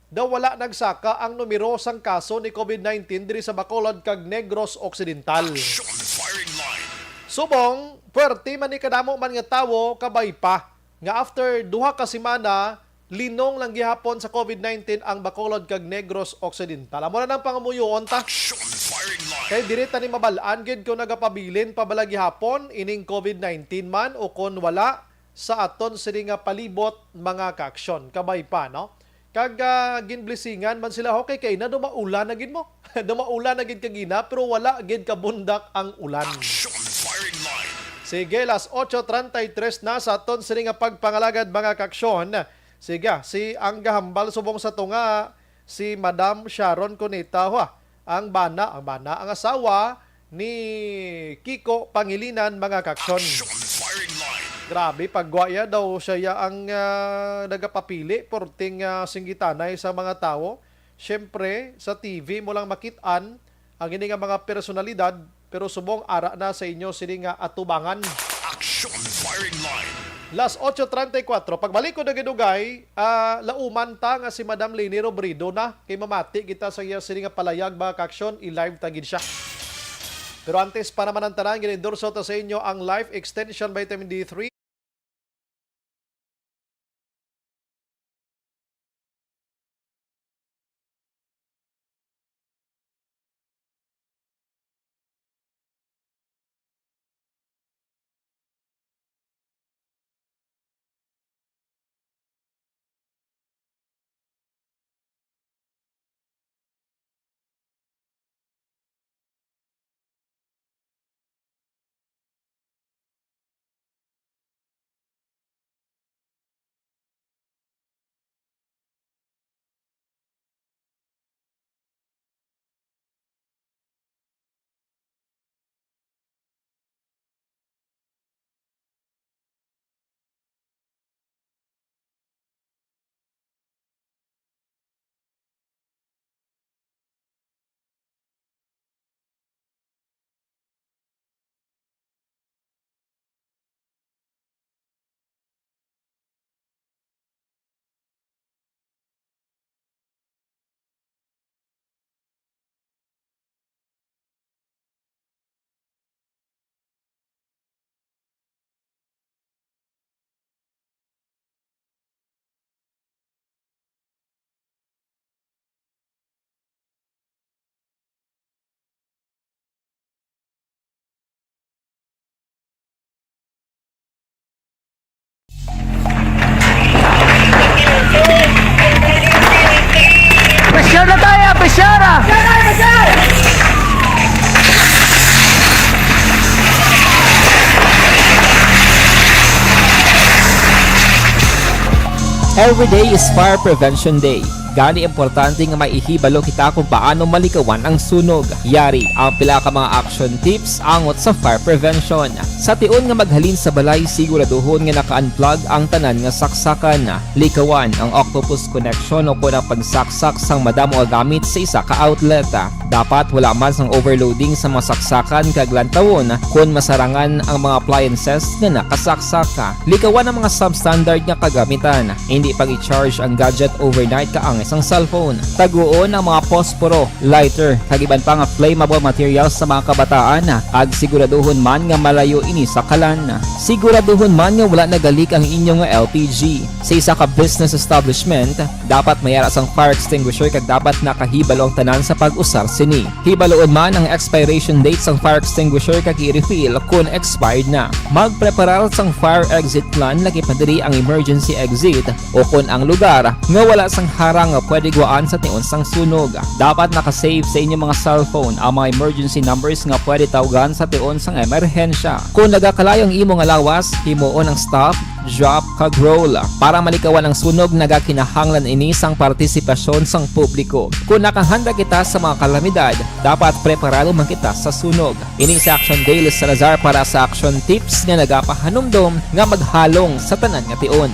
daw wala nagsaka ang numero sang kaso ni COVID nineteen diri sa Bacolod kag Negros Occidental. Action Firing Line. Subong, puwerte man ni kadamo man nga tawo, kabay pa nga after duha ka semana, linong lang gihapon sa COVID nineteen ang Bacolod kag Negros Occidental. Amo na nang pangamuyoon ta. Action Firing Line. Kay diri ta ni mabal-an gid kung nagapabilin pa bala gihapon ining COVID nineteen man o kon wala. sa aton sini nga palibot, mga kaaksyon. Kabay pa, no? Kag, ah, ginblisingan man sila, okay, kay na dumaulan na gid mo. Dumaulan na gid kagina, pero wala gid kabundak ang ulan. Action firing line. Sige, las ocho treinta y tres na sa aton sini nga pagpangalagad, mga kaaksyon. Sige, si ang gahambal subong sa tunga, si Madam Sharon Cuneta, ha? Ang bana, ang bana, ang asawa ni Kiko Pangilinan, mga kaaksyon. Action firing line. Grabe, pagwaya daw siya ya ang, ah, nagapapili, porting, ah, singgitanay sa mga tawo. Siyempre, sa T V mo lang makit-an ang ini nga mga personalidad, pero subong ara na sa inyo sini nga atubangan. Action firing line. Las ocho treinta y cuatro, pagbalik ko na gidugay, ah, lauman ta nga si Madam Leni Robredo na, kay mamati kita sa iya sini nga palayag, mga kaaksyon, i-live ta gid siya. Pero antes pa naman ang tanan, gin-endorso ta sa inyo ang Life Extension Vitamin D three. Pressure na tayo, pressure ah! Every day is Fire Prevention Day. Gani, importante nga may ihibalo kita kung paano malikawan ang sunog. Yari ang pila ka mga action tips angot sa fire prevention. Sa tion nga maghalin sa balay, siguraduhon nga naka-unplug ang tanan nga saksakan. Likawan ang octopus connection o kon ang pagsaksak sang madamo nga gamit sa isa ka outlet. Dapat wala man sang overloading sa mga saksakan kag lantawon kon masarangan ang mga appliances nga nakasaksak. Likawan ang mga substandard nga kagamitan. Indi pag-i-charge ang gadget overnight kaangay sang cellphone. Taguon ang mga posporo, lighter, kag iban pa nga flammable materials sa mga kabataan, kag siguraduhon man nga malayo ini sa kalan. Siguraduhon man nga wala nagalik ang inyo nga L P G. Sa isa ka business establishment, dapat may ara sang fire extinguisher kag dapat nakahibalo ang tanan sa pag-usar sini. Hibaluon man ang expiration date sang fire extinguisher kag i-refill kon expired na. Magpreparar sang fire exit plan, lakip na diri ang emergency exit o kon ang lugar nga wala sang harang nga pwede guwaan sa tion sang sunog. Dapat naka-save sa inyo mga cellphone ang mga emergency numbers nga pwede tawgan sa tion sang emerhensya. Kon nagakalayo ang imo nga lawas, himuon ang stop, drop, kag roll. Para malikawan ang sunog, nagakinahanglan ini sang partisipasyon sang publiko. Kon nakahanda kita sa mga kalamidad, dapat preparado man kita sa sunog. Ini si Action Dale Salazar para sa Action Tips nga nagapahanumdom nga maghalong sa tanan nga tion.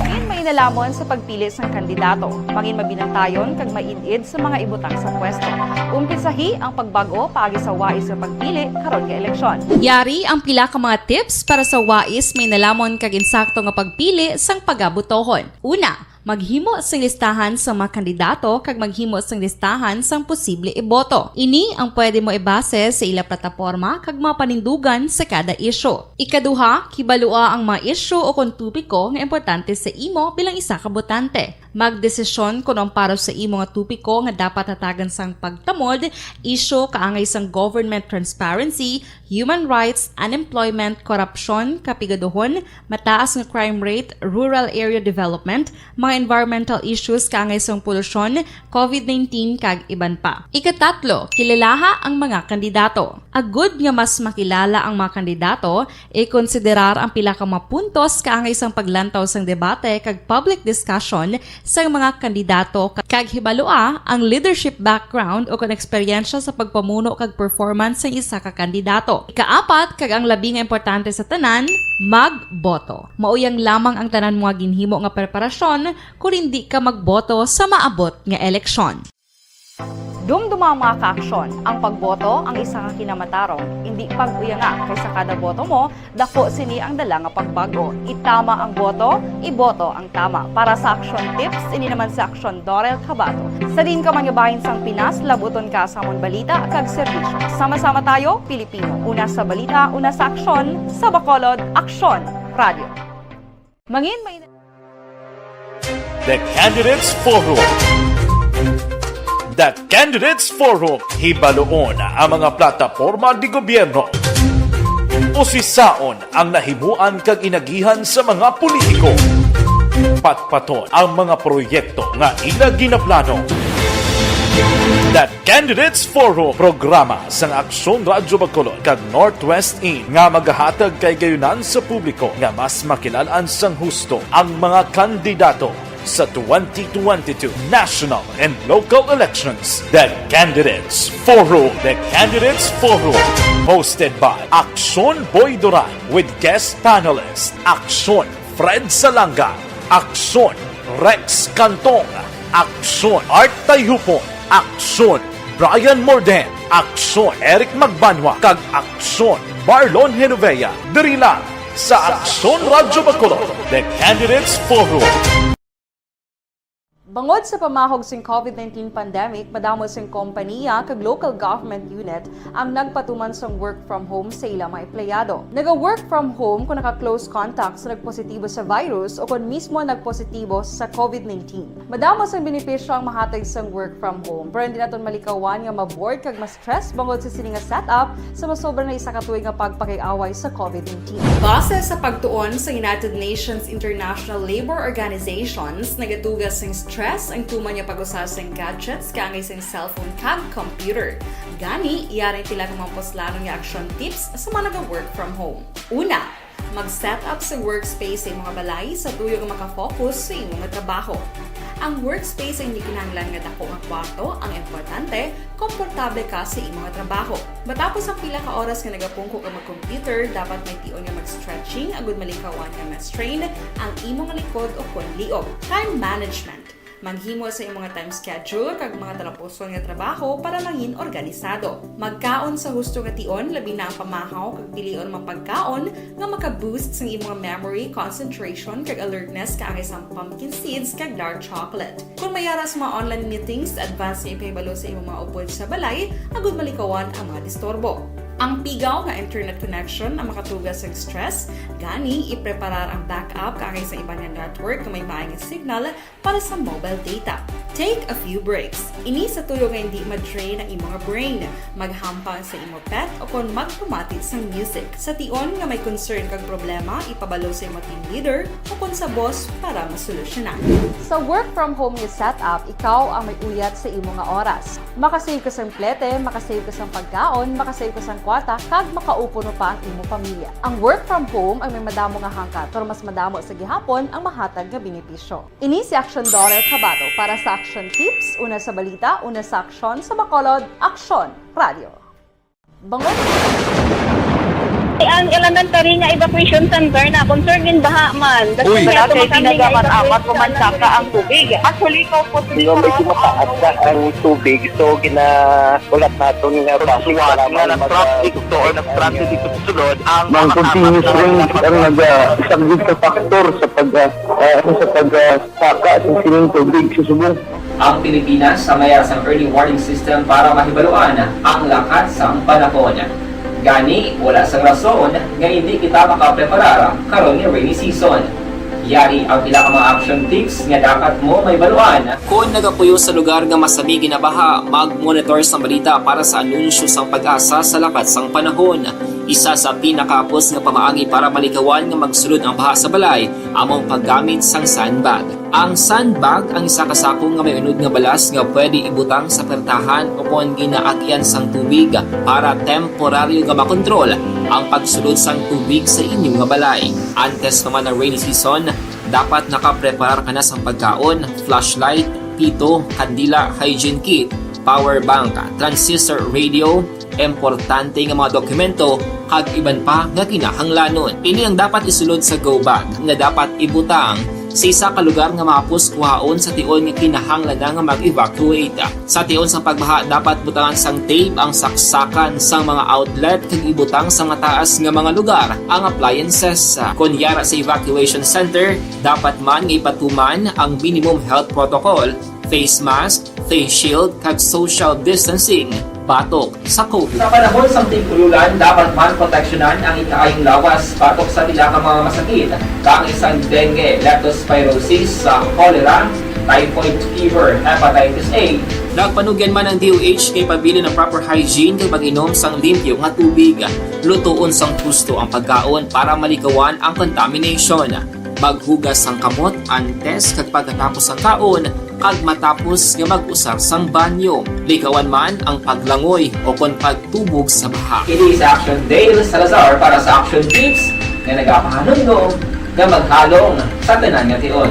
Diin mainalomon sa pagpili sang kandidato, manginmabinantayon kag maid-id sa mga ibutang sa pwesto. Umpisahi ang pagbag-o paagi sa wais nga pagpili karon nga eleksyon. Yari ang pila ka mga tips para sa wais, mainalomon kag insakto nga pagpili sang pagabutohon. Una, maghimo sing listahan sa mga kandidato kag maghimo sing listahan sang posible iboto. Ini ang pwede mo ibase sa ila plataporma kag mga panindugan sa kada isyu. Ikaduha, kibalua ang mga isyu o kon topiko nga importante sa imo bilang isa ka botante. Magdesisyon kon ang para sa imo nga topiko nga dapat hatagan sang pagtamod, isyu kaangay sang government transparency, human rights, unemployment, korupsyon, kapigaduhon, mataas nga crime rate, rural area development, mga environmental issues kaangay sang polusyon, covid nineteen, kag iban pa. Ikatatlo, kilalaha ang mga kandidato. Agud nga mas makilala ang mga kandidato, ikonsiderar ang pila ka mga puntos kaangay sang paglantaw sang debate kag public discussion sang mga kandidato, kag hibalua ang leadership background o kon eksperyensya sa pagpamuno kag performance sang isa ka kandidato. Ikaapat, kag ang labi nga importante sa tanan, magboto. Mauyang lamang ang tanan mga ginhimo nga preparasyon kon indi ka magboto sa maabot nga eleksyon. Dumduma, mga kaaksyon, ang pagboto ang isa ka kinamatarong. Indi pag-uyanga, kay sa kada boto mo, dako sini ang dala nga pagbago. Itama ang boto, iboto ang tama. Para sa action tips, ini naman si Aksyon Dorel Cabato. Sa diin ka man nga bahin sang Pinas, labuton ka sa amon balita kag serbisyo. Sama-sama tayo, Pilipino. Una sa balita, una sa aksyon, sa Bacolod, Aksyon Radio. Mangin, may The Candidates Forum. The Candidates Forum. Hibaluon ang mga plataporma di gobyerno. Usisaon ang nahimuan kag inagihan sa mga politiko. Patpaton ang mga proyekto nga ila ginaplano. The Candidates Forum, programa sang Aksyon Radyo Bacolod kag Northwest In nga magahatag kahigayunan sa publiko nga mas makilal-an sang husto ang mga kandidato sa twenty twenty-two national and local elections. The Candidates Forum. The Candidates Forum, hosted by Aksyon Boy Duran with guest panelist Aksyon Fred Salanga, Aksyon Rex Cantong, Aksyon Art Tayhupon, Aksyon Brian Morden, Aksyon Eric Magbanwa, kag Aksyon Marlon Genovea. Diri lang sa Aksyon Radyo Bacolod, The Candidates Forum. Bangod sa pamahog sing covid nineteen pandemic, madamo sing kompaniya kag local government unit ang nagpatuman sang work from home sa ila mga empleyado. Naga-work from home kung naka-close contact sa nagpositibo sa virus o kon mismo nagpositibo sa covid nineteen. Madamo sang benepisyo ang mahatag sang work from home, pero hindi naton malikawan nga ma-bored kag ma-stress bangod sa sini nga setup sa masobra na isa ka tuig nga pagpakig-away sa covid nineteen. Base sa pagtuon sa United Nations International Labour Organizations, nagatuga sing stress ang tuman nga pag-usa sing gadgets kaangay sing cellphone kag computer. Gani, yari ang pila ka mga puslanon nga action tips sa mga naga-work from home. Una, mag-set up sa workspace sa imo nga balay sa tuyo nga makafocus sa imo nga trabaho. Ang workspace ang hindi kinahanglan nga dako nga kwarto, ang importante, komportable ka sa imo nga trabaho. Matapos ang pila ka oras nga nagapungko ka mag-computer, dapat may tion nga mag-stretching agud malikawan nga ma-strain ang imo nga likod o kon liog. Time management. Maghimo sa imo nga time schedule kag mga talapuson nga trabaho para mangin organisado. Magkaon sa husto nga tion, labi na ang pamahaw kag pilion mga pagkaon nga maka-boost sang imo nga memory, concentration, kag alertness kaangay sang pumpkin seeds kag dark chocolate. Kon may ara sa mga online meetings, advance nga ipahibalo sa imo mga upod sa balay agud malikawan ang mga disturbo. Ang pigaw nga internet connection ang makatuga sang stress, gani ipreparar ang backup kaangay sa iban nga network nga may maay nga signal para sa mobile data. Take a few breaks. Ini sa tuyo nga hindi ma-drain ang imo nga brain. Maghampang sa imo pet o kon magpamati sang music. Sa tion nga may concern kag problema, ipabalo sa imo team leader o kon sa boss para masolusyonan. Sa work from home nga setup, ikaw ang may uyat sa imo nga oras. Makasave ka sang plete, makasave ka sang pagkaon, makasave ka sang kwarta, kag makaupo pa ang imo pamilya. Ang work from home ang may madamo nga hangkat, pero mas madamo sa gihapon ang mahatag nga benepisyo. Ini si Aksyon Dorel Cabato para sa Action Tips, una sa balita, una sa aksyon, sa Bacolod, Aksyon Radio. Bangod. Ang elementary nga evacuation center na concern gin baha man. Uy, kay tinaga man amat ko man saka ang tubig. Actually, ko po. Di ba, medyo mataas na ang tubig, so gina-, ulat naton nga basi nga nag-traffic to or nag-transit dito sa sulod ang mga continuous rain ang naga-, isa gid ka factor sa pag, ah, ah, sa pag, ah, saka sa sining tubig sa subong. Ang Pilipinas sa mayara sang early warning system para mahibaluan ang lakat sang panahon. Gani, wala sang rason nga hindi kita makapreparar karon nga rainy season. Yari ang pila ka mga action tips nga dapat mo mahibaluan. Kon nagapuyo sa lugar nga masami ginabaha, mag-monitor sang balita para sa anunsyo sang PAGASA sa lakat sang panahon. Isa sa pinakahapos nga pamaagi para malikawan nga magsulod ang baha sa balay amo ang paggamit sang sandbag. Ang sandbag ang isa ka sako nga may unod nga balas nga pwede ibutang sa pertahan ukon ginaagian sang tubig para temporaryo nga makontrol ang pagsulod sang tubig sa inyo nga balay. Antes pa man ang rainy season, dapat nakapreparar ka na sang pagkaon, flashlight, pito, kandila, hygiene kit, power bank, transistor radio, importante nga mga dokumento, kag iban pa nga kinahanglanon. Ini ang dapat isulod sa go bag nga dapat ibutang sa isa ka lugar nga mahapos kuhaon sa tion nga kinahanglan na nga mag-evacuate. Sa tion sang pagbaha, dapat butangan sang tape ang saksakan sang mga outlet kag ibutang sa mataas nga mga lugar ang appliances. Kon yara sa evacuation center, dapat man nga ipatuman ang minimum health protocol, face mask, face shield, kag social distancing batok sa COVID. Sa panahon sang tig-ululan, dapat man proteksyonan ang ikaayong lawas batok sa pila ka mga masakit, kaangay sang dengue, leptospirosis, sa cholera, typhoid fever, hepatitis A. Nagpanugyan man ang D O H nga ipabilin ang proper hygiene kag mag-inom sang limpyo nga tubig. Lutoon sang husto ang pagkaon para malikawan ang contamination. Maghugas sang kamot antes kag pagkatapos sang kaon, kag matapos nga mag-usar sang banyo. Likawan man ang paglangoy o kon pagtubog sa baha. Kini si Action Dale Salazar para sa Action Tips nga nagapahanumdom nga maghalong sa tanan nga tion.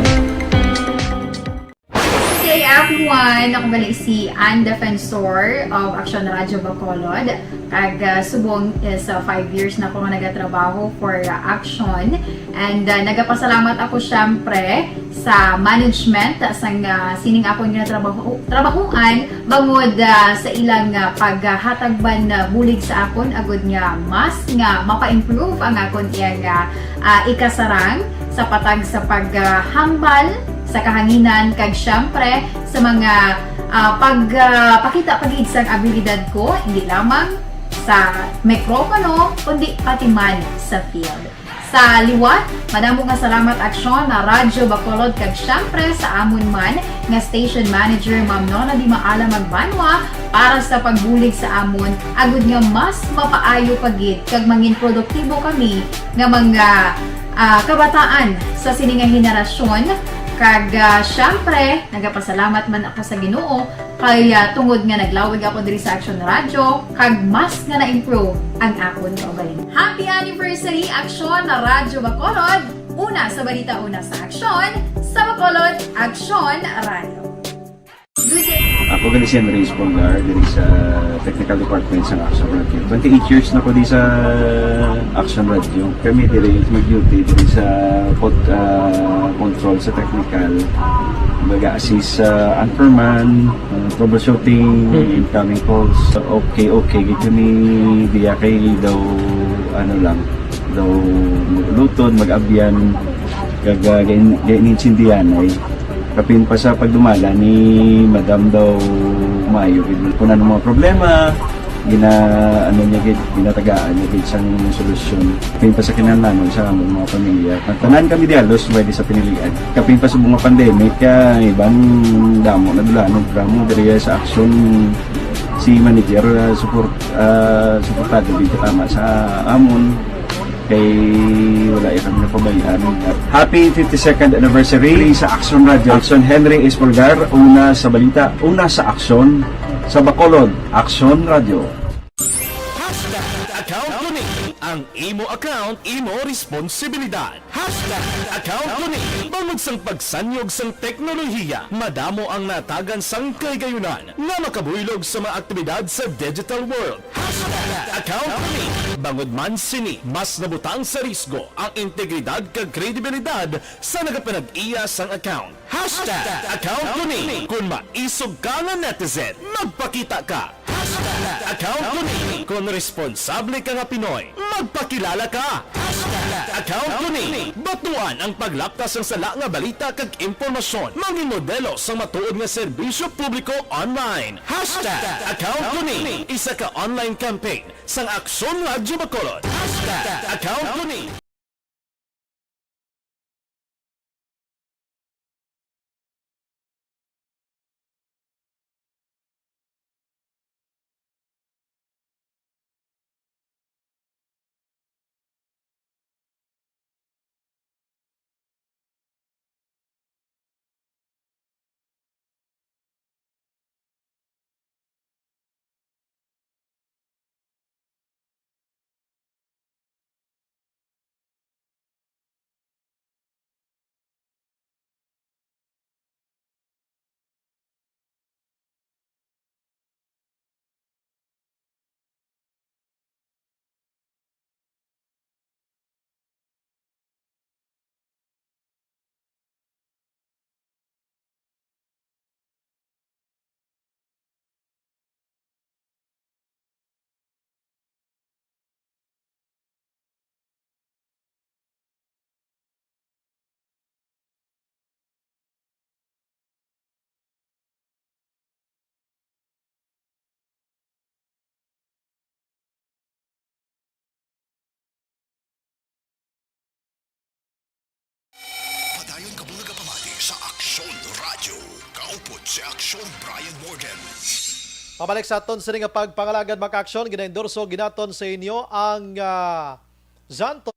Good day, everyone! Ako gali si Ann Defensor of Action Radio Bacolod. Kag, ah, subong is, ah, five years na ako nga nagatrabaho for, ah, Action. And, ah, nagapasalamat ako, syempre, sa management, ah, sang, ah, sining akon ginatrabaho-, trabahoan, bangod, ah, sa ilang, ah, paghatag man, ah, bulig sa akon, agud nga mas nga mapa-improve ang akon iyang, ah, ah, ikasarang sa patag sa paghambal sa kahanginan, kag, syempre, sa mga, ah, pag, ah, pakita pa gid sang abilidad ko, hindi lamang sa mikropono, kundi pati man sa field. Sa liwat, madamo nga salamat, Aksyon, na Radyo Bacolod, kag, syempre, sa amon man nga station manager, Ma'am Nona Di Maala Magbanwa, para sa pagbulig sa amon, agud nga mas mapaayo pa gid kag mangin produktibo kami nga mga, ah, kabataan sa sini nga henerasyon. Kag, ah, syempre, nagapasalamat man ako sa Ginoo kay, ah, tungod nga naglawig ako diri sa Action Radio, kag mas nga na-improve ang akon kaugalingon. Happy anniversary, Action na Radyo Bacolod! Una sa balita, una sa aksyon, sa Bacolod, Action Radio. Good day. Ako gali si Henry Espolgar, diri sa technical department sa Action Radio. Twenty-eight years na ko di sa Action Radio. Kami diri mag-duty diri sa pod-, ah, control sa technical. Mag-assist sa anchorman, ah, troubleshooting, Mm. incoming calls. Okay, okay, gid kami diya kay daw, ano lang, daw mag-ulutod, mag-abyan, kag, ah, gain-, gain-, gaintindihan ay. Kapin pa sa pagdumala ni Madam daw maayo gid. Kung ano mga problema, gina-, ano niya gid, ginatagaan niya gid sang solusyon. Kapin pa sa kinahanglanon sa among mga pamilya. Nagtanan kami di halos pwede sa pinilian. Kapin pa sa mga pandemic, ah, iban damo na dulanon programa diri sa Action si manager, ah, support, ah, suportado gid tama sa amon. Kay wala ya kami napabayaan. Happy fifty-second anniversary sa Action Radio. Action Henry Espolgar, una sa balita, una sa aksyon, sa Bacolod, Action Radio. Hashtag account ko ni. Ang imo account, imo responsibilidad. Hashtag account ko ni. Bangod sang pagsanyog sang teknolohiya, madamo ang natagan sang kahigayunan nga makabuylog sa mga aktibidad sa digital world. Hashtag account ko ni. Bangod man sini, mas nabutang sa risgo ang integridad kag kredibilidad sa nagapanag-iya sang account. Hashtag account ko ni. Kung maisog ka nga netizen, magpakita ka. Hashtag account ko ni. Kung responsable ka nga Pinoy, magpakilala ka. Hashtag account ko ni. Batuan ang paglapkas sang sala nga balita kag impormasyon. Mangin modelo sang matuod nga serbisyo publiko online. Hashtag account ko ni. Isa ka online campaign sang Aksyon Radyo Bacolod. Hashtag account ko ni. Kaupod sa Aksyon, Brian Morden. Pabalik sa aton sini nga pagpangalagad, mga ka-aksyon, ginaendorso ginaton sa inyo ang, ah, Zanto.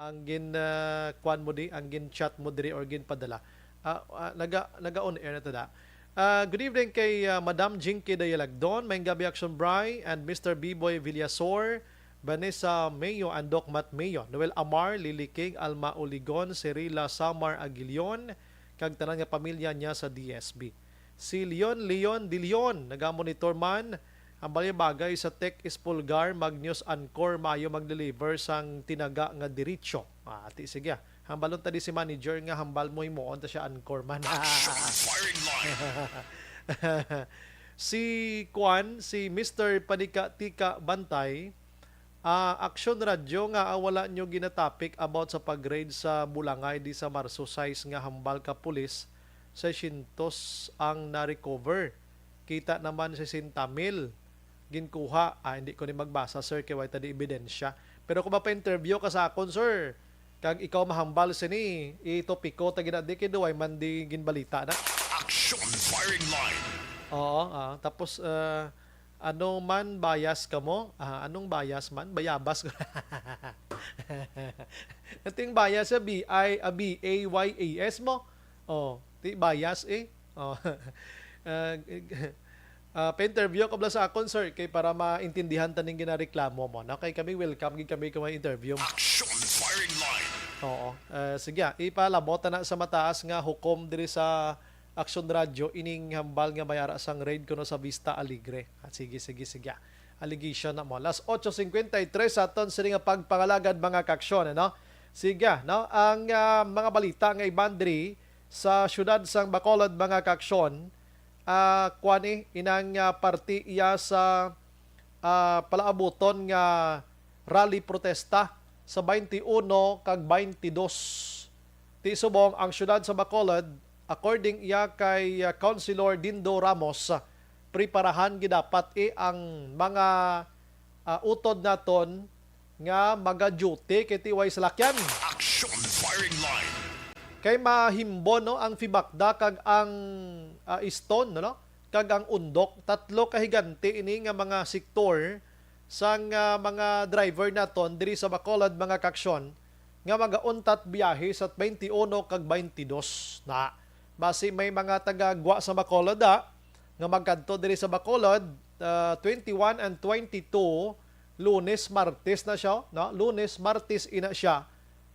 Ang gin, ah, kuan mo di, ang gin-chat mo diri or ginpadala. Ah, ah, naga, naga-on air na ta da. Ah, good evening kay, ah, Madam Jinky Dayalagdon, Maayong Gabi Action Bry, and Mister B-Boy Villasor, Vanessa Mayo, and Doc Matt Mayo, Noel Amar, Lily King, Alma Uligon, Cirila Samar Aguilion, kag tanan nga pamilya niya sa D S B. Si Leon, Leon De Leon, nagamonitor man. Ang bagay sa tech is Pulgar, mag-news anchor, maayo mag-deliver sang tinaga nga diretso. Ah, ati, sige, ah. Hambalon ta di si manager nga hambal mo himuon ta siya anchor man. Action firing line. Si Kwan, si Mister Panika Tika Bantay, ah, Action Radyo nga, ah, wala nyo ginatopic about sa pag-raid sa Bulangay di sa Marso sais nga hambal ka pulis, seiscientos ang na-recover. Kita naman sesenta mil ginkuha. Ah, hindi ko ni magbasa, sir, kay way ta di ebidensya. Pero kung mapa-interview ka sa akon, sir, kag ikaw mahambal sini, itopiko ta gina di kay duway man di ginbalita na. Action firing line. Oo, ah, tapos, ah, ano man bias ka mo? Ah, anong bias man? Bayabas ko. Ating bias sa B I, ah, B A Y A S mo. Oh, ti bias eh. Oh. Ah, ah, pa-interview ka bala sa akon, sir, kay para maintindihan ta ning ginareklamo mo. No? Kay kami, welcome gid kami kung may interview. Action firing line. Oo. Ah, sige, ah, ipalabot na sa mataas nga hukom diri sa Action Radio ining hambal nga may ara sang raid kuno sa Vista Alegre. Ah, sige, sige, sige. Allegation na mo. Las ocho cincuenta y tres sa aton sini nga pagpangalagad, mga kaaksyon, ano? Sige, no? Ang, ah, mga balita nga iban diri sa siyudad sang Bacolod, mga kaaksyon, ah, kuan, eh, inang, ah, parte iya sa, ah, palaabuton nga rally protesta sa twenty-one kag twenty-two. Ti subong ang siyudad sa Bacolod, according iya kay, ah, Councilor Dindo Ramos, ah, preparahan gid dapat, eh, ang mga, ah, utod naton nga maga-duty kay ti way salakyan. Action firing line. Kay mahimbon, no, ang Fibacda kag ang, ah, Stone, no, kag ang Undok. Tatlo ka higanti ini nga mga sektor sang, ah, mga driver naton diri sa Bacolod, mga kaaksyon, nga magauntat biyahe sa twenty-one kag twenty-two na. Basi may mga taga-Gwa sa Bacolod, ah, nga magkadto diri sa Bacolod, ah, twenty-one and twenty-two, Lunes, Martes na siya, no? Lunes, Martes ina siya.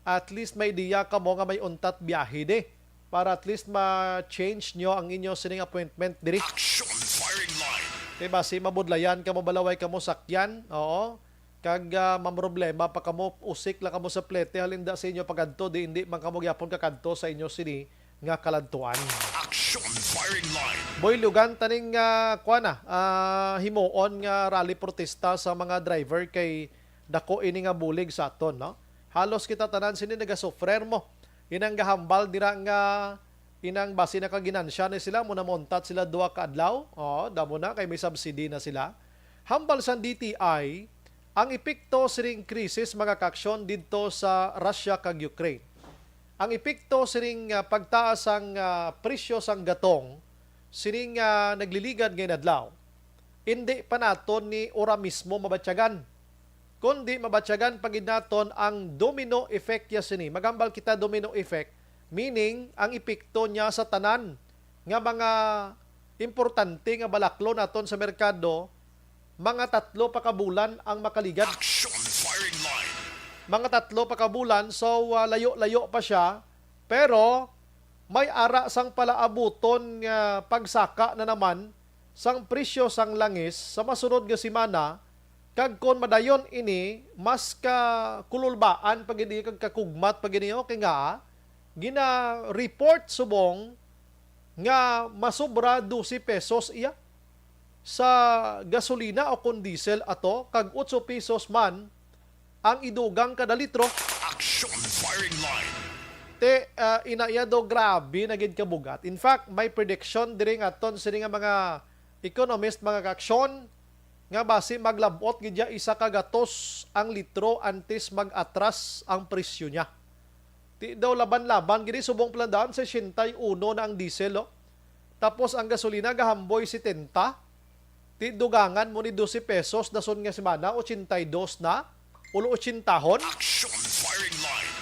At least may diya kamo nga may untat biyahe di, para at least ma-change nyo ang inyo sining appointment diri. Action firing line. Kay basi mabudlayan kamo, balaway kamo sakyan, oo. Kag, ah, mamroblema pa kamo, usik lang kamo sa plete, halinda sa inyo pagkadto, di hindi man kamo gyapon kakadto sa inyo sini nga kaladtuan. Action firing line. Boy, lugan taning, ah, kuan na, ah, himuon nga rally protesta sa mga driver kay dako ini nga bulig sa aton, no? Halos kita tanan sini nagasufrer mo. Inang gahambal dira nga inang basi nakaginansya ni sila, mo namuntat sila duha ka adlaw. Oh, damo na kay may subsidy na sila. Hambal sang D T I, ang epekto sining krisis, mga kaaksyon, didto sa Russia kag Ukraine. Ang epekto sining, ah, pagtaas sang, ah, presyo sang gatong sining, ah, nagliligad nga inadlaw, indi pa naton ni ora mismo mabatyagan, kundi mabatyagan pa gid naton ang domino effect ya sini. Maghambal kita domino effect, meaning ang epekto niya sa tanan nga mga importante nga balaklon naton sa merkado, mga tatlo pa ka bulan ang makaligad. Action firing line. Mga tatlo pa ka bulan, so, ah, layo-layo pa siya, pero may ara sang palaabuton nga pagsaka na naman sang presyo sang langis sa masunod nga semana, kag kon madayon ini, mas ka kululbaan pa gid kag kakugmat pa gid, okay nga, gina-report subong nga masobra dose pesos iya sa gasolina o kon diesel ato, kag otso pesos man ang idugang kada litro. Action firing line. Te, ah, ina iya daw, grabe na gid kabugat. In fact, may prediction diri nga aton sini nga mga economist, mga kaaksyon, nga basi maglab-ot gid ya isa ka gatos ang litro antes mag-atras ang presyo niya. Ti daw laban-laban gid, subong pa lang daan, sesenta y uno na ang diesel, oh. Tapos ang gasolina gahamboy setenta. Ti dugangan mo ni dose pesos dason nga semana, ochenta y dos na, ulo ochentahon. Action firing line.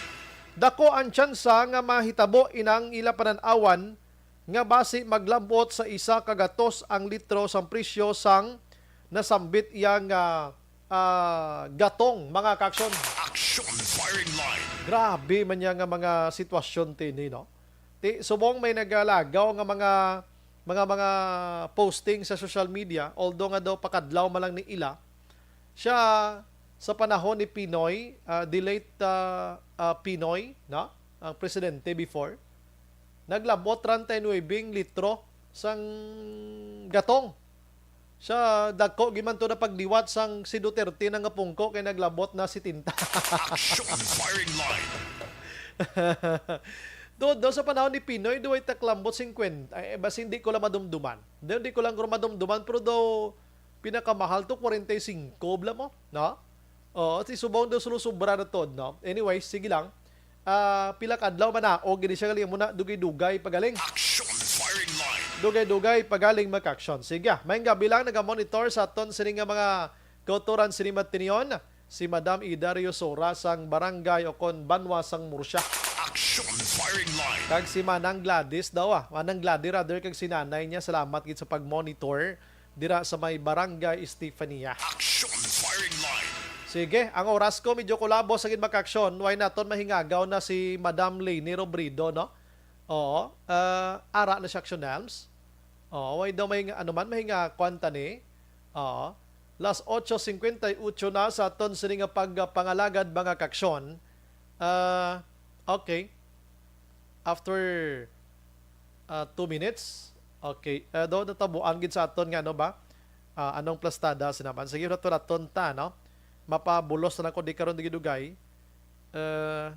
Dako ang tsansa nga mahitabo inang ila panan-awan nga basi maglab-ot sa isa ka gatos ang litro sang presyo sang nasambit iya nga, ah, gatong, mga kaaksyon. Action firing line. Grabe man niya nga mga sitwasyon tini, no? Ti, subong may nagalagaw nga mga, mga, mga posting sa social media, although nga daw pakadlaw man lang ni ila, siya sa panahon ni Pinoy, ah, the late, ah, ah, Pinoy, no? Ang presidente before, naglabot treinta y nuebe litro sang gatong. Sa dagko gid man to na pagliwat sang si Duterte na nga pungko kay naglabot na setenta. Action firing line. Do, do sa panahon ni Pinoy, do ay taklambot singkwenta. Ay, basi hindi ko lang madumduman. Di, di ko lang madumduman, pero do pinakamahal to, kwarenta y singko bala mo, no? Oo, si subong do sulusubra na to, no? Anyway, sige lang. Ah, pila ka adlaw man na, o gini siya galing mo na, dugay-dugay pagaling. Action firing line. Dugay-dugay pagaling, mga kaaksyon. Sige, may gabi lang nagamonitor sa aton sini nga mga kautoran sini matinion, si Madam Idario Sora sang Barangay o kon Banwa sang Murcia. Action firing line. Kag si Manang Gladys daw, ah. Manang Gladys, rather, kag si nanay niya, salamat gid sa pag-monitor dira sa may Barangay Estefania. Action firing line. Sige, ang oras ko medyo kulabo sa gid, mga kaaksyon. Way naton mahingagaw na si Madam Leni Robredo, no? Oo, ah, ara na siya, Action Elms. Oo, way daw may nga, ano man, may nga kwanta ni. Oo. Las ocho cincuenta y ocho na sa aton sini nga pagpangalagad, mga kaaksyon. Ah, okay. After, ah, two minutes, okay. Ah, daw natabuan gid sa aton nga, ano ba? Ah, anong plastada sinaman? Sige, hulat-hulaton ta, no? Mapabulos na lang ko di karon dugay-dugay. Eh,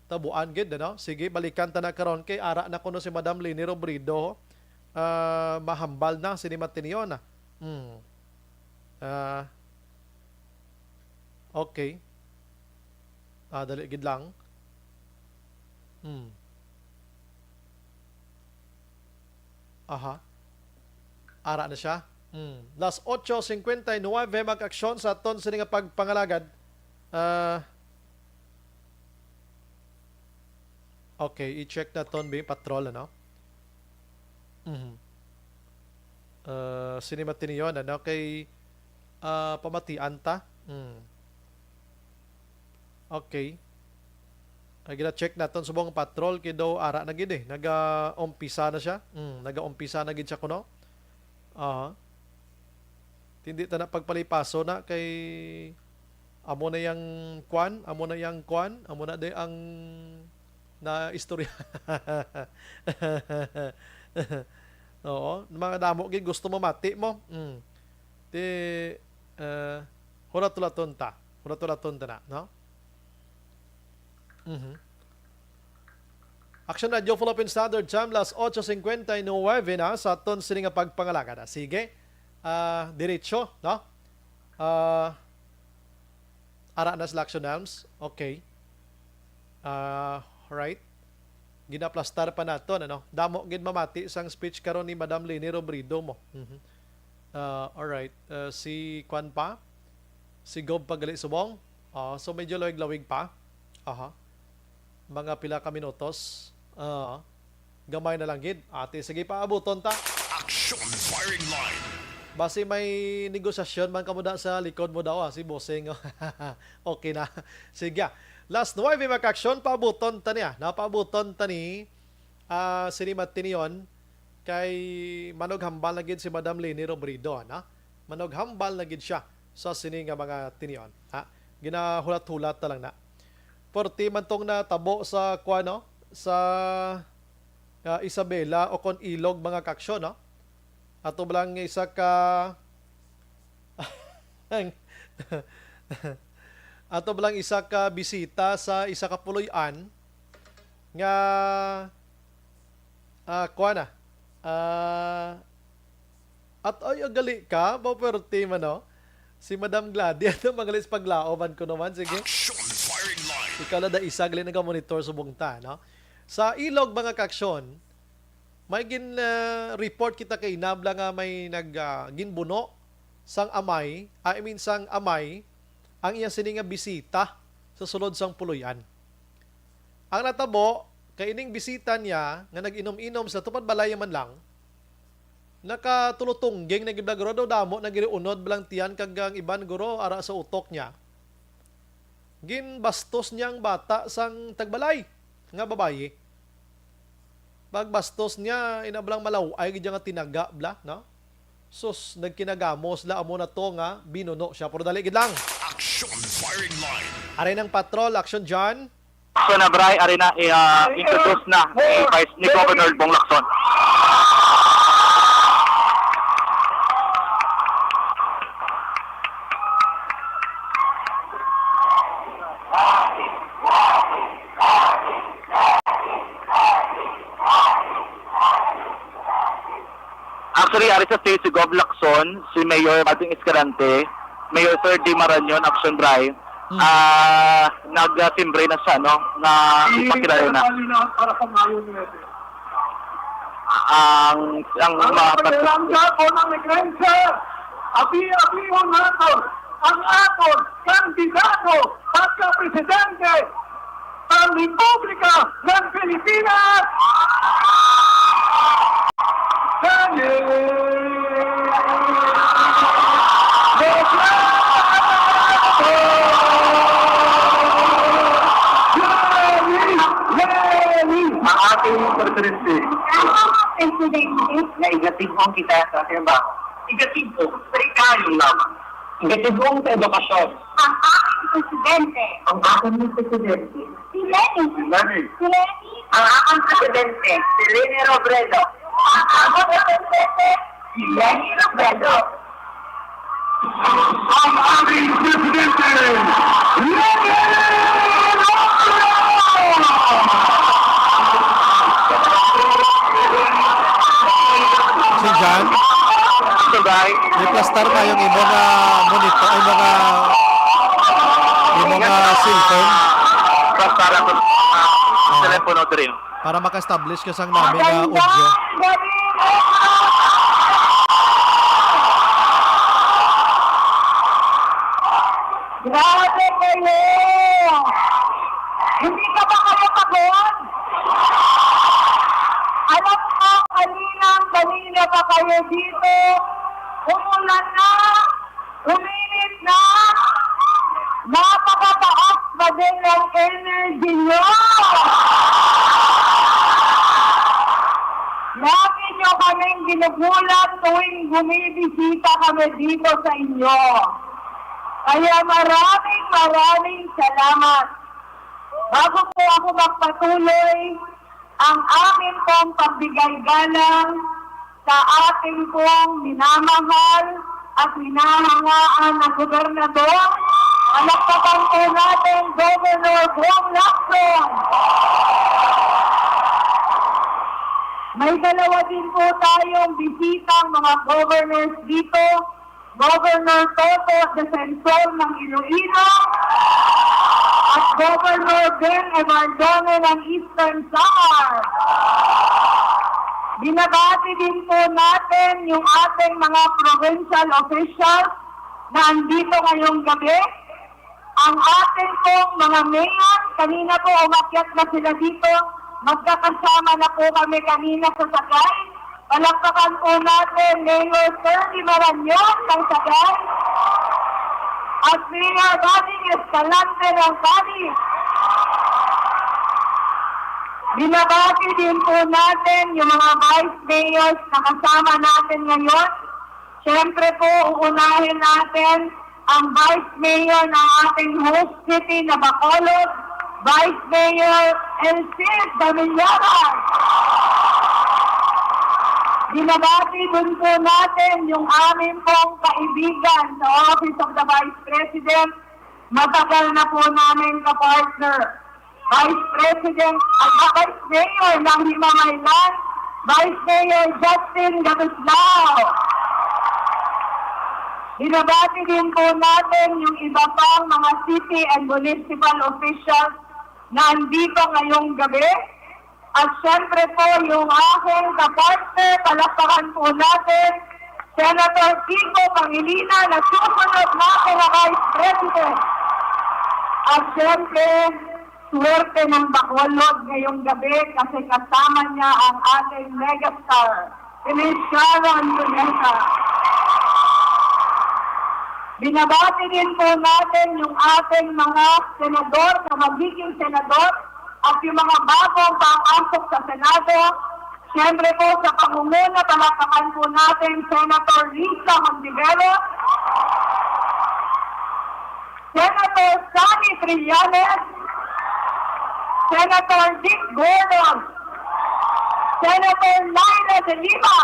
tabuan gid, ano? Sige, balikan ta na karon kay ara na kuno si Madam Leni Robredo. Ah, mahambal na sini matinion. Hmm. Ah, okay. Ah, dali gid lang. Hmm. Aha. Ara na siya. Hmm. Las ocho cincuenta y nueve, mag-aksyon sa aton sini nga pagpangalagad. Ah, okay, i-check naton bi patrol, ano? Mhm. Ah, sini matinion, ano? Kay, ah, pamatian ta. Hmm. Okay. Ay, gina-check naton subong patrol kay daw ara na gid eh. Naga-umpisa na siya. Hmm, naga-umpisa na gid siya kuno. Aha. Hindi ta na pagpalipaso na kay amo na yang kwan, amo na yang kwan, amo na di ang na istorya. Oo, mga damo gid gusto mo mati mo. Mm. Ti, eh, hulat-hulaton ta. Hulat-hulaton ta na, no? Mhm. Action Radio Philippine Standard Time, las ocho cincuenta y nueve na sa aton sini nga pagpangalagad. Ah, sige. Ah, diretso, no? Ah, ara na sila, Action Arms. Okay. Ah, right. Ginaplastar pa naton, ano? Damo gid mamati sang speech karon ni Madam Leni Robredo mo. Mhm. Ah, alright. Ah, si kwan pa? Si Gob pa gali subong? Ah, so medyo lawig-lawig pa. Aha. Mga pila ka minutos. Ah, gamay na lang gid. Ate, sige, paabuton ta. Action firing line. Basi may negosasyon man kamo da sa likod mo daw, ah, si Bossing. Okay na. Sige, ah. Last nueve, mga ka-aksyon, paabuton ta niya. Napaabuton ta ni, ah, sini matinion kay manughambal na gid si Madam Leni Robredo, na? Manughambal na gid siya sa sini nga mga tinion, ha? Ginahulat-hulat na lang na. Perti man tong natabo sa, kuwan, no? Sa, ah, Isabela o kon Ilog, mga ka-aksyon, no? Ato ba lang isa ka Ang ato ba lang isa ka bisita sa isa ka puloy-an nga, ah, kuwan na, ah, at ay, agali ka, mapwerti man, no? Si Madam Glady, ato magalis paglaoman ko naman, sige. Action firing line. Ikaw na da isa, gali naga-monitor subong ta, no? Sa Ilog, mga ka-aksyon, may gin, ah, report kita kay Nabla nga may nag, ah, ginbuno sang amay, ah, I mean, sang amay, ang iya sini nga bisita sa sulod sang puloy-an. Ang natabo, kay ining bisita niya nga nag-inom-inom sa tupad balay man lang, nakatulotungging na gid, guro, daw damo na gid unod bala ang tiyan, kag ang iban, guro, ara sa utok niya. Ginbastos niya ang bata sang tagbalay nga babayi. Pagbastos niya, ina bala malaw-ay gid nga tinaga bala, no? Sus, nagkinagamos la, amo na to nga binuno siya. Pero dali gid lang. Action firing line. Aray ng patrol, Action John. So na, Bri, ari na, i-, ah, introduce na ni Vice, ni Governor Bong Lacson. Actually, ari sa stage si Gov Lacson, si Mayor Bading Escalante, Mayor Sir D Marañon, Action Bri, Hmm. ah, nagtimbre na siya, no, nga ipakilala na. Para sa Mayo nuebe. Ang, ang Ang mga pagkilala ko ng iglesia, abi-abihon naton ang aton kandidato pagka-presidente sa Republika ng Pilipinas. Daniel Robredo! Daniel! Daniel! Ang ating presidente. Ang presidente. Na igatibong kita sa trabaho. Igatibong sa ikayong lamang. Igatibong sa edukasyon. Ang aking presidente. Ang aking presidente. Si Leni. Si Leni. Si Leni. Ang aking presidente. Si Leni Robredo. Ang aking presidente. Si Leni Robredo. Ang ating presidente, Leni Robredo! Si John? Ito, guys. May plastar ba yung imo nga monitor, ay, mga, yung mga cellphone? Plastar ako sa, ah, telepono diri. Para maka-establish ka sang nami nga audio. Grabe kayo! Hindi ka ba kayo pagod? Alam ko, kanina, kanina pa kayo dito. Umulan na, uminit na. Napakataas pa din ang energy nyo. Lagi nyo kaming ginugulat tuwing bumibisita kami dito sa inyo. Kaya maraming, maraming salamat. Bago po ako magpatuloy, ang amin pong pagbigay galang sa ating pong minamahal at hinahangaan na gobernador, Palakpakan po natin, Governor Bong Lacson. May dalawa din po tayong bisitang mga governors dito. Governor Toto Defensor ng Iloilo at Governor Ben Evardone ng Eastern Samar. Binabati din po natin yung ating mga provincial officials na andito ngayong gabi. Ang ating pong mga mayor, kanina po umakyat na sila dito. Magkakasama na po kami kanina sa sakay. Palakpakan po natin Mayor Kirby Marañon ng Sagay at Mayor Bading Escalante ng Cadiz. Binabati din po natin yung mga vice mayors na kasama natin ngayon. Siyempre po, uunahin natin ang Vice Mayor ng ating host city na Bacolod, Vice Mayor Elcid Damillaras. Binabati din po natin yung amin pong kaibigan sa Office of the Vice President. Matagal na po namin kapartner. Vice President, ay, ah, Vice Mayor ng Himamaylan, Vice Mayor Justin Gatuslao. Binabati din po natin yung iba pang mga city and municipal officials na andito ngayong gabi. At syempre po, yung aking kapartner, palakpakan po natin, Senator Kiko Pangilinan, na susunod natin na Vice President. At syempre, swerte ng Bacolod ngayong gabi kasi kasama niya ang ating megastar, si Miss Sharon Cuneta. Binabati din po natin yung ating mga senador na magiging senador at yung mga bagong pang-ampok sa Senado. Siyempre po, sa pangunguna, palakpakan po natin Senator Risa Hontiveros, Senator Sonny Trillanes, Senator Dick Gordon, Senator Leila de Lima,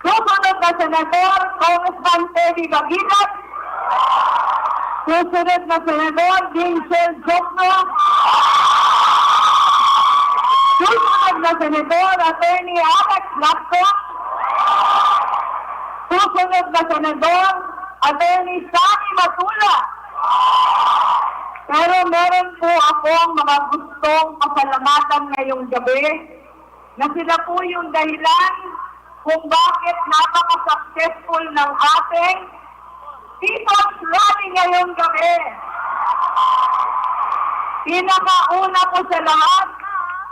susunod na senador, Congressman Teddy Baguilan, susunod na senador, Vincent Jokno, susunod na senador, Attorney Alex Lacson, susunod na senador, Attorney Sammy Matula. Pero meron po akong mga gustong pasalamatan ngayong gabi na sila po yung dahilan kung bakit napaka-successful ng ating People's Rally ngayong gabi. Pinakauna po sa lahat,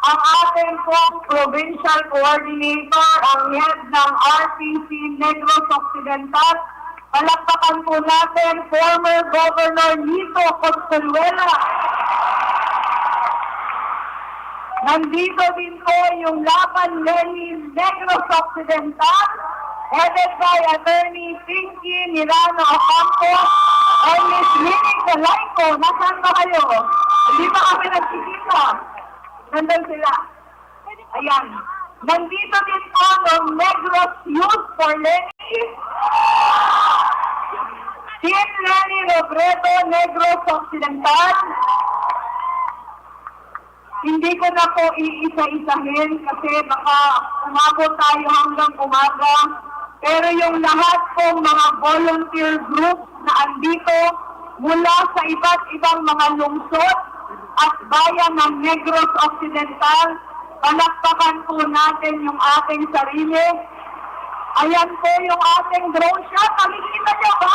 ang ating pong provincial coordinator, ang head ng R P C Negros Occidental. Palakpakan po natin, former Governor Nito Consueluela. Nandito din po yung Laban Lenin Negros Occidental, headed by Attorney Pinky Milano Ocampo and Miss Lily Calayco. Nasaan ba kayo? Hindi pa kami nagkikita. Nandun sila. Ayan. Nandito din po ang Negros Youth for Leni. Team Leni Robredo, Negros Occidental. Hindi ko na po iisa-isahin kasi baka umabot tayo hanggang umaga. Pero yung lahat pong mga volunteer groups na andito mula sa iba't ibang mga lungsod at bayan ng Negros Occidental, palakpakan po natin yung ating sarili. Ayan po yung ating drone shot. Nakikita niyo ba?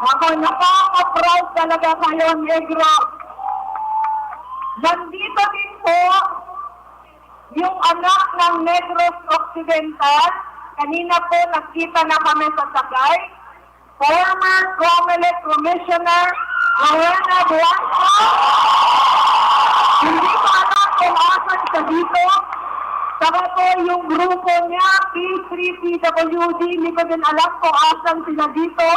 Ako, nakaka-proud talaga kayo, Negros. Nandito din po yung anak ng Negros Occidental. Kanina po, nagkita na kami sa Sagay. Former Comelec Commissioner Rowena Blanco. Hindi ko alam kung asan siya dito. Saka po yung grupo niya, P three P W D, hindi ko din alam kung asan sila dito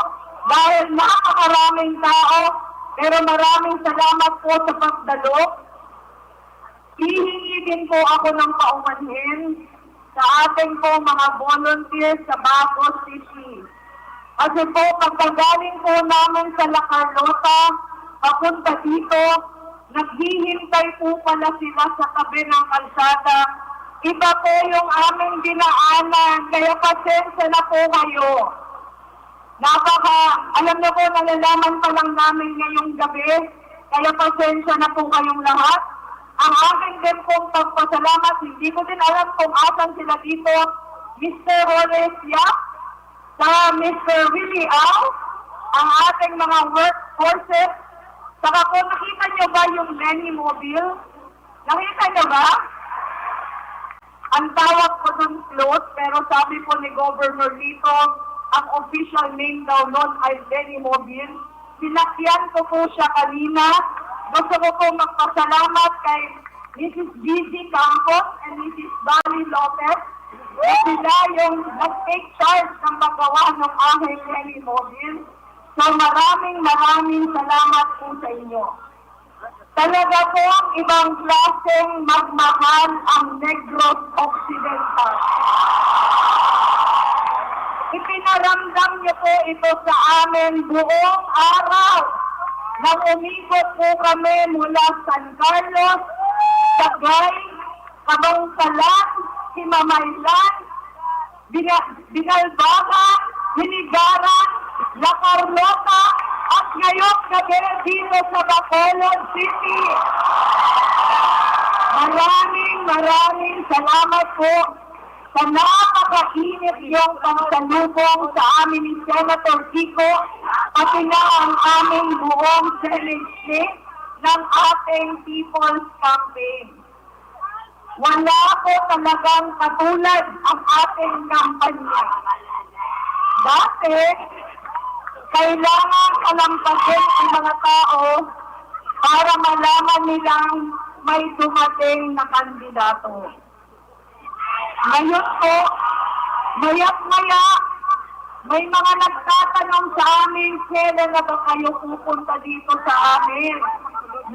dahil napakaraming tao. Pero maraming salamat po sa pagdalo. Hihingi din po ako ng paumanhin Sa ating po mga volunteers sa Bago City. Kasi po, pagkagaling po namin sa La Carlota, papunta dito, naghihintay po pala sila sa tabi ng kalsada. Iba po yung aming dinaanan, kaya pasensya na po kayo. Napaka, alam niyo po, nalalaman pa lang namin ngayong gabi, kaya pasensya na po kayong lahat. Ang akin din pong pagpasalamat, hindi ko din alam kung asan sila dito, Mister Horace Yap, sa Mister Willie Au, ang ating mga workforces. Saka po, nakita niyo ba yung Lenny Mobile? Nakita niyo ba? Ang tawag ko dun float, pero sabi po ni Governor Lito, ang official name daw nun ay Lenny Mobile. Sinakyan ko po siya kanina. Gusto ko po magpasalamat kay Missus Gigi Campos and Missus Bali Lopez. Sila yung nag-take charge ng paggawa ng aming Lenny Mobile. So, maraming, maraming salamat po sa inyo. Talaga pong ibang klaseng magmahal ang Negros Occidental. Ipinaramdam niyo po ito sa amin buong araw nang umikot po kami mula San Carlos, Sagay, Kabansalan, Himamaylan, Bina-, Binalbagan, Hinigaran, La Carlota, at ngayong gabi dito sa Bacolod City. Maraming, maraming salamat po sa napakainit niyong pagsalubong sa amin ni Senator Kiko, pati na ang aming buong Senate State ng ating People's Campaign. Wala po talagang katulad ang ating kampanya. Dati, kailangan kalampasin ang mga tao para malaman nilang may dumating na kandidato. Ngayon po, maya't maya, may mga nagtatanong sa amin, "Kailan na ba kayo pupunta dito sa amin?"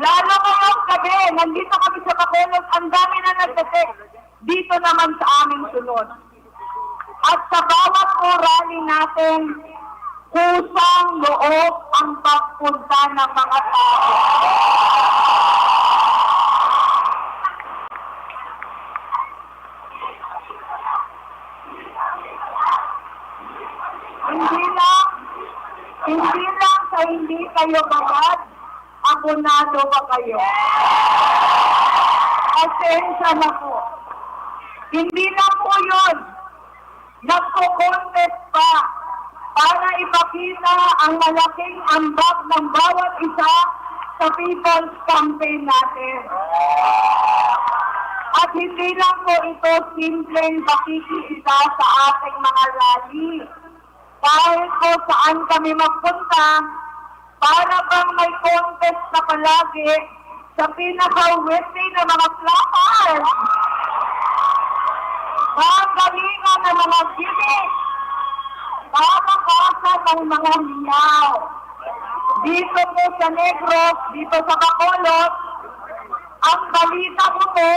Lalo ngayong gabi, nandito kami sa Bacolod, ang dami na nagte-text. Dito naman sa aming sunod. At sa bawat po rally natin, kusang loob ang pagpunta ng mga tao. Hindi lang, hindi lang sa hindi kayo bayad, abonado ba kayo? Pasensya na po. Hindi lang po yun. Nagko-contest pa para ipakita ang malaking ambag ng bawat isa sa People's Campaign natin. At hindi lang po ito simpleng pakikiisa sa ating mga rally. Kahit po saan kami magpunta, para bang may contest na palagi sa pinaka-witty na mga flappers. Kagalingan ng mga gimmick. Palakasan ng mga miyaw. Dito po sa Negros, dito sa Bacolod, ang balita ko po,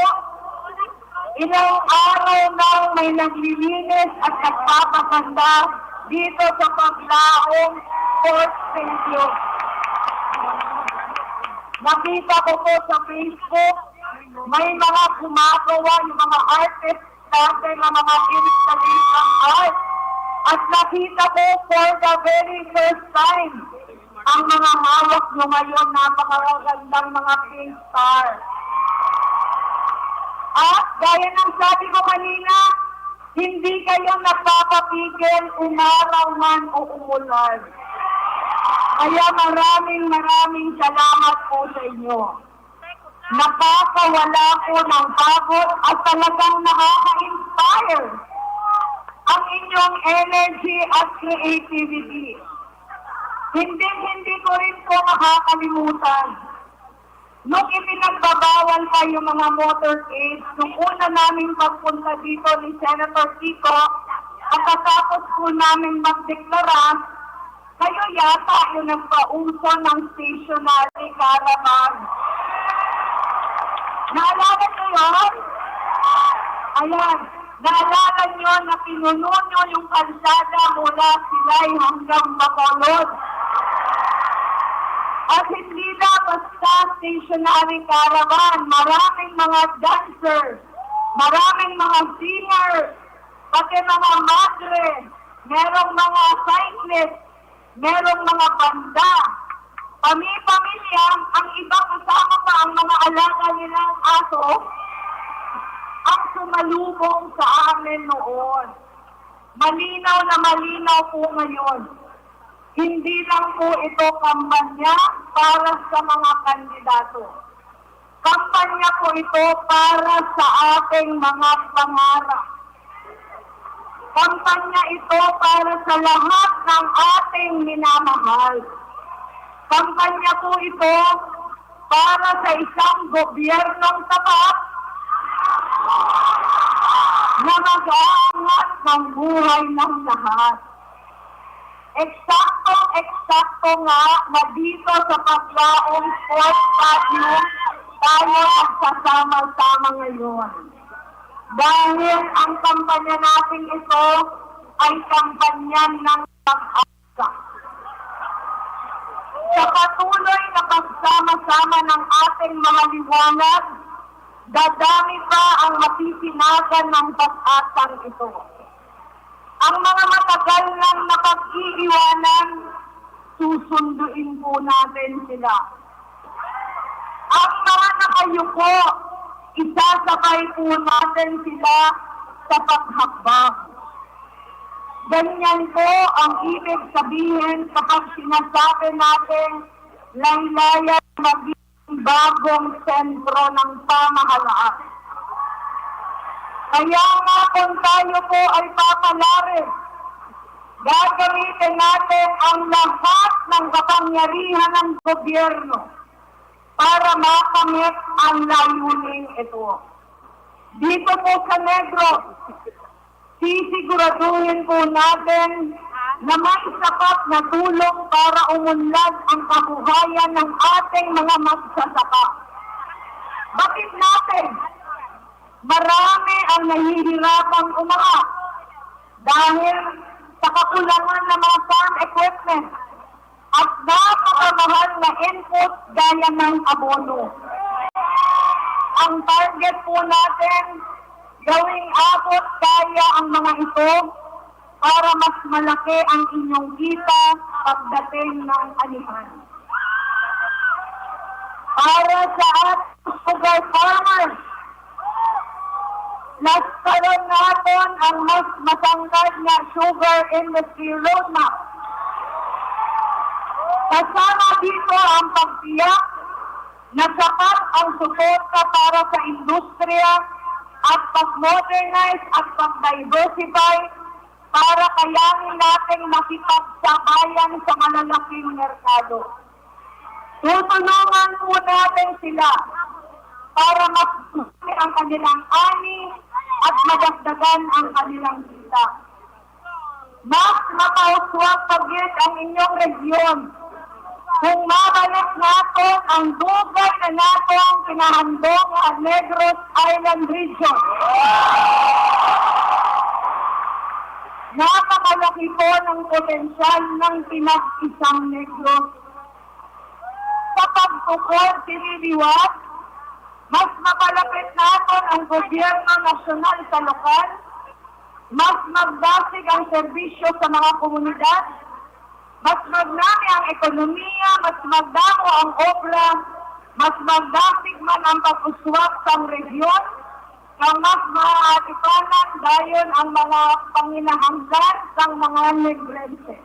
ilang araw nang may naglilinis at nagpapaganda dito sa Paglaong Sports Stadium. Nakita ko po sa Facebook, may mga gumagawa, yung mga artist dati, ng mga installation art. At nakita ko for the very first time ang mga hawak nyo ngayon, napakagandang mga pink star. At gaya ng sabi ko kanina, hindi kayo nagpapapigil, umaraw man o umulan. Kaya maraming, maraming salamat po sa inyo. Nakakawala po ng pagod at talagang nakaka-inspire ang inyong energy at creativity. Hindi, hindi ko rin po makakalimutan nung ipinagbabawal pa yung mga motorcade, nung una naming pagpunta dito ni Senator Kiko, pagkatapos po namin magdeklara, kayo yata yung nagpauso ng stationary caravan. Naalala niyo yun? Ayan. Naalala nyo na pinuno nyo yung kalsada mula Silay hanggang Bacolod. At hindi na basta stationary caravan, maraming mga dancers, maraming mga singers, pati mga madre, merong mga cyclists, merong mga banda. Pami-pamilya, ang iba kasama pa ang mga alaga nilang aso, ang sumalubong sa amin noon. Malinaw na malinaw po ngayon, hindi lang po ito kampanya para sa mga kandidato. Kampanya po ito para sa ating mga pangarap. Kampanya ito para sa lahat ng ating minamahal. Kampanya po ito para sa isang gobyernong tapat na mag-aangat ng buhay ng lahat. Eksaktong-eksakto nga na dito sa Paglaong Sports Stadium tayo magsasama-sama ngayon. Dahil ang kampanya natin ito ay kampanya ng pag-asa. Sa patuloy na pagsama-sama ng ating mga liwanag, dadami pa ang masisinagan ng pag-asang ito. Ang mga matagal nang napag-iiwanan, susunduin po natin sila. Ang mga nakayuko, isasabay po natin sila sa paghakbang. Ganyan po ang ibig sabihin kapag sinasabi natin, laylayan maging bagong sentro ng pamahalaan. Kaya nga kung tayo po ay papalarin, gagamitin natin ang lahat ng kapangyarihan ng gobyerno para makamit ang layuning ito. Dito po sa Negros, sisiguraduhin po natin na may sapat na tulong para umunlad ang kabuhayan ng ating mga magsasaka. Batid natin, marami ang nahihirapang umaha dahil sa kakulangan ng mga farm equipment at napakamahal na input gaya ng abono. Ang target po natin, gawing abot kaya ang mga ito para mas malaki ang inyong kita pagdating ng anihan. Para sa ating sugar farmers, lastaron naton ang mas matangkad nga sugar industry roadmap. Kasama dito ang pagtiyak na sapat ang suporta para sa industriya at pag-modernize at pag-diversify para kayanin nating makipagsabayan sa malalaking merkado. Tutulungan po natin sila para mas dumami ang kanilang ani at madagdagan ang kanilang kita. Mas mapauswag pa gid ang inyong rehiyon kung mabalik naton ang dugay na natong kinahandom nga Negros Island Region. Napakalaki po ng potensyal ng pinag-isang Negros. Sa pagtukod sini liwat, mas mapalapit naton ang gobyerno nasyonal sa lokal, mas magdasig ang serbisyo sa mga komunidad, mas magnami ang ekonomiya, mas magdamo ang obra, mas magdasig man ang pag-uswag sang rehiyon, kag mas maatipanan dayon ang mga panginahanglan sang mga Negrense.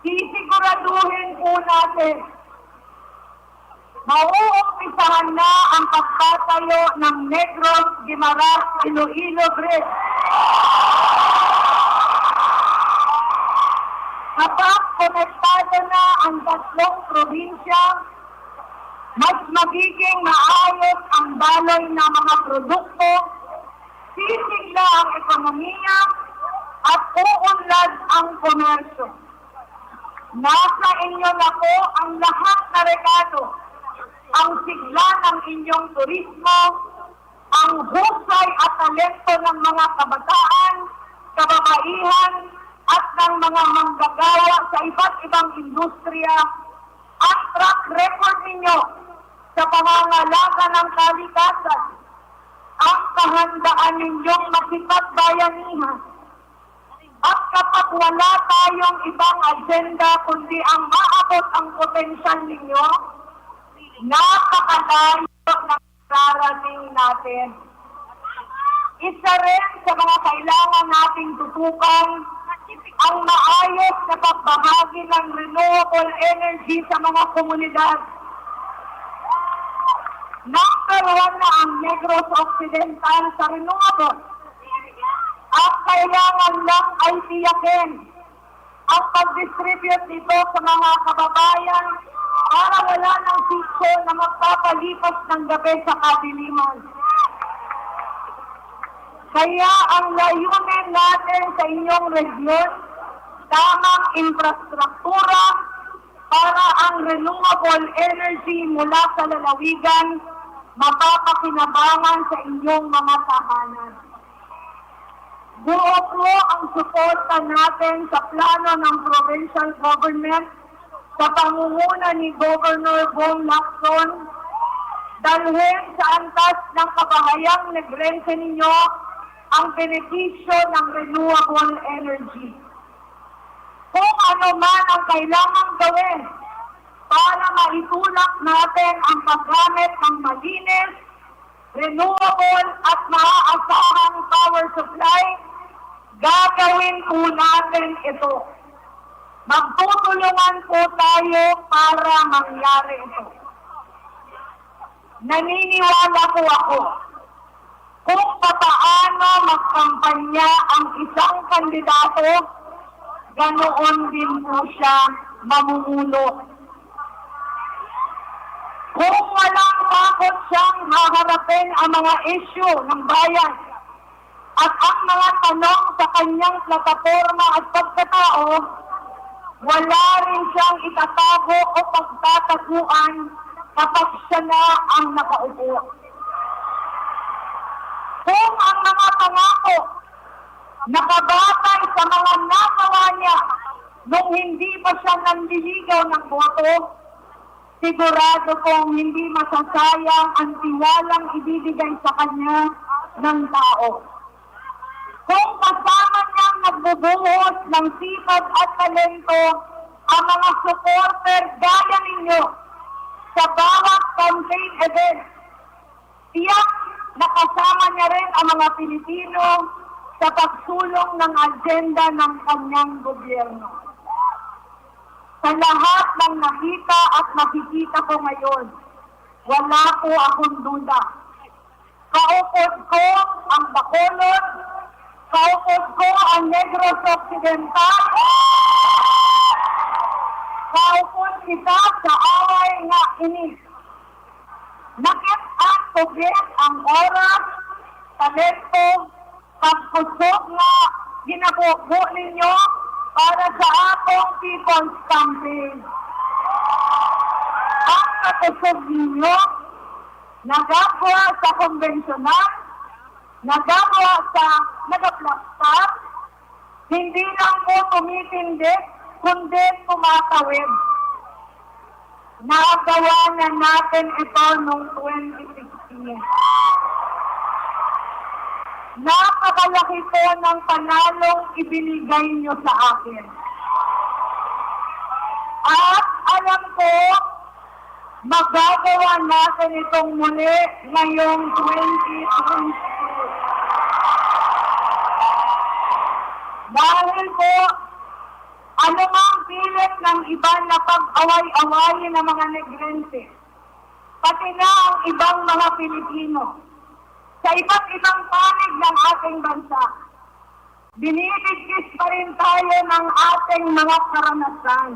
Sisiguraduhin po natin, mauumpisahan na ang pagtatayo ng Negros Guimaras Iloilo Bridge. Kapag konektado na ang tatlong probinsya, mas magiging maayos ang daloy ng mga produkto, sisigla ang ekonomiya, at uunlad ang komersyo. Nasa inyo na po ang lahat na rekado, ang sigla ng inyong turismo, Ang husay at talento ng mga kabataan, kababaihan, at ng mga manggagawa sa iba't ibang industriya ang track record ninyo sa pangangalaga ng kalikasan, ang kahandaan ninyong makipagbayanihan at kapag wala tayong ibang agenda kundi ang maabot ang potensyal ninyo, napakalayo ng narating natin. Isa rin sa mga kailangan nating tutukan ang maayos na pagbahagi ng renewable energy sa mga komunidad. Number one na ang Negros Occidental sa renewable. Ang kailangan lang ay tiyakin ang pag-distribute nito sa mga kababayan para wala ng sityo na magpapalipas ng gabi sa kadiliman. Kaya ang layunin natin sa inyong rehiyon, tamang infrastruktura para ang renewable energy mula sa lalawigan mapapakinabangan sa inyong mga tahanan. Buo po ang suporta natin sa plano ng provincial government sa pangunguna ni Governor Bong Lacson, dalhin sa antas ng kabahayang Negrense ninyo ang benepisyo ng renewable energy. Kung ano man ang kailangang gawin para maitulak natin ang paggamit ng malinis, renewable at maaasahang power supply, gagawin po natin ito. Magtutulungan po tayo para mangyari ito. Naniniwala po ako kung papaano magkampanya ang isang kandidato, ganoon din po siya mamumuno. Kung walang takot siyang haharapin ang mga isyu ng bayan at ang mga tanong sa kanyang plataporma at pagkatao, wala rin siyang itatago o pagtataguan kapag siya na ang nakaupo. Kung ang mga pangako nakabatay sa mga nagawa niya nung hindi pa siya nanliligaw ng boto, sigurado kong hindi masasayang ang tiwalang ibibigay sa kanya ng tao. Kung kasama niyang nagbubuhos ng sipag at talento ang mga supporter gaya ninyo sa bawat campaign event, tiyak na kasama niya rin ang mga Pilipino sa pagsulong ng agenda ng kanyang gobyerno. Sa lahat ng nakita at nakikita ko ngayon, wala po akong duda. Kaupod ko ang Bacolod, kaupod ko ang Negros Occidental, kaupod kita sa away nga ini. Nakit-an ko gid ang oras, talento, kag kusog nga ginabubo ninyo para sa atong People's Campaign. Ang kakusog ninyo nagagwa sa konbensyonan, nagagwa sa nagaplastar, hindi lang po tumitindig, kundi tumatawid. Nagawa na natin ito noong twenty sixteen. Napakalaki po ng panalong ibinigay niyo sa akin. At alam ko, magagawa natin itong muli ngayong twenty twenty-two. Dahil po, anumang pilit ng iba na pag-away-awayin ng mga Negrense, pati na ang ibang mga Pilipino, sa iba't ibang panig ng ating bansa, binibigkis pa rin tayo ng ating mga karanasan,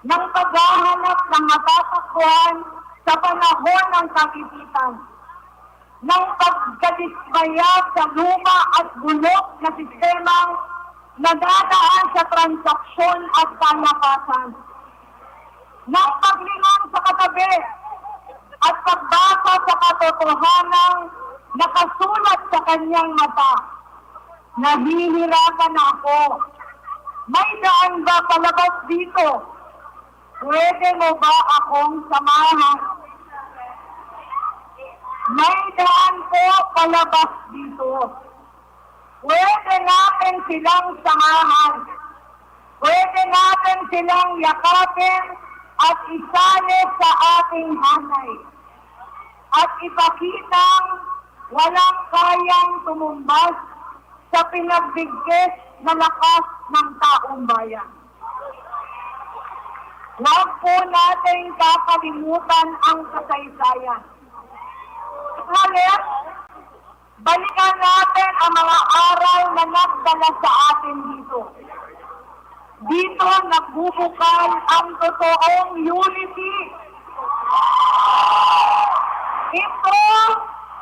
ng paghahanap ng matatakbuhan sa panahon ng kagipitan, ng pagkadismaya sa luma at bulok na sistemang nadadaan sa transaksyon at kalapasan, ng paglingon sa katabi at pagbasa sa katotohanan Nakasulat sa kanyang mata, "Nahihirapan na ako. May daan ba palabas dito? Pwede mo ba akong samahan?" May daan po palabas dito. Pwede natin silang samahan. Pwede natin silang yakapin at isali sa ating hanay at ipakitang walang kayang tumumbas sa pinagbigkis na lakas ng taong bayan. Huwag po nating kakalimutan ang kasaysayan. Halip, balikan natin ang mga aral na nagdala sa atin dito. Dito nagbubukal ang totoong unity. Ito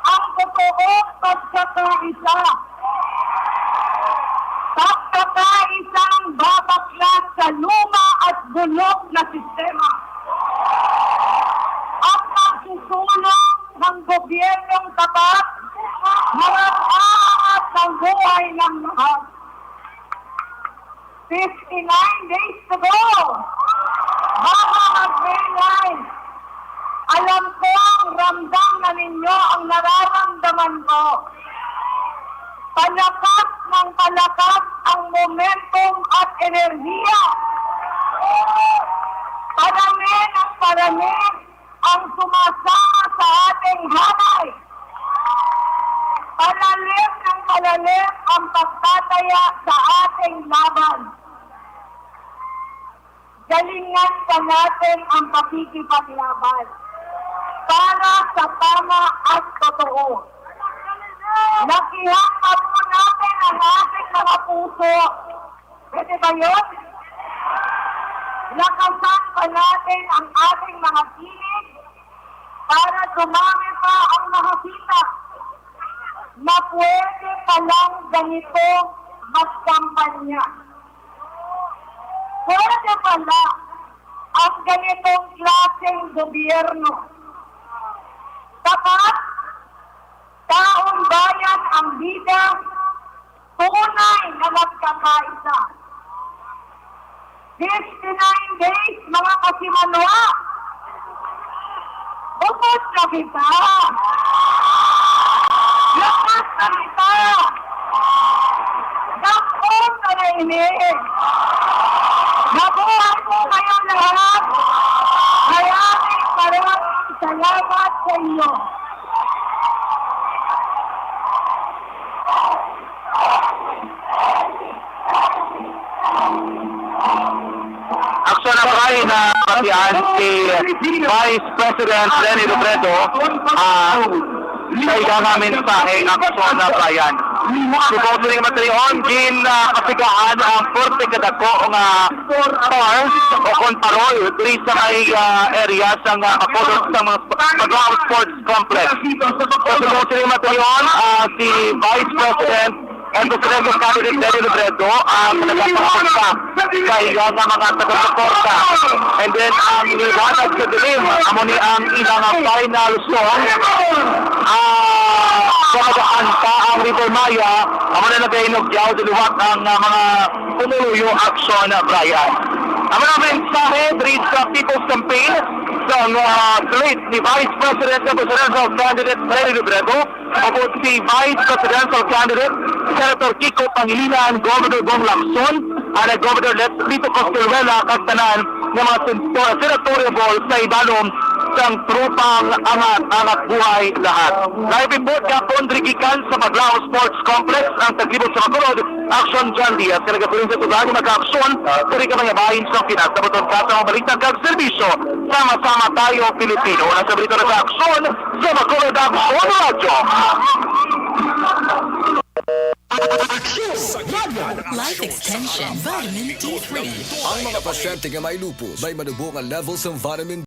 ang totoong pagkakaisa. Pagkakaisang babaklas sa luma at bulok na sistema. Ang pagsusulong ng gobyernong tapat, marang-angat ng buhay ng lahat. Fifty-nine days to go. Baka mag-May nine. Alam kong ramdam na ninyo ang nararamdaman ko. Palakas ng palakas ang momentum at enerhiya. Parami ng parami ang sumasama sa ating hanay. Palalim ng palalim ang pagtataya sa ating laban. Galingan pa natin ang pakikipaglaban para sa tama at totoo. Lakihan pa po natin ang ating mga puso. Pwede ba yun? Lakasan pa natin ang ating mga kilig para dumami pa ang makakita na pwede palang ganito magkampanya. Pwede pala ang ganitong klaseng gobyerno. Tapat, taong bayan ang bida, tunay na nagkakaisa. Fifty-nine days, mga kasimanwa. Ubos na kita. Lakas na kita. Dakpon na na ini. Mabuhay po kayong lahat. Maraming, maraming salamat sa inyo. Aksyon na pray na batian si Vice President Leni Robredo, ah, sa iya nga mensahe nga aksyon na prayan. Supposedly, matinion, gin, ah, kasigahan ang forty ka dako nga par o kon parol diri sa may, ah, area sa nga Bacolod sa mga Paglaom Sports Complex. So, supposedly, matinion, ah, si Vice President and Presidential Candidate Leni Robredo ang nagapangapos pa sa iya nga mga taga-suporta. And then, ang Liwanag sa Dilim, amo ni ang ilang final song. Ah, sa magaan pa ang River Maya, amo na nagahinugyaw sa liwat ang, ah, mga pumuluyo aksyon, Brian. Amo na ang mensahe diri sa People's Campaign sa, ah, slate ni Vice President nga Presidential Candidate Leni Robredo. Upod si Vice Presidential Candidate Senator Kiko Pangilinan, Governor Bong Lacson, and Governor Let-, Lito Coscaruela, kag tanan nga mga sen-, senatoriable sa ibalom sang tropang Angat, Angat Buhay Lahat. Live report gapon diri gikan sa Paglao Sports Complex ang taglibot sa Bacolod, Action John Diaz, nga nagapuling sa tudahan nga mag-aksyon diri ka mga bahin sa Pinas. Nabuton ka sa mga balita kag serbisyo. Sama-sama tayo, Pilipino. Una sa balita, nag-aksyon sa Bacolod Action Radyo. Aksyon sa Radyo. Life Extension Vitamin D three. Ang mga pasyente nga may lupus may manubo nga level sang vitamin